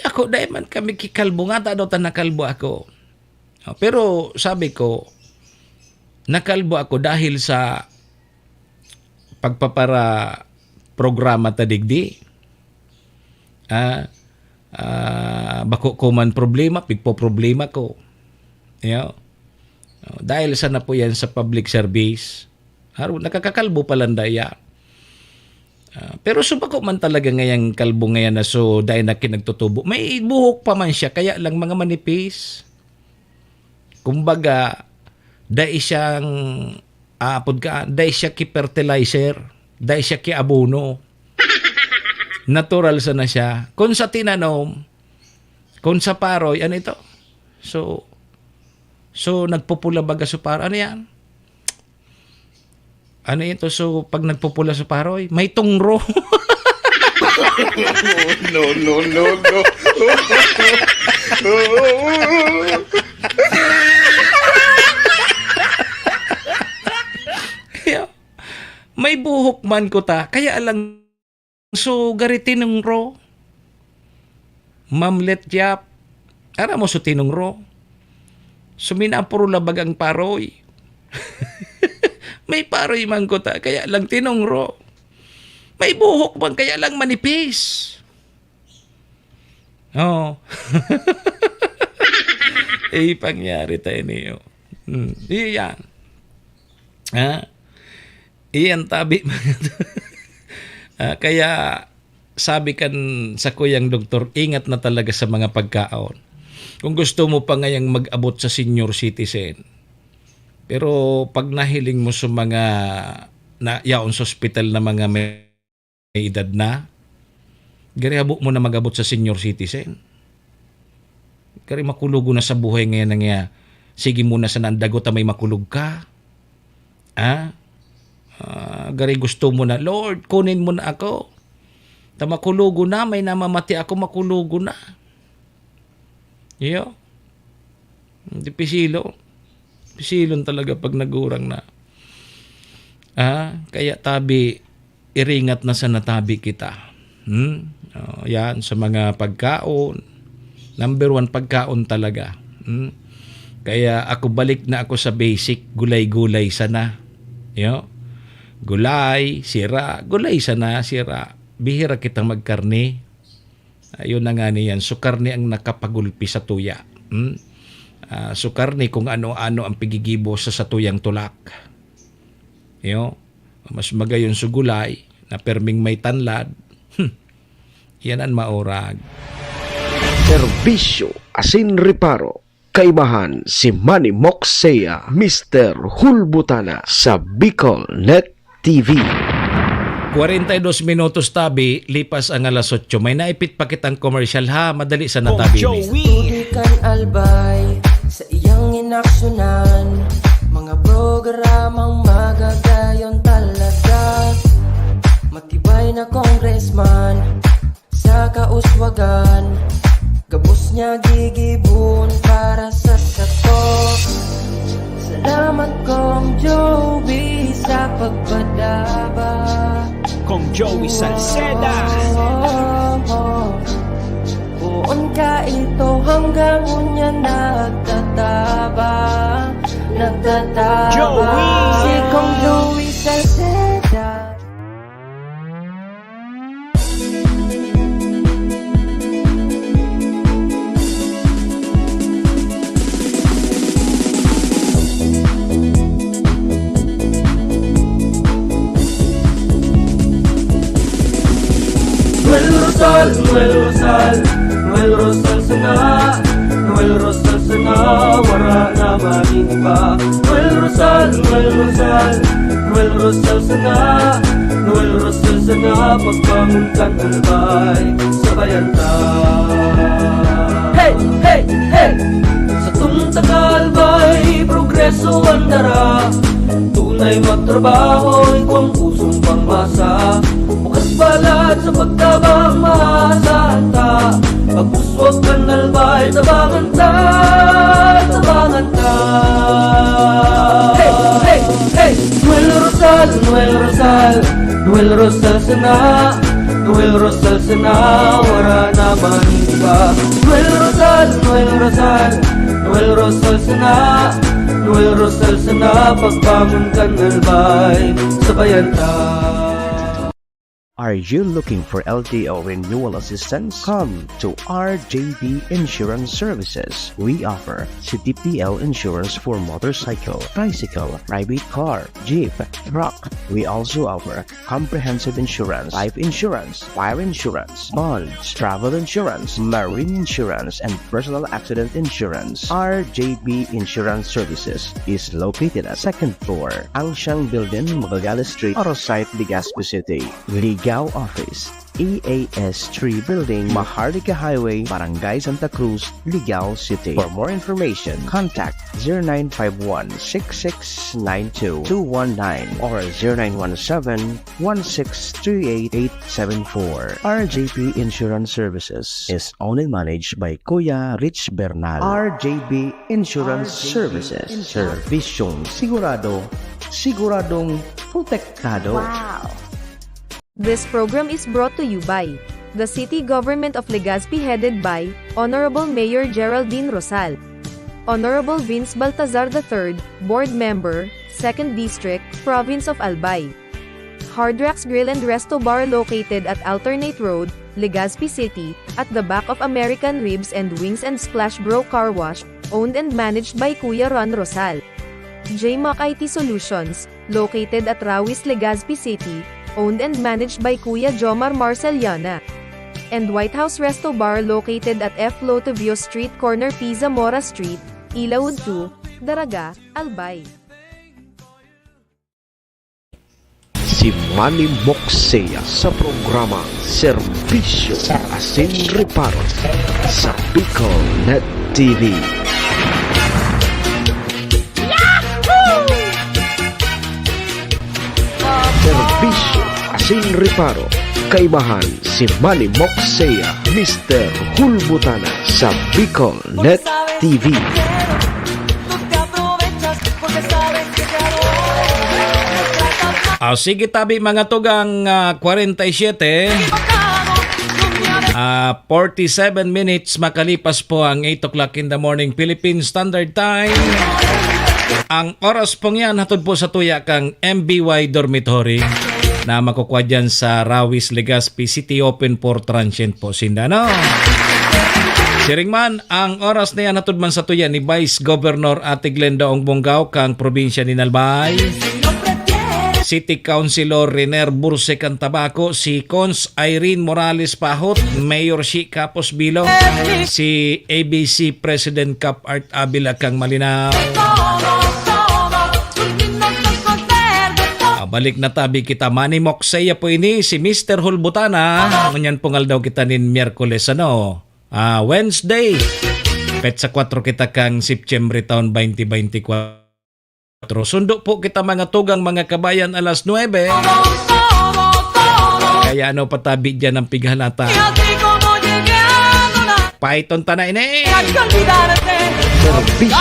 ako, dai man kami kikalbo nga, ta daw ta nakalbo ako. Ah, pero sabi ko, nakalbo ako dahil sa pagpapara-programa ta digdi. Ah, ah, bako ko man problema, pigpoproblema ko. Iyo. Oh, dahil sana po yan sa public service. Haro, nakakakalbo pa lang daya. Ah, pero so bako man talaga ngayang kalbo ngayan na so dai na kinagtutubo. May buhok pa man siya, kaya lang mga manipis. Kumbaga, dai siyang, ah, apod ka, dai siya ki fertilizer, dai siya ki abono. Natural sana siya. Kung sa tinanom, kung sa paroy, ano ito? So, so nagpupula baga sa paroy. Ano yan? Ano ito? So, pag nagpupula sa paroy, may tungro. No, no, no, no. Kaya, may buhok man ko ta, kaya lang so gari tinungro. Ma'am Letyap, aram mo so tinungro? So minapuro labag ang paroy. May paroy man ko ta, kaya lang tinungro. May buhok man, kaya lang manipis. Oo. Eh, pangyari tayo niyo. Hmm. Iyo yan. Ha? Iyan tabi, mga to. Ah, kaya sabi kan sakuyang doktor, ingat na talaga sa mga pagkaon. Kung gusto mo pa ngayang mag-abot sa senior citizen, pero pag nahiling mo sa mga na, yaon sa ospital na mga may edad na, gari habo mo na mag-abot sa senior citizen. Gari makulogo na sa buhay ngayon na nga, sige mo na sa nandagot ta may makulog ka. Ha? Ah, gari gusto mo na, "Lord, kunin mo na ako. Ta makulogo na, may namamati ako, makulogo na." Iyo. Dipisilo. Pisilon talaga pag nagurang na. Ah, kaya tabi, iringat na sa natabi kita. Hmm? Oh, yan, sa mga pagkaon. Number one, pagkaon talaga. Hmm? Kaya ako, balik na ako sa basic, gulay-gulay sana. Yo? Gulay, sira, gulay sana, sira. Bihira kita magkarne. Ayun na nga niyan, so karne ang nakapagulpi sa tuya. Hmm? Ah, so karne kung ano-ano ang pigigibo sa satuyang tulak. Yo, mas magayon so gulay na perming may tanlad. Hmm. Yan ang maurag. Serbisyo asin reparo. Kaibahan si Manny Moxea, Mister Hulbutana sa Bicol Net T V. Kwarenta y dos minutos tabi, lipas ang alas otso. May naipit pa kitang commercial ha, madali sa natabi. Kong Joey. Tubig kan Albay sa iyang inaksyonan, mga programang magagayon talaga. Matibay na congressman sa kauswagan, gabos niya gigibon para sa sato. Salamat, Kong Joey, sa pagpadaba. Kong Joey Salceda. Poon ka ito hanggang unya nagtataba, nagtataba. Joey! Si Kong Joey Salceda. Noel Rosal, Noel Rosal, Noel Rosal sana, Noel Rosal sana, wara na magin iba. Noel Rosal, Noel Rosal, Noel Rosal sana, Noel Rosal sana, pagbangon kan Albay, sabayan ta. Hey, hey, hey! Satong taga-Albay, progreso an dara. Tunay magtrabaho, igwang pusong pangmasa. Bukas balat sa pagtabang, maasahan ta. Pag-uswag kan Albay, tabangan ta, tabangan ta. Hey, hey, hey! Noel Rosal, Noel Rosal, Noel Rosal sana, Noel Rosal sana, wara na man iba. Noel Rosal, Noel Rosal, Noel Rosal sana, Noel Rosal sana, pagbangon kan Albay, sabayan ta. Are you looking for L T O renewal assistance? Come to R J B Insurance Services. We offer C T P L insurance for motorcycle, tricycle, private car, jeep, truck. We also offer comprehensive insurance, life insurance, fire insurance, bonds, travel insurance, marine insurance, and personal accident insurance. R J B Insurance Services is located at second floor, Angshang Building, Magallanes Street, Arosite, Legazpi City. Ligao Office, E A S three Building, Maharlika Highway, Barangay Santa Cruz, Ligao City. For more information, contact zero nine five one six six nine two two one nine or zero nine one seven one six three eight eight seven four. R J P Insurance Services is owned and managed by Kuya Rich Bernal. R J P Insurance Services. Servisyong sigurado, siguradong protektado. Wow! This program is brought to you by the City Government of Legazpi, headed by Honorable Mayor Geraldine Rosal, Honorable Vince Baltazar the third, Board Member, Second District, Province of Albay. Hard Rocks Grill and Resto Bar, located at Alternate Road, Legazpi City, at the back of American Ribs and Wings and Splash Bro Car Wash, owned and managed by Kuya Ron Rosal. J Mac I T Solutions, located at Rawis, Legazpi City, owned and managed by Kuya Jomar Marceliana. And White House Resto Bar, located at F Lotovio Street, corner P. Zamora Street, Ilaud two, Daraga, Albay. Si Manny Moxea sa programang Serbisyo Asin Reparo sa Bicol Net T V. Serbisyo Asin Reparo, kaibahan si Manny Moxea, Mister Hulbutana sa Bicol Net T V. Ah, sige tabi mga tugang, ah, kwarenta y siyete. Ah, forty-seven minutes makalipas po ang eight o'clock in the morning Philippine Standard Time. Ang oras pong yan, hatod po sa tuya kang M B Y Dormitory na makukuha dyan sa Rawis, Legazpi City, open for transient po sinda, no? Siring man, ang oras na yan, hatod man sa tuya ni Vice Governor Ate Glenda Ong Bongao kang probinsya ni Albay. City Councilor Riner Burse kan Tabaco, si Cons Irene Morales Pahot, Mayor Shi Capos Bilo, si A B C President Cap Art Abila kang Malinao. Ah, balik na tabi kita, Manny Moxea po ini, si Mister Hulbutana. Ngunyan pong aldaw kita nin Miyerkules, ano? Ah, Wednesday. Petsa kwatro kita kang Septyembre taon twenty twenty-four. Sundo po kita, mga tugang, mga kabayan, alas nuebe. Kaya ano patabi dyan ang pighalata? Paiton ta na ini. Serbisyo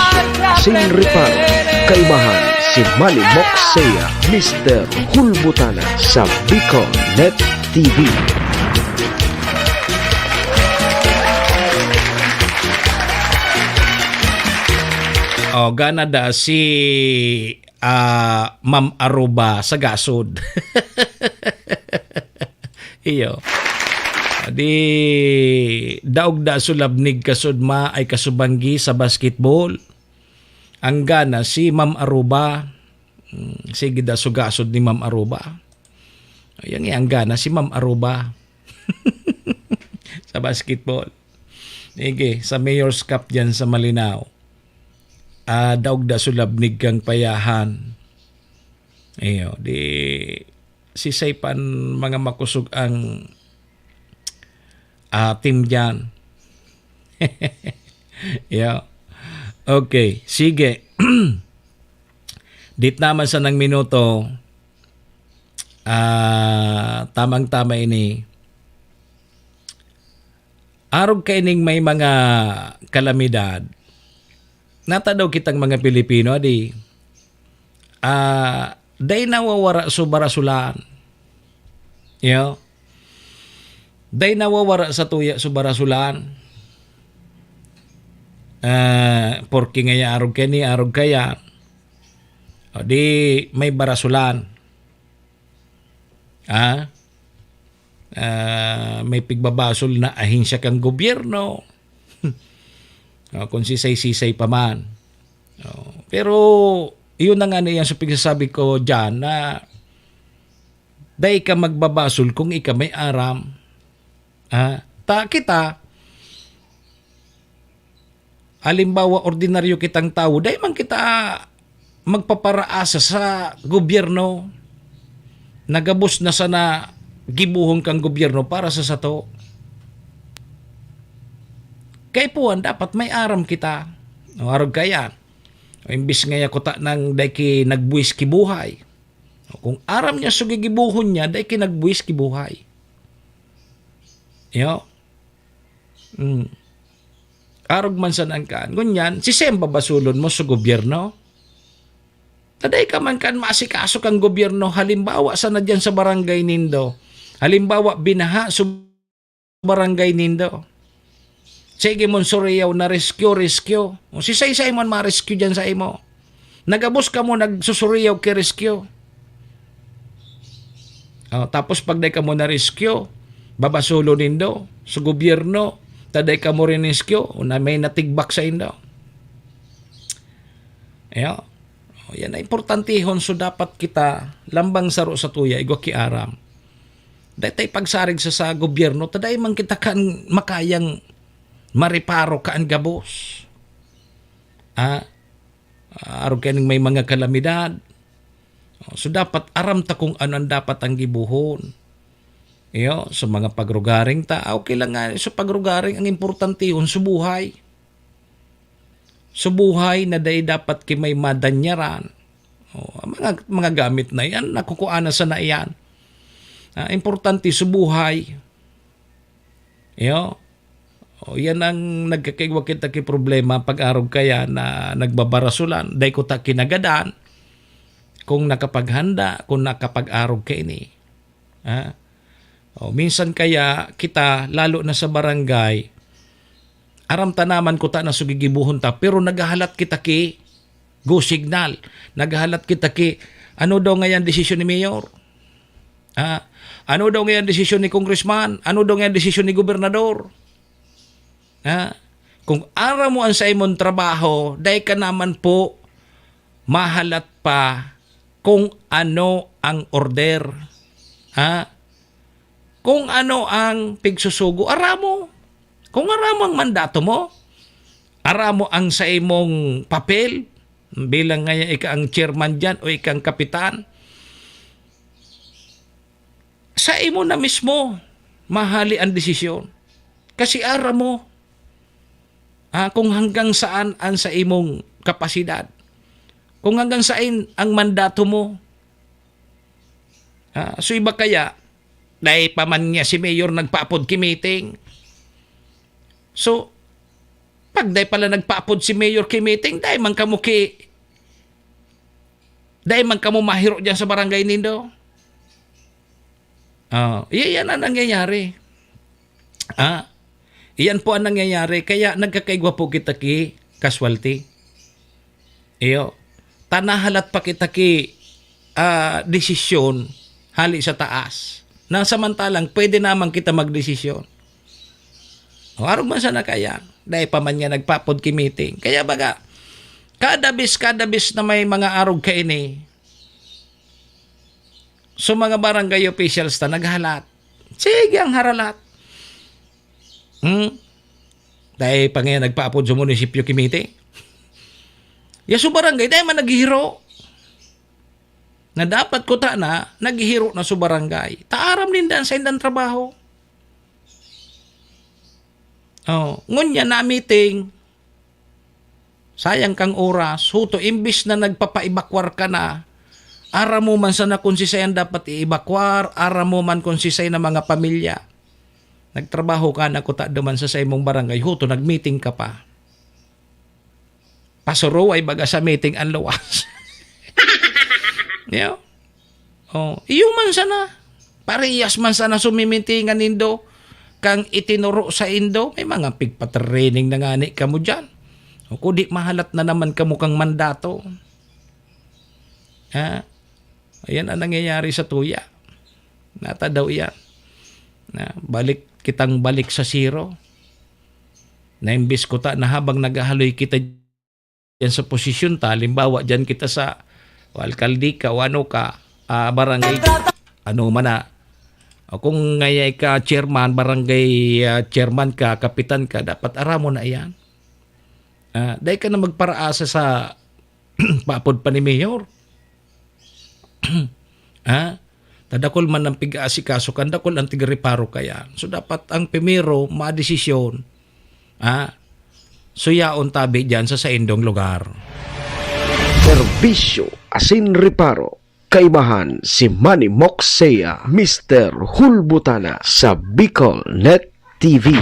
Asin Reparo, kaibahan si Manny Moxea, Mister Hulbutana sa Bicol Net T V. O, gana da si ah, Ma'am Aruba sa gasod. Iyo. Di daog da sulabnig kasud ma ay kasubanggi sa basketball. Ang gana si Ma'am Aruba. Hmm, sige da sugasod ni Ma'am Aruba. Ayan nga, ang gana si Ma'am Aruba. Sa basketball. Sige, sa Mayor's Cup dyan sa Malinao. Ah, daog da sulabnig kang payahan. Iyo, di sisay pan mga makusog ang ah, team dyan. Yeah. Okay, sige. Dit naman sa nang minuto, ah, tamang-tama ini. Arog kaining may mga kalamidad, natadaw kitang mga Pilipino, di, ah, dai nawawara so barasulan. Yo. Dai nawawara sa tuya so barasulan. Ah, porke ngaya arog kani, arog kaya. O di may barasulan. Ah? Ah, may pigbabasol na ahensya kan gobyerno. Ah, kung sisay-sisay pa man. Oh, pero iyon na nga na iyang sa pagsasabi ko diyan na dai ka magbabasol kung ika may aram. Ah, ta kita, halimbawa, ordinaryo kitang tawo, dai man kita magpaparaasa sa gobyerno. Nagabos na sana gibohon kang gobyerno para sa sato. Kaipuhan, dapat may aram kita. O, arog kaya. O, imbis nga yakuta nang dai ki nagbuwis ki buhay. O, kung aram niya so gigibohon niya, dai ki nagbuwis ki buhay. Yo. Mm. Arog man san ang kan. Ngunyan, sisay ang babasulon mo sa gobyerno? Taday ka man kan maasikaso kang gobyerno, halimbawa sana dyan sa barangay nindo. Halimbawa, binaha sa barangay nindo. Sige mon suriyaw na rescue, rescue. O, si saysay man ma-rescue dyan sa imo. Nagabos ka mo, nagsusuriyaw ki rescue. O, tapos pag dai ka mo na-rescue, Babasolo nindo sa gobyerno, ta dai kamo riniskyo na may natigbak saindo. Ayo. Yan na importantehon. So, dapat kita lambang saro sa tuya, igwa ki aram. Dai tay pagsarig sa, sa gobyerno, ta dai man kita kan makayang mareparo kan gabos. Ah, arog kaning may mga kalamidad. So, dapat aram ta kung ano ang dapat ang gibohon. Iyo, sa mga pagrugaring ta, ah, okay lang nga, sa pagrugaring, ang importantehon, sa buhay. Sa buhay na dai dapat ki may madanyaran. Oh, ang mga, mga gamit na yan, nakukuha na sana yan. Ah, importante sa buhay. Iyo. O, yan ang nagkakaigwa kita ki problema pag arog kaya na nagbabarasulan. Dai ko ta kinagadan kung nakapaghanda, kung nakapag-arog ka ini. Ha? O, minsan kaya kita, lalo na sa barangay, aram ta naman kuta na sugigibuhon ta, pero naghahalat kita ki go signal. Naghahalat kita ki, ano daw ngayon desisyon ni Mayor? Ha? Ano daw ngayon desisyon ni Congressman? Ano daw ngayon desisyon ni Gobernador? Ha? Kung aram mo ang sa imong trabaho, dai ka naman po mahalat pa kung ano ang order. Ha? Kung ano ang pigsusugo, aram mo. Kung aram mo ang mandato mo, aram mo ang sa imong papel, bilang ngayon ika ang chairman dyan o ika ang kapitan, sa imo na mismo mahali ang desisyon. Kasi aram mo, ah, kung hanggang saan ang sa imong kapasidad. Kung hanggang saan ang mandato mo. Ah, so iba kaya, dai pa man niya si Mayor nagpaapod ki meeting. So, pag dai pala nagpaapod si Mayor ki meeting, dai man kamo ki, dai man kamo mahiro dyan sa barangay nindo. Ah, iya-, yan ang nangyayari. Ah, iyan po ang nangyayari. Kaya nagkakaigwa po kita ki casualty. Iyo. Ta nahalat pa kita ki, ah, desisyon hali sa taas. Na samantalang pwede naman kita magdesisyon. O, arog man sana kaya. Dai pa man niya nagpaapod ki meeting. Kaya baga, kada bis, kada bis na may mga arog kaini, so, mga barangay officials ta naghalat. Sige ang haralat. Hmm? Dai pa ngayon nagpaapod sa munisipyo ki meeting. Ya sa barangay, dai man naghihiro. Na dapat kuta na, naghihiro na sa barangay. Ta aram ninda ang saindang trabaho. Oh, ngunya na meeting, sayang kang oras, huto, imbis na nagpapaibakwar ka na, aram mo man sana kung sisay ang dapat iibakwar, aram mo man kung sisay na mga pamilya. Nagtrabaho ka na kuta duman sa saimong barangay, huto, nag-meeting ka pa. Pasuruway baga sa meeting ang luwas. Yo? Oh, iyo man sana. Parehas man sana sumimitingan nindo kang itinuro sa indo. May mga pigpatraining na ngani kamo diyan. O kung di mahalat na naman kamo kang mandato. Ha? Ayan ang nangyayari sa tuya. Nata daw iyan. Na balik kitang balik sa zero. Na imbis kuta na habang naghahaloy kita diyan sa posisyon ta, halimbawa, diyan kita sa, o, alkalde ka, o ano ka, ah, barangay, ano man na, o kung ngayay ka chairman, barangay, ah, chairman ka, kapitan ka, dapat aram mo na iyan. Ah, dai ka na magparaasa sa paapod pa ni Mayor. Ha? Ta dakul man ang pig-aasikaso kan, dakul ang tigreparo kaya. So, dapat ang primero, madesisyon, ha? Suyaon tabi diyan sa saindong lugar. Serbisyo asin reparo. Kaibahan si Manny Moxea, Mister Hulbutana sa Bicol Net T V.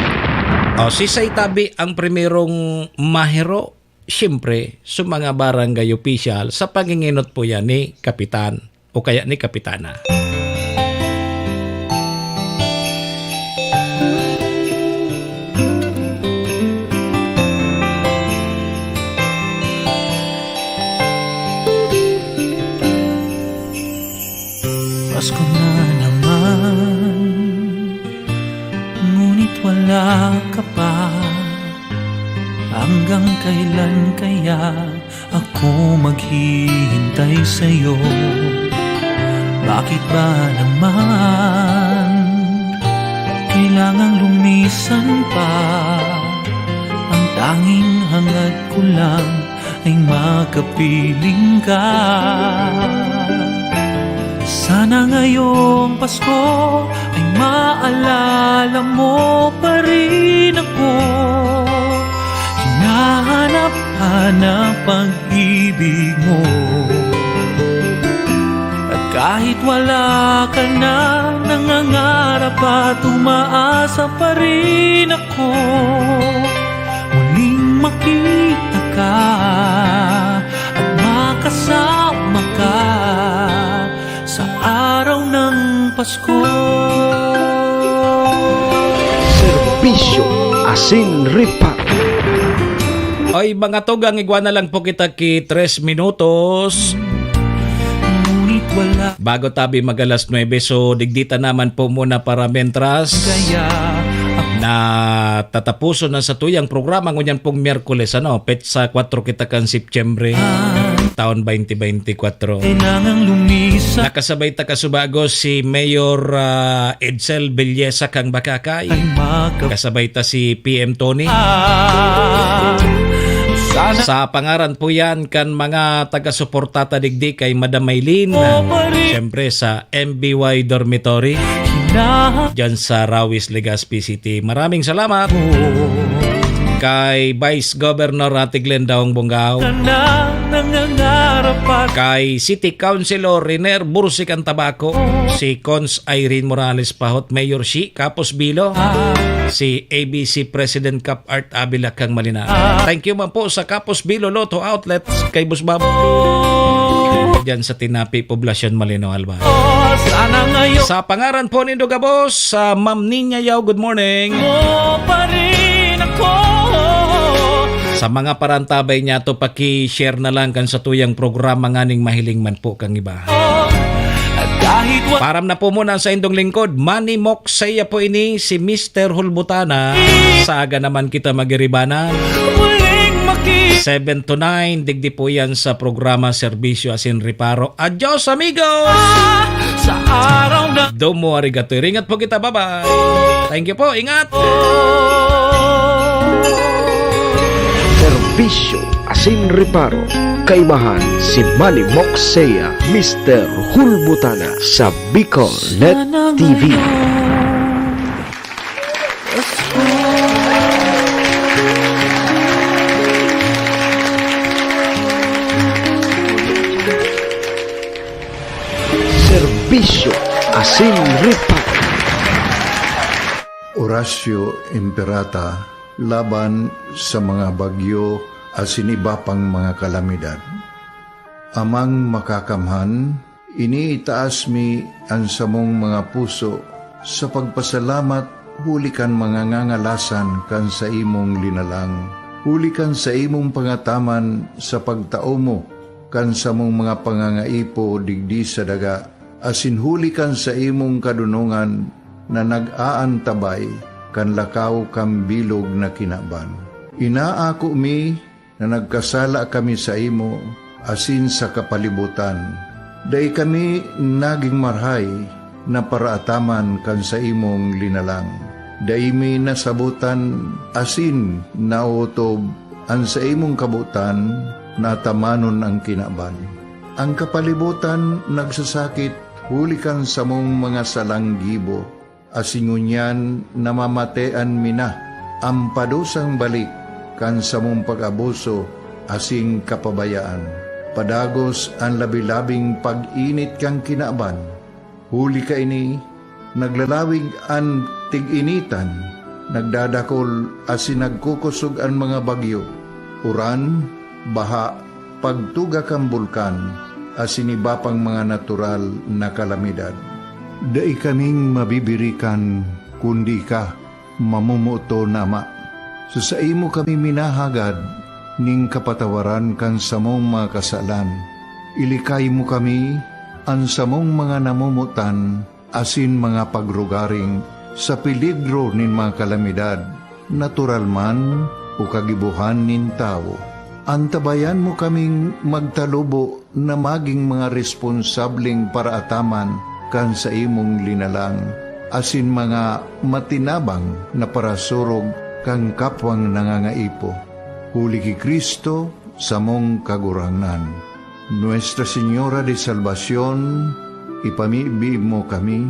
O, sisay tabi ang primerong mahiro? Siyempre, sa mga barangay official, sa panginginot po yan ni Kapitan o kaya ni Kapitana. Pasko na naman. Kaya ako maghihintay sa'yo. Bakit ba naman kailangang lumisan pa? Ang tanging hangad ko lang ay makapiling ka. Sana ngayong Pasko ay maalala mo pa rin ako. Hinahanap-hanap ang pag-ibig mo. At kahit wala ka na, nangangarap at umaasa pa rin ako. Muling makita ka at makasama ka sa araw ng Pasko. Serbisyo asin reparo. Oy, mga tugang, igwa na lang po kita ki tres minutos. Ngunit wala. Bago tabi mag alas nuebe, so digdita naman po muna para mentras. Kaya ako na tatapuson na sa tuyang programa ngunyan pong Miyerkules, ano, petsa kwatro kita kan Setyembre, taon twenty twenty-four. Kailangang lumisan. Nakasabay ta kasubago si Mayor, ah, Edsel Villesa kang Bakakay. Ay, maka- Kasabay ta si P M Tony. Ah, sana. Sa pangaran po yan kan mga taga-suporta ta digdi kay Madam Maylin. O, pa rin. Siyempre sa M B Y Dormitory. Hinaha- Diyan sa Rawis, Legazpi City. Maraming salamat. Kay Vice Governor Ate Glenn Daong Bongao. Kay City Councilor Riner Bursik Antabaco, si Cons Irene Morales Pahot, Mayor Shi Kapos Bilo, si A B C President Cap Art Avila kang Malinaw. Thank you man po sa Kapos Bilo Lotto Outlets kay Boss Bob. Diyan sa Tinapi, Poblacion Malinaw, Albay. Sa pangaran po nindo gabos, sa Ma'am Ninya Yao, good morning. Mo pa rin ako. Sa mga parantabay niya to, paki-share na lang kan sa tuyang programa nganing mahiling man po kang iba. At kahit wa- Param na po muna sa indong lingkod, Manny Moksaya po ini, si Mister Hulbutana. Sa aga naman kita magiribanan. Muling maki- Seven to nine, digdi po yan sa programa Serbisyo Asin Reparo. Adios, amigos! Sa araw na Domo arigato. Ringat po kita. Bye-bye. Thank you po. Ingat. Serbisyo asin reparo. Kaibahan si Manny Moksea, Mister Hulbutana sa Bicol Net T V. Serbisyo asin reparo. Orasyo Imperata laban sa mga bagyo asin iba pang mga kalamidad. Amang Makakamhan, iniitaas mi an samong mga puso sa pagpasalamat huli kan mga ngangalasan kan saimong linalang, huli kan saimong pangataman sa pagtao mo kan samong mga pangangaipo digdi sa daga, asin huli kan saimong kadonongan na nag-aantabay kan lakaw kan bilog na kinaban. Inaako mi na nagkasala kami saimo asin sa kapalibotan. Dai kami nagin marahay na paraataman kan saimong linalang. Dai mi nasabotan asin naotob an saimong kabotan na atamanon an kinaban. An kapalibotan nagsasakit huli kan samong mga salang gibo, asin ngunyan namamatean mi na an padusang balik kan samong pag-abuso asin kapabayaan. Padagos an labi-labing pag-init kan kinaban. Huli kaini, naglalawig an tig-initan, nagdadakol asin nagkukosog an mga bagyo, uran, baha, pagtuga kan bulkan, asin iba pang mga natural na kalamidad. Dai kaming mabibirikan, kundi ika, mamomoton na Ama. Sa saimo kami minahagad nin kapatawaran kan samong mga kasalan. Ilikay mo kami, an samong mga namomotan, asin mga pagrugaring sa peligro nin mga kalamidad, natural man o kagibohan nin tawo. Antabayan mo kaming magtalubo na magin mga responsableng paraataman kan saimong linalang, asin mga matinabang na parasurog kan kapwang nangangaipo. Huli ki Cristo, samong Kagurangnan. Nuestra Señora de Salvacion, ipamibi mo kami.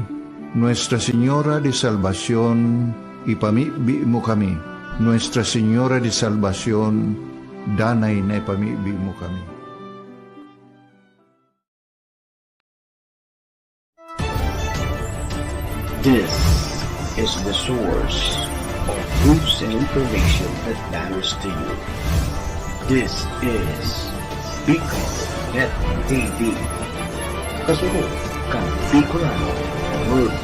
Nuestra Señora de Salvacion, ipamibi mo kami. Nuestra Señora de Salvacion, danay na ipamibi mo kami. This is the source of news and information that matters to you. This is Bicol Net T V. Kasunod kan Bicolano World